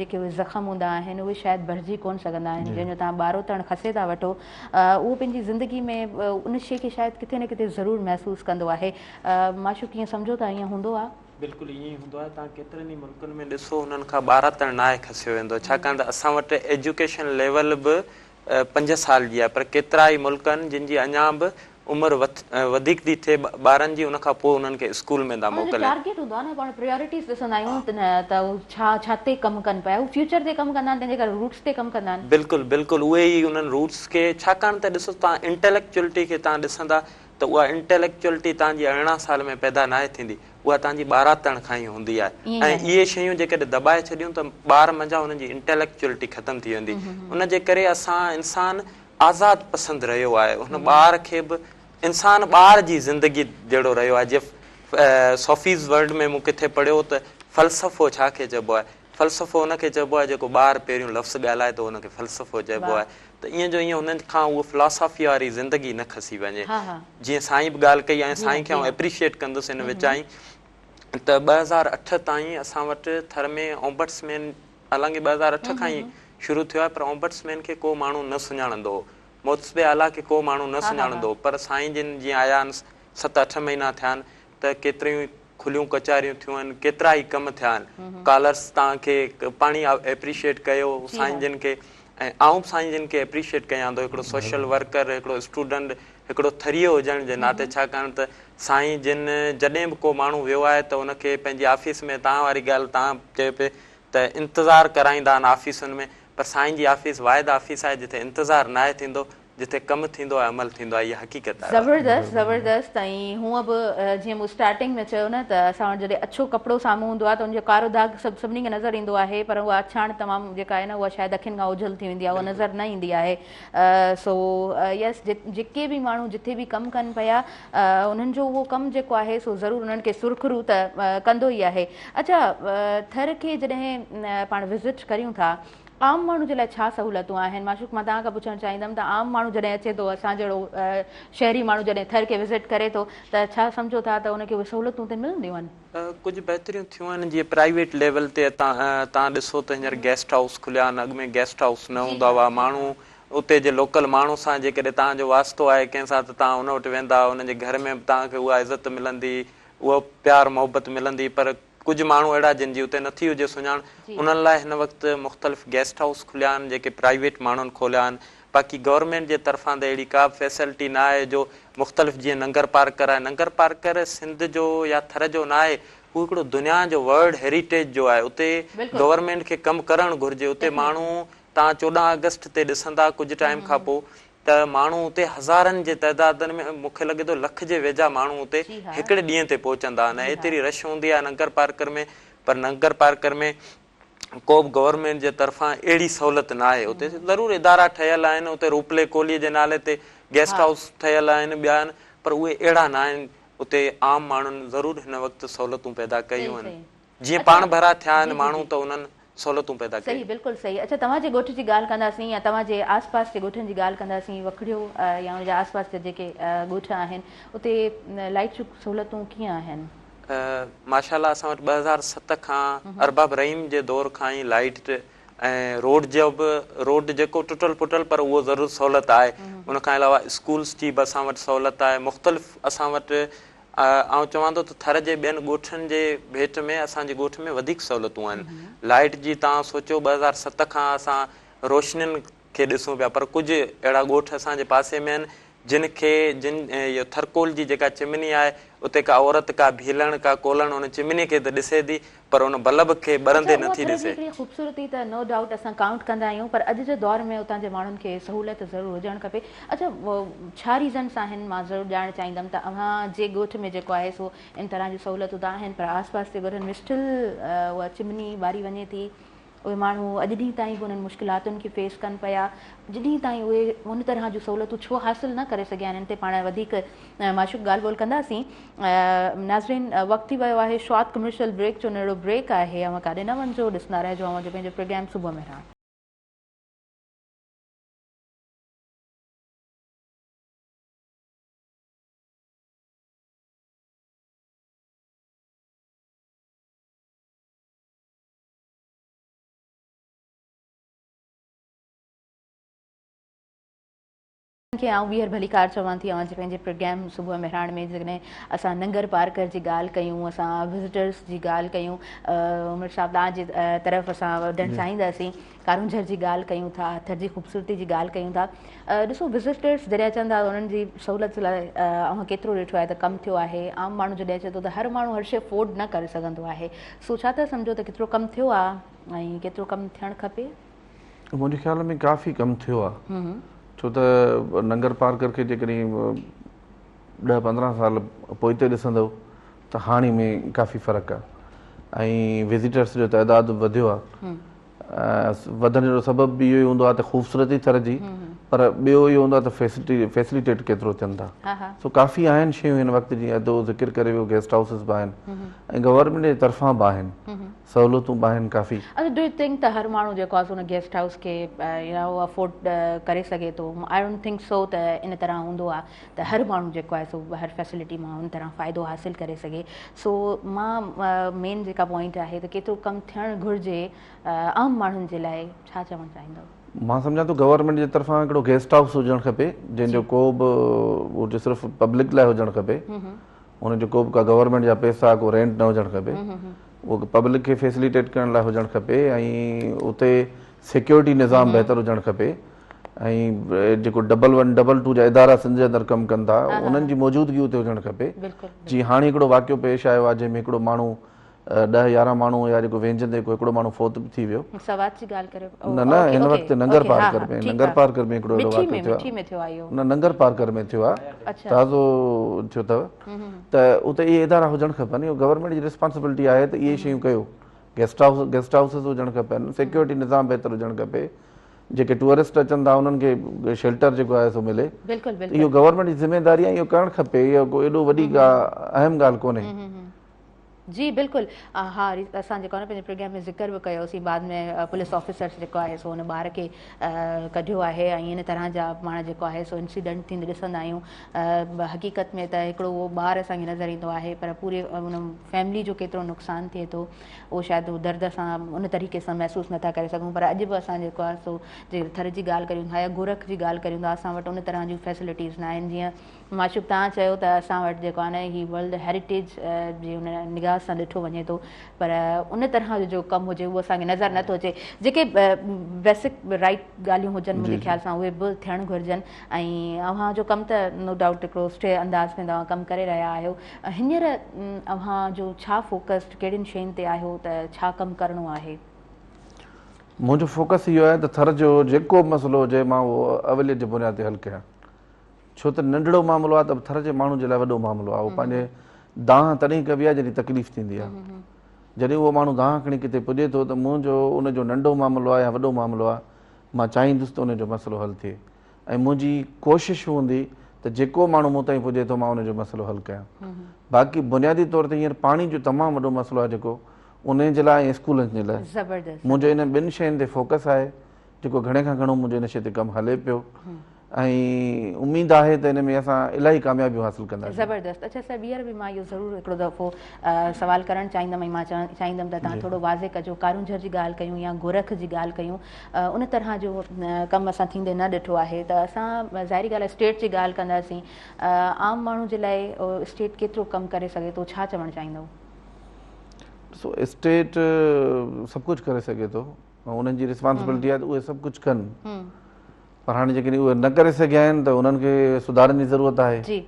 جيڪي اهي زخم هوندا آهن اهي شايد ڀرجي ڪونه سگهندا آهن جنهن جو توهان ٻاروتڻ کسي ٿا وٺو اهو پنهنجي زندگي ۾ ان شيء کي شايد ڪٿي نه ڪٿي ضرور محسوس ڪندو آهي معشوق ائين سمجهو ٿا ائين هوندو آهي؟ بلڪل ائين ئي هوندو آهي توهان ڪيترن ئي ملڪن ۾ ڏسو انهن کان ٻاروتڻ ناهي کسيو ويندو ڇاڪاڻ ته اسان وٽ ايجوڪيشن ليول به پنج سال جي آهي پر ڪيترا ئي ملڪ آهن جن جي اڃا به عمر وڌيڪ ٿي ٿئي ٻارن جي ان کان پوء انهن کي اسڪول ۾ ٿا انهن جو موڪلين. ٽارگيٽ هوندو آهي نه پاڻ پريارٽيز ڏسندا آهيون ته هو ڇا ڇا تي ڪم ڪن پيا هو فيوچر تي ڪم ڪندا آهن تنهن جي ڪري روٽس تي ڪم ڪندا آهن. بلڪل بلڪل اهي ئي انهن روٽس کي ڇاڪاڻ ته ڏسو توهان انٽيليڪچوئلٽي کي توهان ڏسندا ته اها انٽيليڪچوئلٽي توهان جي 18 سال ۾ پيدا ناهي ٿيندي، اها توهان جي ٻاراپڻ کان ئي هوندي آهي ۽ اهي شيون جيڪڏهن دٻائي ڇڏيون ته ٻار منجهان انهن جي انٽيليڪچوئلٽي ختم ٿي ويندي. ان جي ڪري اسان انسان آزاد پسند رهيو آهي. هن ٻار کي به انسان ٻار جي زندگي جهڙو رهيو آهي. جيئن سوفيز ورلڊ ۾ مون ڪٿي پڙهيو ته فلسفو ڇا کي چئبو آهي؟ فلسفو ان کي چئبو آهي جيڪو ٻار پهريون لفظ ڳالهائي ٿو ان کي فلسفو چئبو آهي ته ائين جو ائين هنن کان اهو فلاسافي واري زندگي نه کسي وڃي جيئن سائين به ڳالهه ڪئي ۽ سائين کي آئون اپريشيئيٽ ڪندس ان وچان ئي ته 2008 تائين اسان وٽ ٿر ۾ اومبٽسمين حالانڪه 2008 کان ئي شروع ٿيو آهي پر اومبٽسمين کي ڪو ماڻهو نه سڃاڻندو هو محتسب اعليٰ کي ڪو ماڻهو نه سڃاڻندو هو پر سائين جن جيئن آيا آهن ست اٺ مهينا ٿيا آهن ته ڪيتريون ئي کليون ڪچهريون ٿيون آهن ڪيترا ئي ڪم ٿيا آهن ڪالرس توهان کي پاڻي اپريشيئيٽ ڪيو سائين جن کي ۽ آئون به سائين جن کي اپريشيئيٽ ڪيان ٿو هڪڙو سوشل ورڪر هڪڙو اسٽوڊنٽ هڪڙو ٿريو هجڻ جي ناتي ڇاڪاڻ ته سائين جن جڏهن به ڪو ماڻهو ويو آهي ته ان کي پنهنجي آفيس ۾ توهان واري ڳالهه توهان چيو پئي ته انتظار ڪرائيندا آهن آفيسن ۾ پر سائين جي آفيس واحد آفيس آهي جتي انتظار ناهي ٿيندو. جتي ڪم ٿيندو آهي عمل ٿيندو آهي اها حقيقت آهي. زبردست زبردست ۽ هونء به جيئن مون اسٽارٽنگ ۾ چيو نه ته اسان وٽ جڏهن اڇو ڪپڙو سامهون هوندو آهي ته ان جو ڪارو داغ سڀ سڀني کي نظر ايندو آهي پر اها اڇاڻ تمام جيڪا آهي نه اها شايد اکين کان اوجهل ٿي ويندي آهي اها نظر نه ايندي آهي سو يس جيڪي به ماڻهو جٿي به ڪم ڪن پيا انهن جو اهو ڪم جيڪو آهي سو ضرور انهن کي سرخرو ته ڪندو ئي آهي اڇا ٿر کي جڏهن پاڻ وزٽ ڪريون ٿا عام ماڻهو جي لاء ڇا سهولتون آهن؟ معشوق مان توهان کان پڇڻ چاهيندم ته عام ماڻهو جڏهن اچي ٿو اسان جهڙو شهري ماڻهو جڏهن ٿر کي وزٽ ڪري ٿو ته ڇا سمجهو ٿا ته ان کي اهي سهولتون اتي ملنديون آهن؟ ڪجهه بهتريون ٿيون آهن جيئن پرائيويٽ ليول تي توهان ڏسو ته هينئر گيسٽ هائوس کليا آهن اڳ ۾ گيسٽ هائوس نه هوندا هئا ماڻهو اتي جي لوڪل ماڻهو سان جيڪڏهن توهان جو واسطو آهي ڪنهن سان ته توهان ان وٽ ويندا ان جي گهر ۾ به توهان کي اها عزت ملندي اها پيار محبت ملندي پر ڪجهه ماڻهو اهڙا جن جي اتي نٿي هجي سڃاڻ انهن لاء هن وقت مختلف گيسٽ هائوس کليا آهن جيڪي پرائيويٽ ماڻهن کوليا آهن باقي گورنمينٽ جي طرفان ته اهڙي ڪا به فيسلٽي نه آهي جو مختلف جيئن ننگر پارڪر آهي ننگر پارڪر سنڌ جو يا ٿر جو نه آهي هو هڪڙو دنيا جو ورلڊ هيريٽيج جو آهي اتي گورنمينٽ کي ڪم ڪرڻ گهرجي اتي ماڻهو توهان 14 آگسٽ تي ڏسندا ڪجهه ٽائيم کان پوء ته ماڻهو اتي هزارن جي تعدادن ۾ مون کي لڳي ٿو لک جي ويجها ماڻهو اتي هڪڙي ڏينهن تي پهچندا آهن ۽ ايتري رش هوندي آهي ننگر پارڪر ۾ پر ننگر پارڪر ۾ ڪو به گورنمينٽ جي طرفان اهڙي سهولت نه آهي اتي ضرور ادارا ٺهيل آهن اتي روپلي ڪولهي جي نالي تي گيسٽ هائوس ٺهيل آهن ٻيا آهن پر اهي اهڙا نه آهن اتي عام ماڻهن ضرور هن وقت سهولتون پيدا ڪيون آهن جيئن پاڻ ڀرا ٿيا آهن ماڻهو ته انهن سهولتون پيدا ڪيون. صحيح بلڪل صحيح اڇا توهان جي ڳوٺ جي ڳالهه ڪنداسين يا توهان جي آس پاس جي ڳوٺن جي ڳالهه ڪنداسين وکڙيو يا ان جا آس پاس جا جيڪي ڳوٺ آهن اتي لائيٽ جون سهولتون ڪيئن آهن؟ ماشاء الله اسان وٽ 2007 کان ارباب رحيم جي دور کان ئي لائيٽ ۽ روڊ جو به روڊ جيڪو ٽٽل ڦٽل پر اهو ضرور سهولت آهي ان کان علاوه اسڪولس جي به اسان وٽ سهولت آهي مختلف اسان وٽ آئون چوان ٿو ته ٿر جي ٻين ڳوٺن جي ڀيٽ ۾ اسان جي ڳوٺ ۾ وڌيڪ سهولتون آهن. لائيٽ جي توهان سوچيو 2007 کان اسان روشنين کي ڏسون پيا پر ڪجهه اهڙا ڳوٺ اسان جي پاسي ۾ آهن جن کي جن اهو ٿرڪول جي جيڪا چمني آهي اتي ڪا عورت ڪا ڀيلڻ ڪا ڪولهڻ ان چمني کي ته ڏسي ٿي پر ان بلب کي ٻرندي اڇا اها نٿي ٿر جي ڏسي. هڪڙي خوبصورتي ته نو ڊائوٽ اسان ڪائونٽ ڪندا آهيون پر اڄ جي دور ۾ اتان جي ماڻهن کي سهولت ضرور هجڻ کپي. اڇا ڇا ريزنس آهن مان ضرور ڄاڻڻ چاهيندم ته اوهان جي ڳوٺ ۾ جيڪو آهي سو ان طرح جون سهولتون ته آهن پر آس پاس جي ڳوٺن ۾ اسٽل اها چمني ٻاري وڃي ٿي اهي ماڻهو اڄ ڏينهن تائين به انهن مشڪلاتن کي فيس ڪن پيا اڄ ڏينهن تائين اهي ان طرح جون سهولتون ڇو حاصل نه ڪري سگهيا آهن ان تي پاڻ وڌيڪ معشوق ڳالهه ٻولهه ڪنداسين ناظرين وقت ٿي ويو آهي شارٽ ڪمرشل بريڪ جو ننڍڙو بريڪ آهي اوهان ڪاڏي نه وڃجو ڏسندا رهجو اوهان جو پنهنجو پروگرام صبح مهراڻ. کي آئون ٻيهر ڀليڪار چوان ٿي اوهان جي پنهنجي پروگرام صبح مهراڻ ۾ جيڪڏهن اسان ننگر پارڪر جي ڳالهه ڪيون اسان وزٽرس جي ڳالهه ڪيون عمر صاحب توهان جي طرف اسان وڌڻ چاهينداسين ڪارونجهر جي ڳالهه ڪيون ٿا ٿر جي خوبصورتي جي ڳالهه ڪيون ٿا ڏسو وزٽرس جڏهن اچن ٿا انهن جي سهولت لاء اوهان ڪيترو ڏٺو آهي ته ڪم ٿيو آهي عام ماڻهو جڏهن اچي ٿو ته هر ماڻهو هر شيء افورڊ نه ڪري سگهندو آهي سو ڇا ٿا سمجهو ته ڪيترو ڪم ٿيو آهي ۽ ڪيترو ڪم ٿيڻ کپي؟ منهنجي خيال ۾ ڪافي ڪم ٿيو آهي ڇو ته ننگر پارڪر کي جيڪڏهن 10 15 سال پوئتي ڏسندو ته هاڻي ۾ ڪافي فرق آهي ۽ وزيٽرس جو تعداد به وڌيو آهي وڌڻ جو سبب به اهو ئي هوندو آهي ته خوبصورتي ٿر جي پر ٻيو اهو هوندو آهي ته فيسليٽيٽ ڪيترو ٿين ٿا سو ڪافي آهن شيون هن وقت جيئن ادو ذڪر ڪري ويو گيسٽ هائوسز به آهن ۽ گورنمينٽ جي طرفان به آهن سهولتون به آهن ڪافي. اڇا do you think ته هر ماڻهو جيڪو آهي سو ان گيسٽ هائوس کي يا اهو افورڊ ڪري سگهي ٿو I don't think سو ته ان طرح هوندو آهي ته هر ماڻهو جيڪو آهي سو هر فيسلٽي مان ان طرح فائدو حاصل ڪري سگهي سو مان مين جيڪا پوائنٽ آهي ته ڪيترو ڪم ٿيڻ گهرجي عام ماڻهن جي لاء ڇا چوڻ چاهيندو؟ مان سمجهان ٿو گورنمينٽ جي طرفان هڪڙو گيسٽ هائوس هجڻ کپي جنهن جو ڪو به هجي صرف پبلڪ لاء هجڻ کپي ان جو ڪو به ڪا گورنمينٽ جا پئسا ڪو رينٽ نه هجڻ کپي اهو پبلڪ کي فيسليٽيٽ ڪرڻ لاء هجڻ کپي ۽ اتي سيڪيورٽي نظام بهتر هجڻ کپي ۽ جيڪو ڊبل ون ڊبل ٽو جا ادارا سنڌ جي اندر ڪم ڪن ٿا انهن جي موجودگي اتي هجڻ کپي جيئن هاڻي هڪڙو واقعو پيش آيو آهي جنهن ۾ هڪڙو ماڻهو 10 11 ماڻهو هيا جيڪو وهنجندي ڪو هڪڙو ماڻهو فوت به ٿي ويو. سوات جي ڳالهه ڪريو. نه نه هن وقت ننگر پارڪر ۾ ننگر پارڪر ۾ هڪڙو اهڙو واقعو ٿيو آهي. ۾ ٿيو آهي اهو. نه ننگر پارڪر ۾ ٿيو آهي تازو ٿيو اٿو ته اتي اهي ادارا هجڻ کپن اهو گورنمينٽ جي ريسپانسبلٽي آهي ته اهي شيون ڪيو گيسٽ هائوس گيسٽ هائوسز هجڻ کپن سيڪيورٽي نظام بهتر هجڻ کپي جيڪي ٽوئرسٽ اچن ٿا انهن کي شيلٽر جيڪو آهي سو ملي بلڪل بلڪل اهو گورنمينٽ جي ذميواري آهي اهو ڪرڻ کپي اهو ڪو ايڏو وڏي ڪا اهم ڳالهه ڪونهي. جي بلڪل ها اسان جيڪو آهي نه پنهنجي پروگرام ۾ ذڪر به ڪيوسين بعد ۾ پوليس آفيسرس جيڪو آهي سو ان ٻار کي ڪڍيو آهي ۽ ان طرح جا پاڻ جيڪو آهي سو انسيڊنٽ ٿيندي ڏسندا آهيون حقيقت ۾ ته هڪڙو اهو ٻار اسان کي نظر ايندو آهي پر پوري ان فيملي جو ڪيترو نقصان ٿئي ٿو اهو شايد هو درد سان ان طريقي سان محسوس نٿا ڪري سگهون پر اڄ به اسان جيڪو آهي سو جي ٿر جي ڳالهه ڪريون ٿا يا گورک جي ڳالهه ڪريون ٿا اسان وٽ ان طرح جون فيسلٽيز نه آهن جيئن معشوق توهان چيو ته اسان وٽ جيڪو آهي نه هي ورلڊ هيريٽيج جي ان نگاهه سان ڏٺو وڃي ٿو پر ان طرح جو جو ڪم هجي اهو اسان کي نظر نٿو اچي جيڪي بيسڪ رائٽ ڳالهيون هجن منهنجي خيال سان اهي به ٿيڻ گهرجن ۽ اوهان جو ڪم ته نو ڊائوٽ هڪڙو سٺي انداز ۾ توهان ڪم ڪري رهيا آهيو هينئر اوهان جو ڇا فوڪس ڪهڙين شين تي آهيو ته ڇا ڪم ڪرڻو آهي؟ منهنجو فوڪس اهو آهي ته ٿر جو جيڪو به مسئلو هجي مان اهو اوليت جي بنياد تي حل ڪيان ڇو ته ننڍڙو معاملو آهي ته به ٿر جي ماڻهو جي لاء وڏو معاملو آهي اهو پنهنجي دانهن تڏهن ڪبي آهي جڏهن تڪليف ٿيندي آهي جڏهن اهو ماڻهو دانهن کڻي ڪٿي پڄي ٿو ته منهنجو ان جو ننڍو معاملو آهي يا وڏو معاملو آهي مان چاهيندس ته ان جو مسئلو حل ٿئي ۽ منهنجي ڪوشش هوندي ته جيڪو ماڻهو مون تائين پڄي ٿو مان ان جو مسئلو حل ڪيان. باقي بنيادي طور تي هينئر پاڻي جو تمام وڏو مسئلو آهي جيڪو انهي جي لاء ۽ اسڪولن جي لاء منهنجو انهن ٻن شين تي فوڪس آهي جيڪو گهڻي کان گهڻو منهنجو ان شي تي ڪم هلي پيو ۽ اميد آهي ته ان ۾ اسان الاهي ڪاميابيون حاصل ڪنداسين. زبردست اڇا سر ٻيهر به مان اهو ضرور هڪڙو دفعو سوال ڪرڻ چاهيندم ۽ مان چاهيندم ته توهان ٿورو واضح ڪجو ڪارونجهر جي ڳالهه ڪيون يا گورک جي ڳالهه ڪيون ان طرح جو ڪم اسان ٿيندي نه ڏٺو آهي ته اسان ظاهري ڳالهه آهي اسٽيٽ جي ڳالهه ڪنداسين عام ماڻهو جي لاء اسٽيٽ ڪيترو ڪم ڪري سگهي ٿو ڇا چوڻ چاهيندو؟ ڏسو اسٽيٽ سڀ ڪجهه ڪري سگهي ٿو ۽ انهن جي ريسپانسبلٽي آهي ته اهي سڀ ڪجهه ڪن پر هاڻي جيڪڏهن اهي نه ڪري سگهيا آهن ته انهن کي سڌارن جي ضرورت آهي جي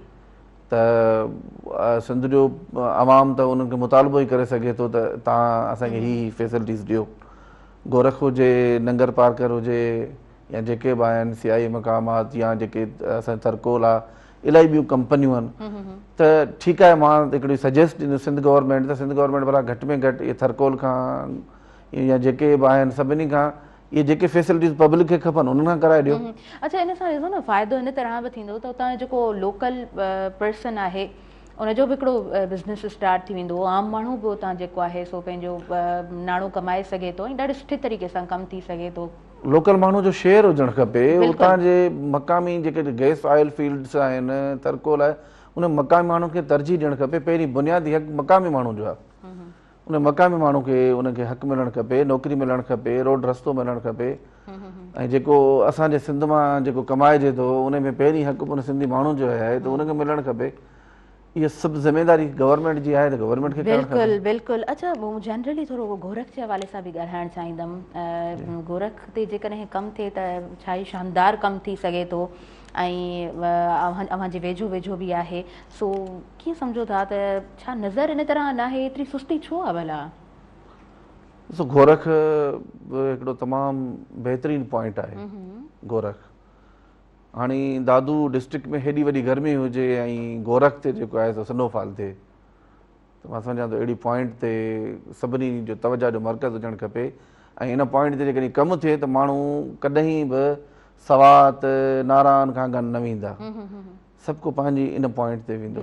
ته سنڌ جو عوام ته انهن کي مطالبو ئي ڪري سگهي ٿو ته توهان اسان کي هي هي فيسلٽيز ڏيو گورک هجي، ننگر پارڪر هجي يا جيڪي به آهن سياحي مقامات يا جيڪي اسان جو ٿرڪول آ الاهي ٻيون ڪمپنيون آهن ته ٺيڪ آهي مان هڪڙي سجيسٽ ڏيندس سنڌ گورنمينٽ ته سنڌ گورنمينٽ ڀلا گهٽ ۾ گهٽ اهي ٿرڪول کان يا جيڪي به آهن سڀني کان اهي جيڪي فيسلٽيز پبلڪ کي کپن انهن کان ڪرائي ڏيو. اڇا ان سان ڏسو نه فائدو ان طرح به ٿيندو ته اتان جو جيڪو لوڪل پرسن آهي ان جو به هڪڙو بزنس اسٽارٽ ٿي ويندو عام ماڻهو به اتان جيڪو آهي سو پنهنجو ناڻو ڪمائي سگهي ٿو ۽ ڏاڍي سٺي طريقي سان ڪم ٿي سگهي ٿو. لوڪل ماڻهو جو شيئر هجڻ کپي اتان جي مقامي جيڪي گئس آئل فيلڊس آهن ٿرڪول آهي ان مقامي ماڻهن کي ترجيح ڏيڻ کپي پهرين بنيادي حق مقامي ماڻهو جو آهي ان مقامي ماڻهو کي ان کي حق ملڻ کپي نوڪري ملڻ کپي روڊ رستو ملڻ کپي ۽ جيڪو اسان جي سنڌ مان جيڪو ڪمائجي ٿو ان ۾ پهرين حق ان سنڌي ماڻهو جو آهي ته ان کي ملڻ کپي اها سڀ ذميواري گورنمينٽ جي آهي ته گورنمينٽ کي ڪرڻ کپي. بلڪل بلڪل اڇا مون جنرلي ٿورو گورک جي حوالي سان به ڳالهائڻ چاهيندم گورک تي جيڪڏهن ڪم ٿئي ته ڇا ئي شاندار ڪم ٿي سگهي ٿو ۽ اوهان جي ويجهو ويجهو به آهي سو ڪيئن سمجهو ٿا ته ڇا نظر ان طرح ناهي ايتري سستي ڇو آ ڀلا؟ ڏسو گورک به هڪڙو تمام بهترين پوائنٽ آهي گورک هاڻي دادو ڊسٽرڪٽ ۾ هيڏي وڏي گرمي هجي ۽ گورک تي جيڪو آهي سو سنو فال ٿئي ته مان سمجهان ٿو اهڙي پوائنٽ تي سڀني جو توجه جو مرڪز هجڻ کپي ۽ ان پوائنٽ تي جيڪڏهن ڪم ٿئي ته ماڻهو ڪڏهن به سوات ناران کان گن نه ويندا سڀ ڪو پنهنجي ان پوائنٽ تي ويندو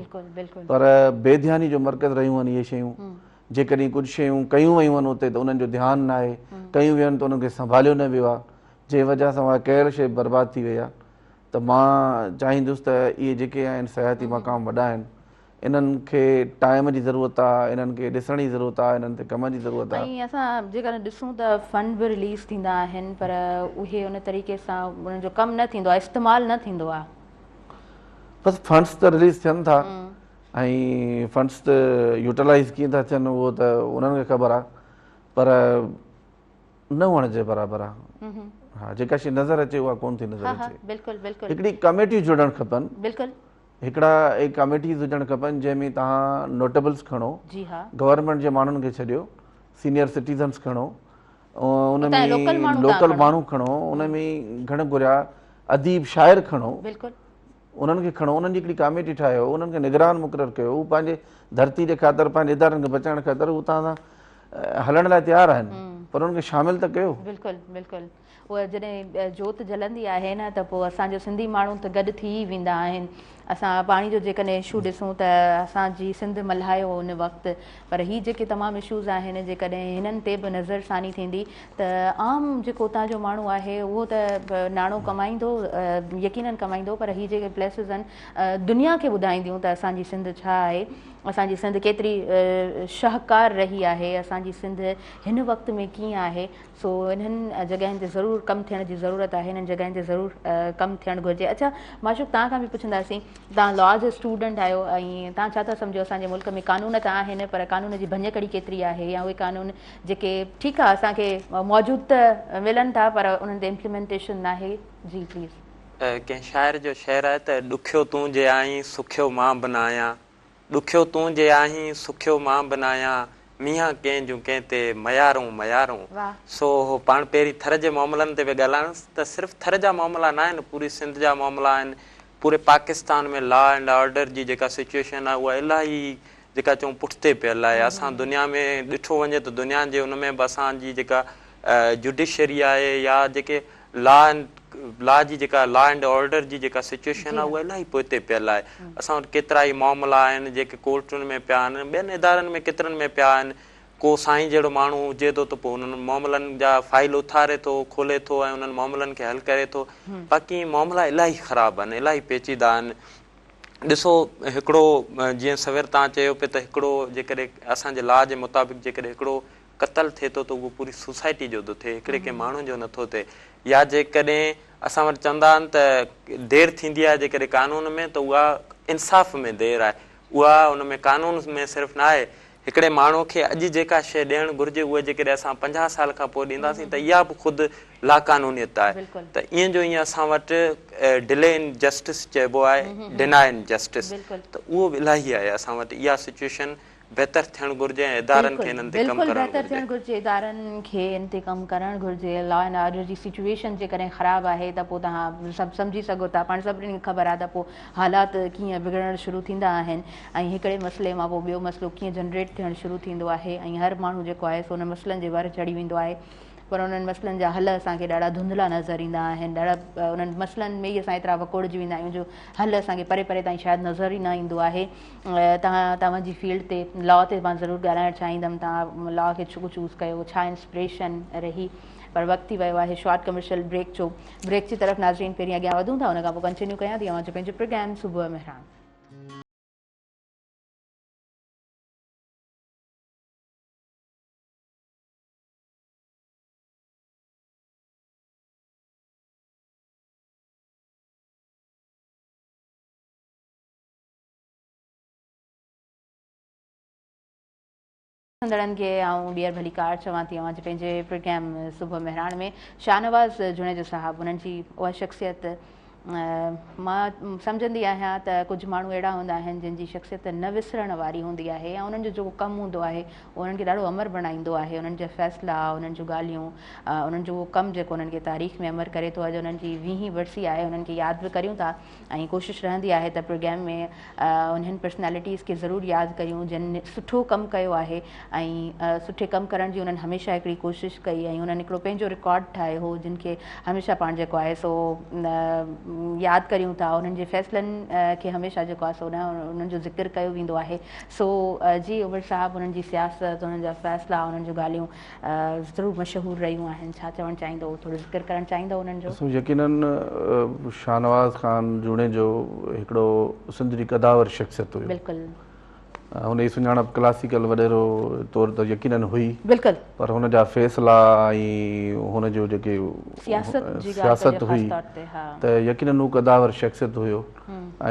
پر بي ڌياني جو مرڪز رهيون آهن اهي شيون جيڪڏهن ڪجهه شيون ڪيون ويون آهن اتي ته انهن جو ڌيان نه آهي ڪيون ويون آهن ته انهن کي سنڀاليو نه ويو آهي جنهن وجه سان اها ڪيل شي برباد ٿي وئي آهي ته مان چاهيندس ته اهي جيڪي آهن سياحتي مقام وڏا آهن انهن کي ٽائيم جي ضرورت آ، انهن کي ڏسڻ جي ضرورت آ، انهن تي ڪم جي ضرورت آ. ۽ اسان جيڪڏهن ڏسون ته فنڊ به رليز ٿيندا آهن پر اهي ان طريقي سان انهن جو ڪم نه ٿيندو آ، استعمال نه ٿيندو آ. بس فنڊس ته رليز ٿين ٿا ۽ فنڊس ته يوٽيلائيز ڪيئن ٿا ٿين اهو ته انهن کي خبر آ پر نه هئڻ جي برابر آ. ها جيڪا شي نظر اچي اها ڪونه ٿي نظر اچي. بلڪل بلڪل. هڪڙي ڪميٽيون جوڙڻ کپن. بلڪل. هڪڙا اهي ڪاميٽيز هجڻ کپن جنهن ۾ توهان نوٽيبلز کڻو جي ها. گورنمينٽ جي ماڻهن کي ڇڏيو سينيئر سٽيزنس کڻو ان اتان ۾ لوڪل ماڻهو توهان لوڪل کڻو. ماڻهو کڻو ان ۾ گهڻ گهريا اديب شاعر کڻو بلڪل. انهن کي کڻو انهن جي هڪڙي ڪاميٽي ٺاهيو انهن کي نگران مقرر ڪيو هو پنهنجي ڌرتي جي خاطر پنهنجي ادارن کي بچائڻ خاطر هو توهان سان هلڻ لاء تيار آهن پر انهن کي شامل ته ڪيو. بلڪل بلڪل اها جڏهن جوت جلندي آهي نه ته پوء اسان جو سنڌي ماڻهو ته گڏ ٿي ئي ويندا آهن. اسان پاڻي جو جيڪڏهن اشو ڏسون ته اسان جي سنڌ ملهايو ان وقت پر هي جيڪي تمام اشوز آهن جيڪڏهن هنن تي به نظر ثاني ٿيندي ته عام جيڪو اتان جو ماڻهو آهي اهو ته ناڻو ڪمائيندو يقينن ڪمائيندو پر هي جيڪي پليسز آهن دنيا کي ٻڌائينديون ته اسان جي سنڌ ڇا آهي اسان جي سنڌ ڪيتري شاهڪار رهي آهي اسان جي سنڌ هن وقت ۾ ڪيئن آهي سو انهن جڳهين تي ضرور ڪم ٿيڻ جي ضرورت آهي انهن جڳهين تي ضرور ڪم ٿيڻ گهرجي. اڇا معشوق توهان کان به پڇنداسين توهان لا جا اسٽوڊنٽ آهيو ۽ توهان ڇا ٿا سمجهو اسان جي ملڪ ۾ قانون ته آهن پر قانون جي ڀڃڪڙي ڪيتري آهي يا اهي قانون جيڪي ٺيڪ آهي اسان کي موجود ته ملن ٿا پر انهن تي امپليمينٽيشن ناهي جي پليز. ڪنهن شاعر جو شعر آهي ته ڏکيو تون جي آهين سکيو مان به نه آهيان ڏکيو تون جي آهين، سکيو مان به ناهيان، مينهان ڪنهن جون ڪنهن تي، ميارون ميارون. سو هو پاڻ پهرين ٿر جي معاملن تي به ڳالهائڻس ته صرف ٿر جا معاملا ناهن، پوري سنڌ جا معاملا آهن، پوري پاڪستان ۾ لا اينڊ آرڊر جي جيڪا سچوئيشن آهي اها الاهي جيڪا چئون پٺتي پيل آهي. اسان دنيا ۾ ڏٺو وڃي ته دنيا جي ان ۾ به اسان جي جيڪا جوڊيشري آهي يا جيڪي لا اينڊ لا جي جيڪا لا اينڊ آرڊر جي جيڪا سچوئيشن آهي اها الاهي پوئتي پيل آهي. اسان وٽ ڪيترائي معاملا آهن جيڪي ڪورٽن ۾ پيا آهن، ٻين ادارن ۾ ڪيترن ۾ پيا آهن. ڪو سائين جهڙو ماڻهو هجي ٿو ته پوء انهن معاملن جا فائل اٿاري ٿو، کولي ٿو ۽ انهن معاملن کي حل ڪري ٿو. باقي معاملا الاهي خراب آهن، الاهي پيچيده آهن. ڏسو هڪڙو جيئن سوير توهان چيو پئي ته هڪڙو جيڪڏهن اسان جي لا جي مطابق جيڪڏهن هڪڙو قتل ٿئي ٿو ته اهو پوري سوسائٽي جو ٿو ٿئي هڪڙي ڪنهن ماڻهو جو نٿو ٿئي يا جيڪڏهن اسان وٽ چوندا آهن ته دير ٿيندي آهي جيڪڏهن قانون ۾ ته اها انصاف ۾ دير آهي اها ان ۾ قانون ۾ صرف نه آهي هڪڙي ماڻهو کي اڄ جيڪا شيء ڏيڻ گهرجي اها جيڪڏهن اسان 50 سال کان پوء ڏينداسين ته اها به خود لاقانونيت آهي ته ائين جو ائين اسان وٽ ڊلي ان جسٽس چئبو آهي ڊنائي ان جسٽس ته اهو به الاهي آهي اسان وٽ اها سچوئيشن بهتر ٿيڻ گهرجي ۽ ادارن کي انهن تي ڪم بلڪل ڪرڻ بهتر گهرجي. ٿيڻ گهرجي ادارن کي ان تي ڪم ڪرڻ گهرجي لا اينڊ آرڊر جي سچوئيشن جيڪڏهن خراب آهي ته پوء توهان سڀ سمجهي سگهو ٿا پاڻ سڀني کي خبر آهي ته پوء حالات ڪيئن بگڙڻ شروع ٿيندا آهن ۽ هڪڙي مسئلي مان پوء ٻيو مسئلو ڪيئن جنريٽ ٿيڻ شروع ٿيندو آهي ۽ هر ماڻهو جيڪو آهي سو ان مسئلن جي ور چڙهي ويندو آهي پر انهن مسئلن جا حل اسان کي ڏاڍا ڌنڌلا نظر ايندا آهن ڏاڍا انهن مسئلن ۾ ئي اسان ايترا وڪوڙجي ويندا آهيون جو حل اسان کي پري پري تائين شايد نظر ئي نه ايندو آهي توهان توهان جي فيلڊ تي لا تي مان ضرور ڳالهائڻ چاهيندم توهان لا کي ڇو چوز ڪيو ڇا انسپريشن رهي پر وقت ٿي ويو آهي شارٽ ڪمرشل بريڪ جو بريڪ جي طرف ناظرين پهرين اڳيان وڌون ٿا ان کان پوء ڪنٽينيو ڪيان ٿي اوهان جو پنهنجو پروگرام صبح مهراڻ. ڏسندڙن کي آئون ٻيهر ڀليڪار چوان ٿي اوهان جي پنهنجي پروگرام صبح مهراڻ ۾ شاهنواز جوڻيجو صاحب انهن جي اها شخصيت مان سمجهندي آهيان ته ڪجهه ماڻهو اهڙا هوندا آهن جن جي شخصيت نه وسرڻ واري هوندي آهي ۽ انهن جو جيڪو ڪم هوندو آهي اهو انهن کي ڏاڍو امر بڻائيندو آهي انهن جا فيصلا انهن جون ڳالهيون انهن جو اهو ڪم جيڪو انهن کي تاريخ ۾ امر ڪري ٿو اڄ انهن جي ويهين ورسي آهي انهن کي ياد به ڪريون ٿا ۽ ڪوشش رهندي آهي ته پروگرام ۾ انهن پرسنالٽيز کي ضرور ياد ڪريون جن سٺو ڪم ڪيو آهي ۽ سٺي ڪم ڪرڻ جي انهن هميشه هڪڙي ڪوشش ڪئي ۽ انهن هڪڙو پنهنجو رڪارڊ ٺاهيو هو جن کي هميشه پاڻ جيڪو آهي سو ياد ڪريون ٿا انهن جي فيصلن کي هميشه جيڪو آهي سو انهن جو ذڪر ڪيو ويندو آهي سو جي عمر صاحب انهن جي سياست انهن جا فيصلا انهن جون ڳالهيون ضرور مشهور رهيون آهن ڇا چوڻ چاهيندو ٿورو ذڪر ڪرڻ چاهيندو انهن جو. ڏسو يقيناً شاهنواز خان جوڻيجو هڪڙو سنڌ جي قداور شخصيت هيو. بلڪل. هن جي سڃاڻپ ڪلاسيڪل وڏيرو طور ته يقيناً هئي. بلڪل. پر هن جا فيصلا ۽ هن جو جيڪي سياست جي ڳالهه سياست ڪجي خاص هئي طور تي ها. ته يقيناً هو قداور شخصيت هيو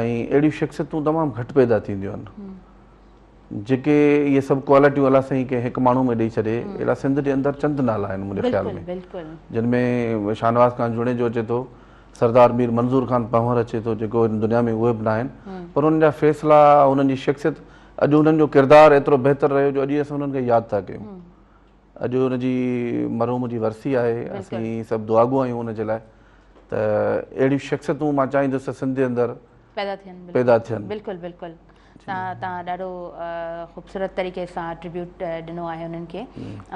۽ اهڙيون شخصيتون تمام گهٽ پيدا ٿينديون آهن. جيڪي اهي سڀ ڪوالٽيون الله سائين ڪنهن هڪ ماڻهو ۾ ڏئي ڇڏي اهڙا سنڌ جي اندر چند نالا آهن منهنجي خيال ۾ جن ۾ شاهنواز خان جوڻيجو اچي ٿو سردار مير منظور خان پنهور اچي ٿو جيڪو هن دنيا ۾ اهي به ناهن پر انهن جا فيصلا انهن جي شخصيت اڄ انهن جو ڪردار ايترو بهتر رهيو جو اڄ اسان انهن کي ياد ٿا ڪيون. اڄ ان جي مرحوم جي ورسي آهي اسين سڀ دعاگو آهيون ان جي لاء ته اهڙيون شخصيتون مان چاهيندس ته سنڌ جي اندر پيدا ٿين پيدا ٿين. بلڪل بلڪل توهان ڏاڍو خوبصورت طريقي سان ٽربيوٽ ڏنو آهي انهن کي.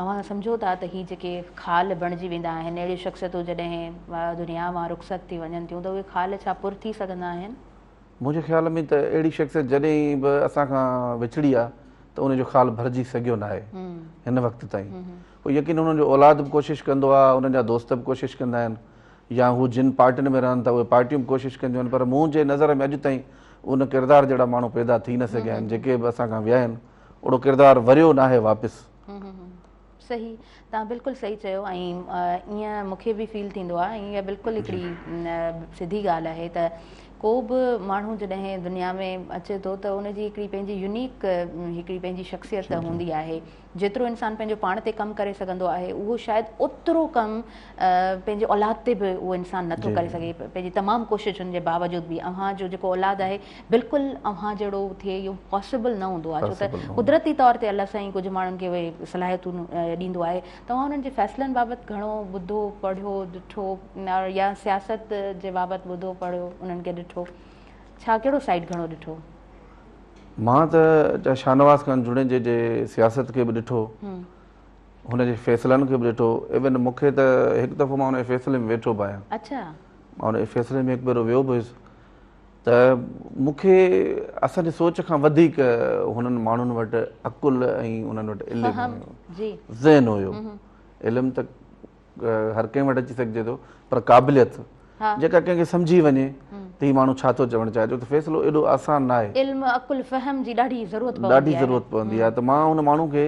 اوهان سمجهو ٿا ته هي جيڪي خال بڻجي ويندا آهن اهڙيون شخصيتون جڏهن دنيا مان رخصت ٿي وڃن ٿيون ته اهي خال ڇا پر ٿي سگهندا آهن؟ منهنجي خيال ۾ ته اهڙي شخصيت جڏهن به اسان کان وڇڙي آ ته ان جو خال ڀرجي سگهيو ناهي هن وقت تائين. پوء يقين انهن جو اولاد به ڪوشش ڪندو آ، انهن جا دوست به ڪوشش ڪندا آهن يا هو جن پارٽين ۾ رهن ٿا اهي پارٽيون به ڪوشش ڪنديون آهن پر منهنجي نظر ۾ اڄ تائين ان ڪردار جهڙا ماڻهو پيدا ٿي نه سگهيا آهن جيڪي به اسان کان ويا آهن اهڙو ڪردار وريو ناهي واپس. صحيح توهان بلڪل صحيح چيو ۽ ائين مون کي به فيل ٿيندو آهي ۽ اها بلڪل هڪڙي سڌي ڳالهه آهي ته ڪو به ماڻهو جڏهن دنيا ۾ اچي ٿو ته ان جي هڪڙي پنهنجي يونيڪ هڪڙي پنهنجي شخصيت هوندي آهي جيترو انسان پنهنجو پاڻ تي ڪم ڪري سگهندو آهي اهو شايد اوترو ڪم پنهنجي اولاد تي به اهو انسان نٿو ڪري سگهي پنهنجي تمام ڪوششن جي باوجود به اوهان جو جيڪو اولاد آهي بلڪل اوهان جهڙو ٿئي اهو پاسيبل نه هوندو آهي ڇو ته قدرتي طور تي الله سائين ڪجهه ماڻهن کي اهي صلاحيتون ڏيندو آهي توهان انهن جي فيصلن بابت گهڻو ٻڌو پڙهيو ڏٺو يا سياست جي بابت ٻڌو پڙهيو انهن کي ڏٺو ڇا ڪهڙو سائيڊ گهڻو ڏٺو؟ مان ته شاهنواز خان جوڻيجي جي سياست کي به ڏٺو، هن جي فيصلن کي به ڏٺو، ايون مون کي ته هڪ دفعو مان هن جي فيصلي ۾ ويٺو به آهيان. اڇا. مان هن جي فيصلي ۾ هڪ ڀيرو ويو به هيس ته مون کي اسان جي سوچ کان وڌيڪ هنن ماڻهن وٽ عقل ۽ انهن وٽ علم هيو، ذهن هيو. علم ته هر ڪنهن وٽ اچي سگهجي ٿو پر قابليت جيڪا ڪنهن کي سمجهي وڃي ته هي ماڻهو ڇا ٿو چوڻ چاهي ڇو ته فيصلو ايڏو آسان ناهي. علم عقل فهم جي ڏاڍي ضرورت پوندي آهي. ڏاڍي ضرورت پوندي آهي ته مان ان ماڻهو کي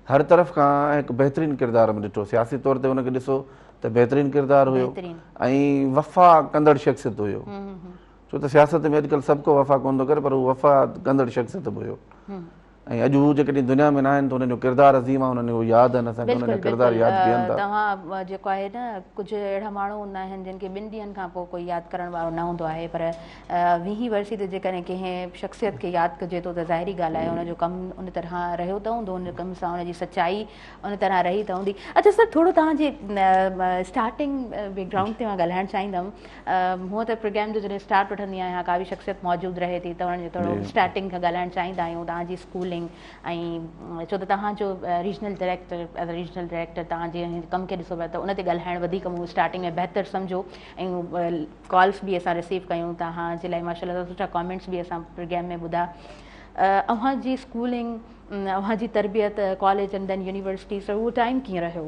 هر طرف کان هڪ بهترين ڪردار ۾ ڏٺو سياسي طور تي ان کي ڏسو ته بهترين ڪردار هيو ۽ وفا ڪندڙ شخصيت هيو ڇو ته سياست ۾ اڄڪلهه سڀ ڪو وفا ڪونه ٿو ڪري پر هو وفا ڪندڙ شخصيت به هيو. ۽ اڄ هو جيڪڏهن دنيا ۾ ناهن ته انهن جو ڪردار عظيم آهي انهن جو ياد آهن اسان کي انهن جا ڪردار ياد بيهن ٿا. توهان جيڪو آهي نه ڪجهه اهڙا ماڻهو هوندا آهن جن کي ٻن ڏينهن کان پوء ڪوئي ياد ڪرڻ وارو نه هوندو آهي پر ويهين ورسي تي جيڪڏهن ڪنهن شخصيت کي ياد ڪجي ٿو ته ظاهري ڳالهه آهي ان جو ڪم ان طرح رهيو ته هوندو ان ڪم سان ان جي سچائي ان طرح رهي ته هوندي. اڇا سر ٿورو توهان جي اسٽارٽنگ بيڪ گرائونڊ تي مان ڳالهائڻ چاهيندم هونء ته پروگرام جو جڏهن اسٽارٽ وٺندي آهيان ڪا به شخصيت موجود رهي ٿي ته انهن جو ٿورو اسٽارٽنگ کان ڳالهائڻ چاهيندا آهيون توهان جي اسڪولنگ ۽ ڇو ته توهان جو regional director as a regional director توهان جي ڪم کي ڏسو پيا ته ان تي ڳالهائڻ وڌيڪ مون اسٽارٽنگ ۾ بهتر سمجهو ۽ ڪالس به اسان رسيو ڪيون توهان جي لاء ماشاء الله سٺا ڪامينٽس به اسان پروگرام ۾ ٻڌا اوهان جي اسڪولنگ اوهان جي تربيت ڪاليج اينڊ then university سو اهو ٽائيم ڪيئن رهيو؟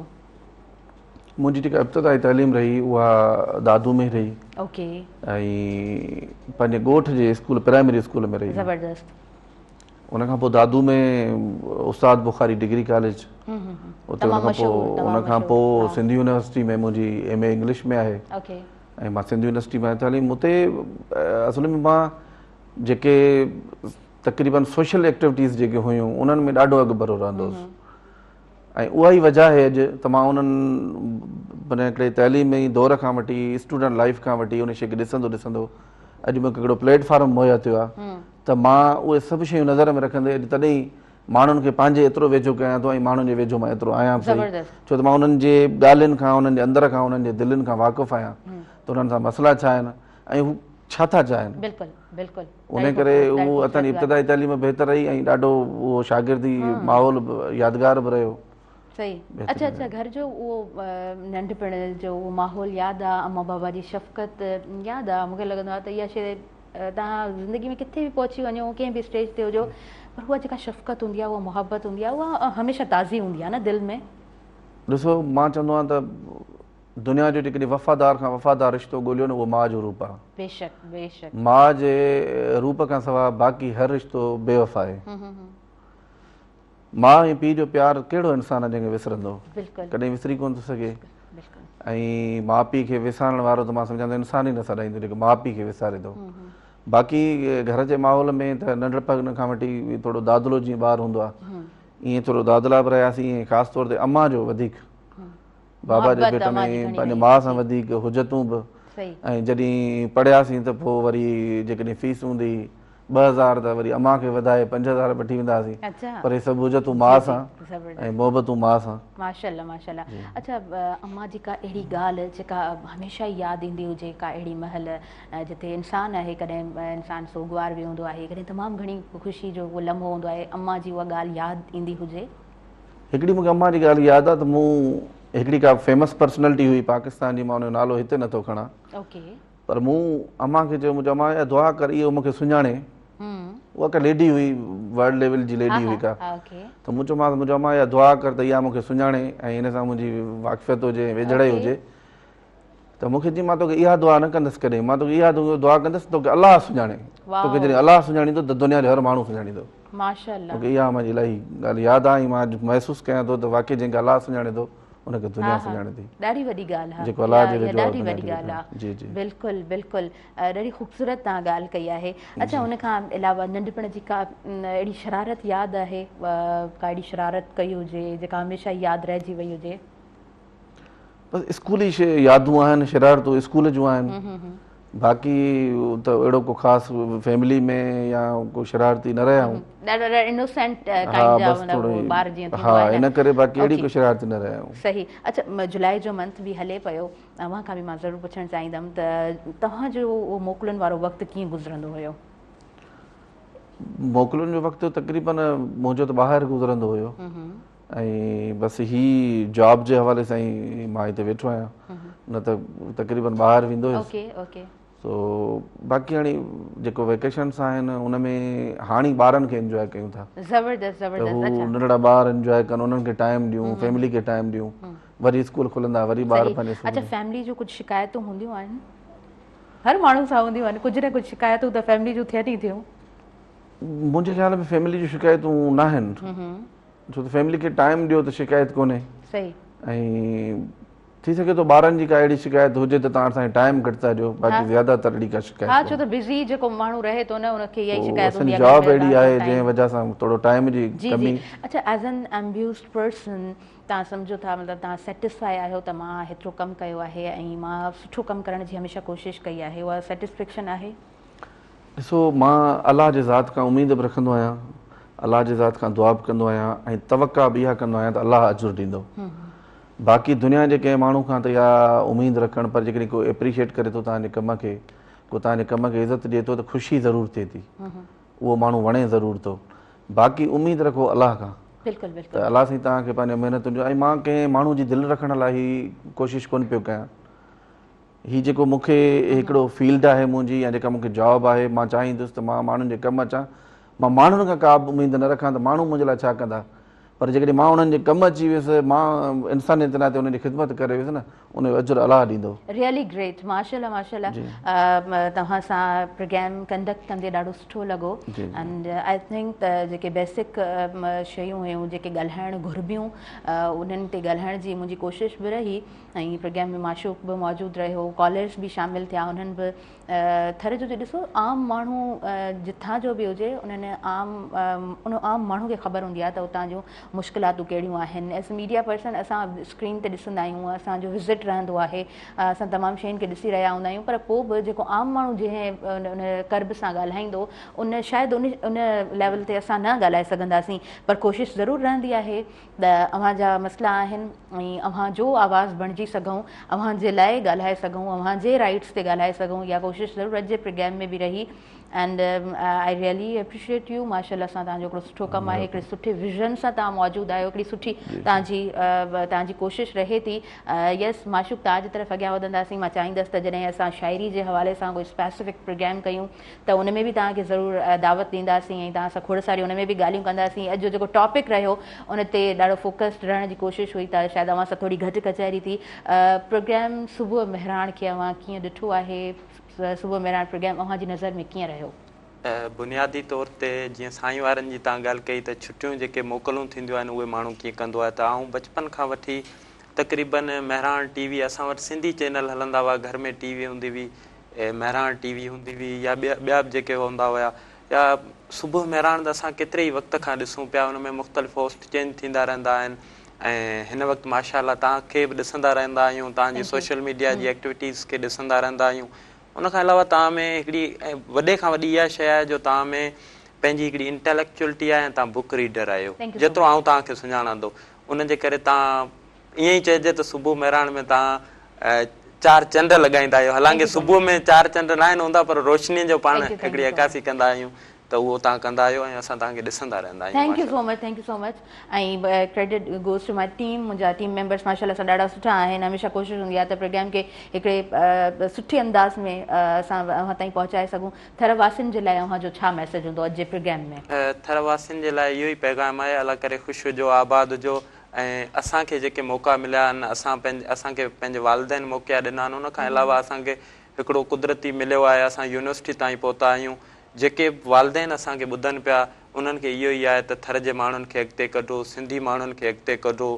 منهنجي جيڪا ابتدائي تعليم رهي اها دادو ۾ رهي. اوڪي. ۽ پنهنجي ڳوٺ جي اسڪول پرائمري اسڪول ۾ رهي. زبردست. ان کان پوء دادو ۾ استاد بخاري ڊگري ڪاليج اتي ان کان پوء ان کان پوء سنڌ يونيورسٽي ۾ منهنجي ايم اي انگلش ۾ آهي. اوڪي. ۽ مان سنڌ يونيورسٽي ۾ تعليم اتي اصل ۾ مان جيڪي تقريبن سوشل ايڪٽيوٽيز جيڪي هيون انهن ۾ ڏاڍو اڳڀرو رهندو هوس. ۽ اها ئي وجه آهي اڄ ته مان انهن معنيٰ هڪڙي تعليمي دور کان وٺي اسٽوڊنٽ لائيف کان وٺي ان شيء کي ڏسندو ڏسندو اڄ مون کي هڪڙو پليٽ فارم مهيا ٿيو آهي ته مان اهي سڀ شيون نظر ۾ رکندي اڄ تڏهن ماڻهن کي پنهنجي ايترو ويجهو ڪيان ٿو ۽ ماڻهن جي ويجهو مان ايترو آهيان به سهي ڇو ته مان انهن جي ڳالهين کان انهن جي اندر کان انهن جي دلين کان واقف آهيان ته انهن سان مسئلا ڇا آهن ۽ هو ڇا ٿا چاهين. بلڪل بلڪل. انهي ڪري اهو اسان جي ابتدائي تعليم بهتر رهي ۽ ڏاڍو اهو شاگردي ماحول به يادگار به رهيو. صحيح اڇا اڇا گهر جو اهو ننڍپڻ جو اهو ماحول ياد آ اما بابا جي شفقت ياد آ مونکي لڳندو آ ته اها شي توهان زندگي ۾ ڪٿي به پهچي وڃو ڪنهن به اسٽيج تي هجو پر اها جيڪا شفقت هوندي آ اها محبت هوندي آ اها هميشه تازي هوندي آ نه دل ۾. ڏسو مان چوندو آهيان ته دنيا جو جيڪڏهن وفادار کان وفادار رشتو ڳوليو نه اهو ماء جو روپ آهي. بيشڪ بيشڪ. ماء جي روپ کان سواء باقي هر رشتو بي وفا آهي. ماء ۽ پيء جو پيار ڪهڙو انسان آهي جنهن کي وسرندو. ڪڏهن وسري ڪونه ٿو سگهي. ۽ ماء پيء کي وسارڻ وارو ته مان سمجهان ٿو انسان ئي نه سڏائيندو جيڪو ماء پيء کي وساري ٿو. باقي گهر جي ماحول ۾ ته ننڍپڻ کان وٺي ٿورو دادلو جيئن ٻار هوندو آهي ائين ٿورو دادلا به رهياسين ۽ خاص طور تي امان جو وڌيڪ بابا جي ڀيٽ ۾ پنهنجي ماء سان وڌيڪ حجتون به. ۽ جڏهن پڙهياسين ته پوء وري جيڪڏهن فيس هوندي 2000 ته وري امان کي وڌائي 5000 وٺي ويندا هئاسين پر هي سڀ حجتون ماء سان ۽ محبتون ماء سان. ماشاءالله ماشاءالله اڇا امان جي ڪا اهڙي ڳالهه جيڪا هميشه ياد ايندي هجي ڪا اهڙي مهل جتي انسان آهي ڪڏهن انسان سوڳوار به هوندو آهي ڪڏهن تمام گهڻي خوشي جو اهو لمحو هوندو آهي امان جي اها ڳالهه ياد ايندي هجي. هڪڙي مونکي امان جي ڳالهه ياد آ ته مون هڪڙي ڪا فيمس پرسنلٽي هئي پاڪستان جي مان ان جو نالو هتي نٿو کڻان پر مون امان کي چيو مون چيو امان اها دعا ڪر اهو مون کي سڃاڻي اها ڪا ليڊي هئي ورلڊ ليول جي ليڊي هئي ڪا ته مون چيومانس مون چيو امان اها دعا ڪر ته اها مون کي سڃاڻي ۽ هن سان منهنجي واقفيت هجي ۽ ويجهڙائي هجي ته مون کي چيائين مان توکي اها دعا نه ڪندس ڪڏهن مان توکي اها دعا ڪندس توکي الله سڃاڻي توکي جڏهن الله سڃاڻيندو ته دنيا جو هر ماڻهو سڃاڻيندو ماشاءالله مون کي اها امان جي الاهي ڳالهه ياد آهي ۽ مان اڄ محسوس ڪيان ٿو ته واقعي جنهن کي الله سڃاڻي ٿو ان کي دنيا سڃاڻي ٿي. ڏاڍي وڏي ڳالهه آ. جيڪو الله جي ويجهو آ ڏاڍي وڏي ڳالهه آ. جي جي. بلڪل بلڪل ڏاڍي خوبصورت توهان ڳالهه ڪئي آهي. اڇا ان کان علاوه ننڍپڻ جي ڪا اهڙي شرارت ياد آهي ڪا اهڙي شرارت ڪئي هجي جيڪا هميشه ياد رهجي وئي هجي. بس اسڪولي يادون آهن شرارتون اسڪول جون آهن باقي ته اهڙو ڪو خاص فيملي ۾ يا ڪو شرارتي نه رهيا آهيون. ڏاڍا انوسينٽ ڪائنڊ جا مطلب ٻار جيئن ٿيندو آهي ها ان ڪري باقي اهڙي ڪو شرارتي نه رهيا آهيون. صحيح اڇا جولاء جو منٿ به هلي پيو اوهان کان به مان ضرور پڇڻ چاهيندم ته توهان جو اهو موڪلن وارو وقت ڪيئن گذرندو هيو؟ موڪلن جو وقت تقريبن منهنجو ته ٻاهر گذرندو هيو ۽ بس هي جاب جي حوالي سان ئي مان هتي ويٺو آهيان نه ته تقريبن ٻاهر ويندو هيس. Okay okay. سو باقي هاڻي جيڪو ويڪيشنس آهن ان ۾ هاڻي ٻارن کي انجواء ڪيون ٿا. زبردست زبردست اڇا. ته هو ننڍڙا ٻار انجواء ڪن انهن کي ٽائيم ڏيون فيملي کي ٽائيم ڏيون وري اسڪول کلندا وري ٻار پنهنجي اسڪول. اڇا فيملي جون ڪجهه شڪايتون هونديون آهن هر ماڻهو سان هونديون آهن ڪجهه نه ڪجهه شڪايتون ته فيملي جون ٿين ئي ٿيون. منهنجي خيال ۾ فيملي جون شڪايتون ناهن. ڇو ته فيملي کي ٽائيم ڏيو ته شڪايت ڪونهي. صحيح. ۽ ٿي سگهي ٿو ٻارن جي ڪا اهڙي شڪايت هجي ته توهان اسان کي ٽائيم گهٽ ٿا ڏيو باقي زياده تر اهڙي ڪا شڪايت ها ڇو ته بزي جيڪو ماڻهو رهي ٿو نه ان کي اها ئي شڪايت هوندي آهي جاب اهڙي آهي جنهن وجه سان ٿورو ٽائيم جي ڪمي. جي جي اڇا ايز ان ابيوزڊ پرسن توهان سمجهو ٿا مطلب توهان سيٽسفائي آهيو ته مان هيترو ڪم ڪيو آهي ۽ مان سٺو ڪم ڪرڻ جي هميشه ڪوشش ڪئي آهي اها سيٽسفيڪشن آهي؟ ڏسو مان الله جي ذات کان اميد به رکندو آهيان الله جي ذات کان دعا به ڪندو آهيان ۽ توقع به اها ڪندو آهيان ته الله اجر ڏيندو باقي دنيا جي ڪنهن ماڻهو کان ته اها اميد رکڻ پر جيڪڏهن ڪو اپريشيٽ ڪري ٿو توهان جي ڪم کي ڪو توهان جي ڪم کي عزت ڏئي ٿو ته خوشي ضرور ٿئي ٿي اهو ماڻهو وڻي ضرور ٿو باقي اميد رکو الله کان بلڪل بلڪل ته الله سائين توهان کي پنهنجي محنتن جو ۽ مان ڪنهن ماڻهو جي دل رکڻ لاء هي ڪوشش ڪونه پيو ڪيان هي جيڪو مون کي هڪڙو فيلڊ آهي منهنجي يا جيڪا مون کي جاب آهي مان چاهيندس ته مان ماڻهن جي ڪم اچان مان ماڻهن کان ڪا به اميد نه رکان ته ماڻهو منهنجي لاء ڇا ڪندا پر جيڪڏهن مان انهن جي ڪم اچي ويس مان انسانيت جي ناتي انهن جي خدمت ڪري ويس نه ان جو اجر الله ڏيندو. ريئلي گريٽ ماشاءالله ماشاءالله توهان سان پروگرام ڪنڊڪٽ ڪندي ڏاڍو سٺو لڳو اينڊ I think ته جيڪي بيسڪ شيون هيون جيڪي ڳالهائڻ گهربيون انهن تي ڳالهائڻ جي منهنجي ڪوشش به رهي ۽ پروگرام ۾ معشوق به موجود رهيو ڪالرس به شامل ٿيا انهن به ٿر جو ڏسو عام ماڻهو جتان جو به هجي انهن عام ان عام ماڻهو کي خبر هوندي آهي ته اتان جون مشڪلاتون ڪهڙيون آهن ايز ميڊيا پرسن اسان اسڪرين تي ڏسندا آهيون اسان جو وزٽ رهندو آهي اسان تمام شين کي ڏسي رهيا هوندا آهيون پر پوء به جيڪو عام ماڻهو جنهن ان ڪرب سان ڳالهائيندو ان شايد ان ان ليول تي اسان نه ڳالهائي سگهنداسين پر ڪوشش ضرور رهندي آهي ته اوهان جا مسئلا آهن ۽ اوهان جو آواز بڻجي سگهون، اوهان جي لاء ڳالهائي سگهون، اوهان جي رائيٽس تي ڳالهائي سگهون اها ڪوشش ضرور اڄ جي پروگرام ۾ به رهي and I really appreciate you ماشاء الله سان توهان جو هڪڙو سٺو ڪم آهي هڪڙي سٺي ويزن سان توهان موجود آهيو هڪڙي سٺي توهان جي توهان جي ڪوشش رهي ٿي يس معشوق توهان جي طرف اڳيان وڌنداسين مان چاهيندس ته جڏهن اسان شاعري جي حوالي سان ڪوئي اسپيسفڪ پروگرام ڪيون ته ان ۾ به توهان کي ضرور دعوت ڏينداسين ۽ توهان سان کوڙ ساريون ان ۾ به ڳالهيون ڪنداسين. اڄ جو جيڪو ٽاپڪ رهيو ان تي ڏاڍو فوڪسڊ رهڻ جي ڪوشش هئي ته شايد اوهان سان ٿوري گهٽ ڪچهري ٿي. پروگرام صبح مهراڻ کي اوهان ڪيئن ڏٺو آهي؟ صبح مهراڻ پروگرام اوهان جي نظر ۾ ڪيئن رهيو؟ بنيادي طور تي جيئن سائين وارن جي توهان ڳالهه ڪئي ته ڇٽيون جيڪي موڪلون ٿينديون آهن اهي ماڻهو ڪيئن ڪندو آهي ته آئون بچپن کان وٺي تقريبن مهراڻ ٽي وي اسان وٽ سنڌي چينل هلندا هئا گهر ۾ ٽي وي هوندي هئي مهراڻ ٽي وي هوندي هئي يا ٻيا ٻيا به جيڪي هوندا هيا يا صبح مهراڻ ته اسان ڪيتري ئي وقت کان ڏسون پيا ان ۾ مختلف هوسٽ چينج ٿيندا رهندا آهن ۽ هن وقت ماشاء الله توهان کي به ڏسندا رهندا آهيون توهان جي سوشل ميڊيا جي ايڪٽيوٽيز کي ڏسندا رهندا آهيون ان کان علاوه توهان ۾ هڪڙي وڏي کان وڏي اها شيء آهي جو توهان ۾ پنهنجي هڪڙي انٽيليڪچوئلٽي آهي ۽ توهان بڪ ريڊر آهيو جيترو آئون توهان کي سڃاڻان ٿو ان جي ڪري توهان ائين ئي چئجي ته صبح مهراڻ ۾ توهان چار چنڊ لڳائيندا آهيو حالانڪه صبح ۾ چار چنڊ ناهن هوندا پر روشني جو پاڻ هڪڙي عڪاسي ڪندا آهيون ته اهو توهان ڪندا آهيو ۽ اسان توهان کي ڏسندا رهندا آهيون. Thank you so much thank you so much ۽ credit goes to my team منهنجا ٽيم ميمبرس ماشاء الله سان ڏاڍا سٺا آهن هميشه ڪوشش هوندي آهي ته پروگرام کي هڪڙي سٺي انداز ۾ اسان اوهان تائين پهچائي سگهون ٿر واسين جي لاء اوهان جو ڇا ميسيج هوندو اڄ جي پروگرام ۾؟ ٿر واسين جي لاء اهو ئي پيغام آهي الله ڪري خوش هجو آباد هجو ۽ اسان کي جيڪي موقعا مليا آهن اسان اسان کي پنهنجي والدين موقعا ڏنا آهن ان کان علاوه اسان کي هڪڙو قدرتي مليو آهي اسان يونيورسٽي تائين پهتا آهيون جيڪي به والدين اسان کي ٻڌن پيا انهن کي اهو ئي آهي ته ٿر جي ماڻهن کي اڳتي ڪڍو، سنڌي ماڻهن کي اڳتي ڪڍو،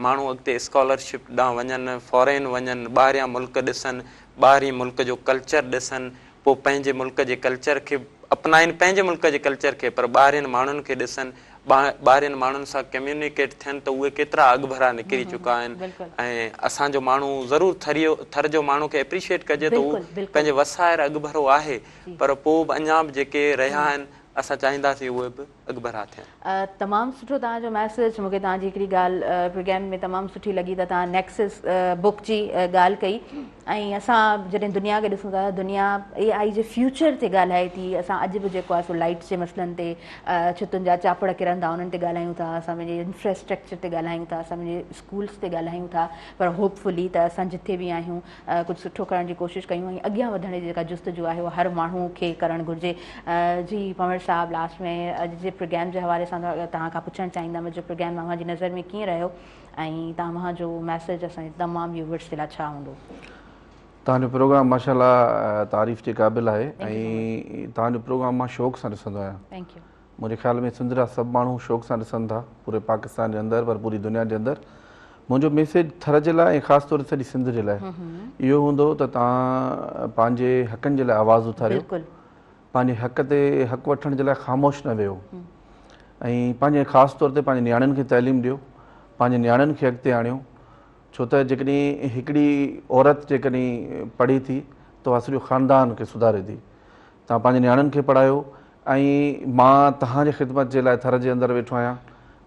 ماڻهو اڳتي اسڪالرشپ ڏانهن وڃن، فارين وڃن، ٻاهريان ملڪ ڏسن، ٻاهرين ملڪ جو ڪلچر ڏسن، پوء پنهنجي ملڪ جي ڪلچر کي اپنائين، پنهنجي ملڪ جي ڪلچر کي پر ٻاهرين ماڻهن کي ڏسن، ٻاهرين ماڻهن سان ڪميونيڪيٽ ٿين ته اهي ڪيترا اڳڀرا نڪري چڪا آهن ۽ اسان جو ماڻهو ضرور ٿريو ٿر جو ماڻهو کي اپريشيئيٽ ڪجي ته هو پنهنجي وس آهر اڳڀرو آهي پر پوء به اڃا به جيڪي رهيا آهن اسان چاهينداسين اهي به اڳڀرا ٿين. تمام سٺو توهان جو ميسيج مون کي توهان جي هڪڙي ڳالهه پروگرام ۾ تمام سٺي لڳي ته توهان نيڪسس بڪ جي ڳالهه ڪئي ۽ اسان جڏهن دنيا کي ڏسون ٿا دنيا اي آئي جي فيوچر تي ڳالهائي ٿي اسان اڄ به جيڪو آهي سو لائٽس جي مسئلن تي ڇتن جا چاپڙ ڪرندا انهن تي ڳالهايون ٿا اسان پنهنجي انفراسٽرڪچر تي ڳالهايون ٿا اسان پنهنجي اسڪولس تي ڳالهايون ٿا پر هوپ فلي ته اسان جٿي به آهيون ڪجهه سٺو ڪرڻ جي ڪوشش ڪيون ۽ اڳيان وڌڻ جي جيڪا جستجو آهي اها هر ماڻهو کي ڪرڻ گهرجي. جي پنهور صاحب لاسٽ ۾ اڄ جي پروگرام جي حوالي سان توهان کان پڇڻ چاهيندم اڄ جو پروگرام اوهان جي نظر ۾ ڪيئن رهيو ۽ توهان جو ميسيج اسان جي تمام ويوورس جي لاء ڇا هوندو؟ توهان جو پروگرام ماشاء الله تعريف جي قابل آهي ۽ توهان جو پروگرام مان شوق سان ڏسندو آهيان. Thank you. منهنجي خيال ۾ سنڌ جا سڀ ماڻهو شوق سان ڏسن ٿا پوري پاڪستان جي اندر پر پوري دنيا جي اندر منهنجو ميسيج ٿر جي لاء ۽ خاص طور سڄي سنڌ جي لاء اهو هوندو ته توهان پنهنجي حقن جي لاء آواز اٿاريو پنهنجي حق تي حق وٺڻ جي لاء خاموش نه ويهو ۽ پنهنجي خاص طور تي پنهنجي نياڻين کي تعليم ڏيو پنهنجي نياڻين کي اڳتي آڻيو ڇو ته جيڪڏهن هڪڙي عورت جيڪڏهن پڙهي ٿي ته اها سڄو خاندان کي سڌاري ٿي توهان پنهنجي نياڻين کي پڙهايو ۽ مان توهان جي خدمت جي لاء ٿر جي اندر ويٺو آهيان.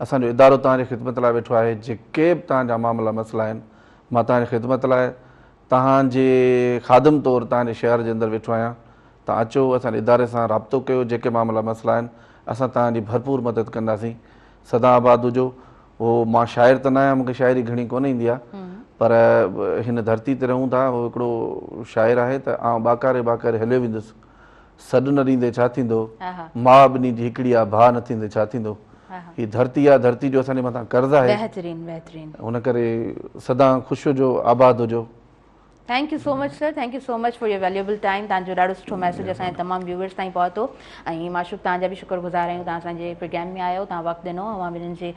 اسان جو ادارو توهان جي خدمت لاء ويٺو آهي. جيڪي به توهان جا معاملا مسئلا آهن، مان توهان جي خدمت لاء توهان جي خادم طور توهان جي شهر جي اندر ويٺو آهيان. توهان اچو، اسان جي اداري سان رابطو ڪيو، جيڪي معاملا مسئلا آهن، اسان توهان جي ڀرپور مدد ڪنداسين. سدا آباد هجو. هو مان شاعر ته نه آهيان، مون کي شاعري گهڻي ڪونه ايندي آهي، پر هن ڌرتي تي رهون ٿا، هو هڪڙو شاعر آهي ته آئون ٻاڪاري ٻاڪاري هليو ويندس. سڏ نه ڏيندي ڇا ٿيندو، ماء ٻنهي جي هڪڙي آ، ڀاء نه ٿيندي ڇا ٿيندو. هي ڌرتي آ، ڌرتي جو اسان جي مٿان قرض آهي. بهترين بهترين. ان ڪري سدا خوش هجو، آباد هجو. Thank you so much sir thank you so much for your valuable time توهان جو ڏاڍو سٺو ميسيج اسان جي تمام ويوئرس تائين پهتو ۽ معشوق توهان جا به شڪر گذار آهيون توهان اسان جي پروگرام ۾ آيو توهان وقت ڏنو اوهان ٻنهين جي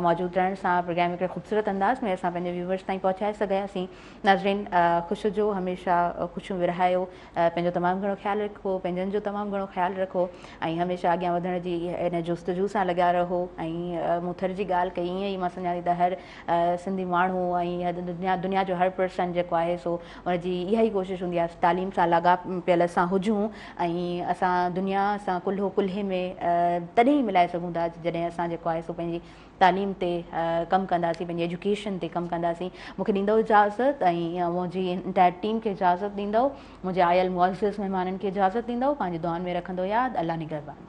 موجود رهڻ سان پروگرام هڪڙي خوبصورت انداز ۾ اسان پنهنجي ويوئرس تائين پهچائي سگهياسين ناظرين خوش هجو هميشه خوشيون ورهايو پنهنجو تمام گهڻو خيال رکو پنهنجن جو تمام گهڻو خيال رکو ۽ هميشه اڳيان وڌڻ جي ان جستجو سان لڳا رهو ۽ مون ٿر جي ڳالهه ڪئي ائين ئي مان سمجهان ٿي ته هر سنڌي ماڻهو ۽ دنيا دنيا جو هر پرسن جيڪو آهي سو ان جي اها ئي ڪوشش هوندي آهي تعليم سان لاڳاپيل اسان هجون ۽ اسان دنيا سان ڪلهو ڪلهي ۾ تڏهن ئي ملائي سگهون ٿا جڏهن اسان جيڪو آهي سو پنهنجي تعليم تي ڪم ڪنداسين پنهنجي ايجوڪيشن تي ڪم ڪنداسين مون کي ڏيندؤ اجازت ۽ منهنجي انٽائر ٽيم کي اجازت ڏيندؤ منهنجي آيل معزز مهمانن کي اجازت ڏيندؤ پنهنجي دعائن ۾ رکندو ياد الله نگهبان.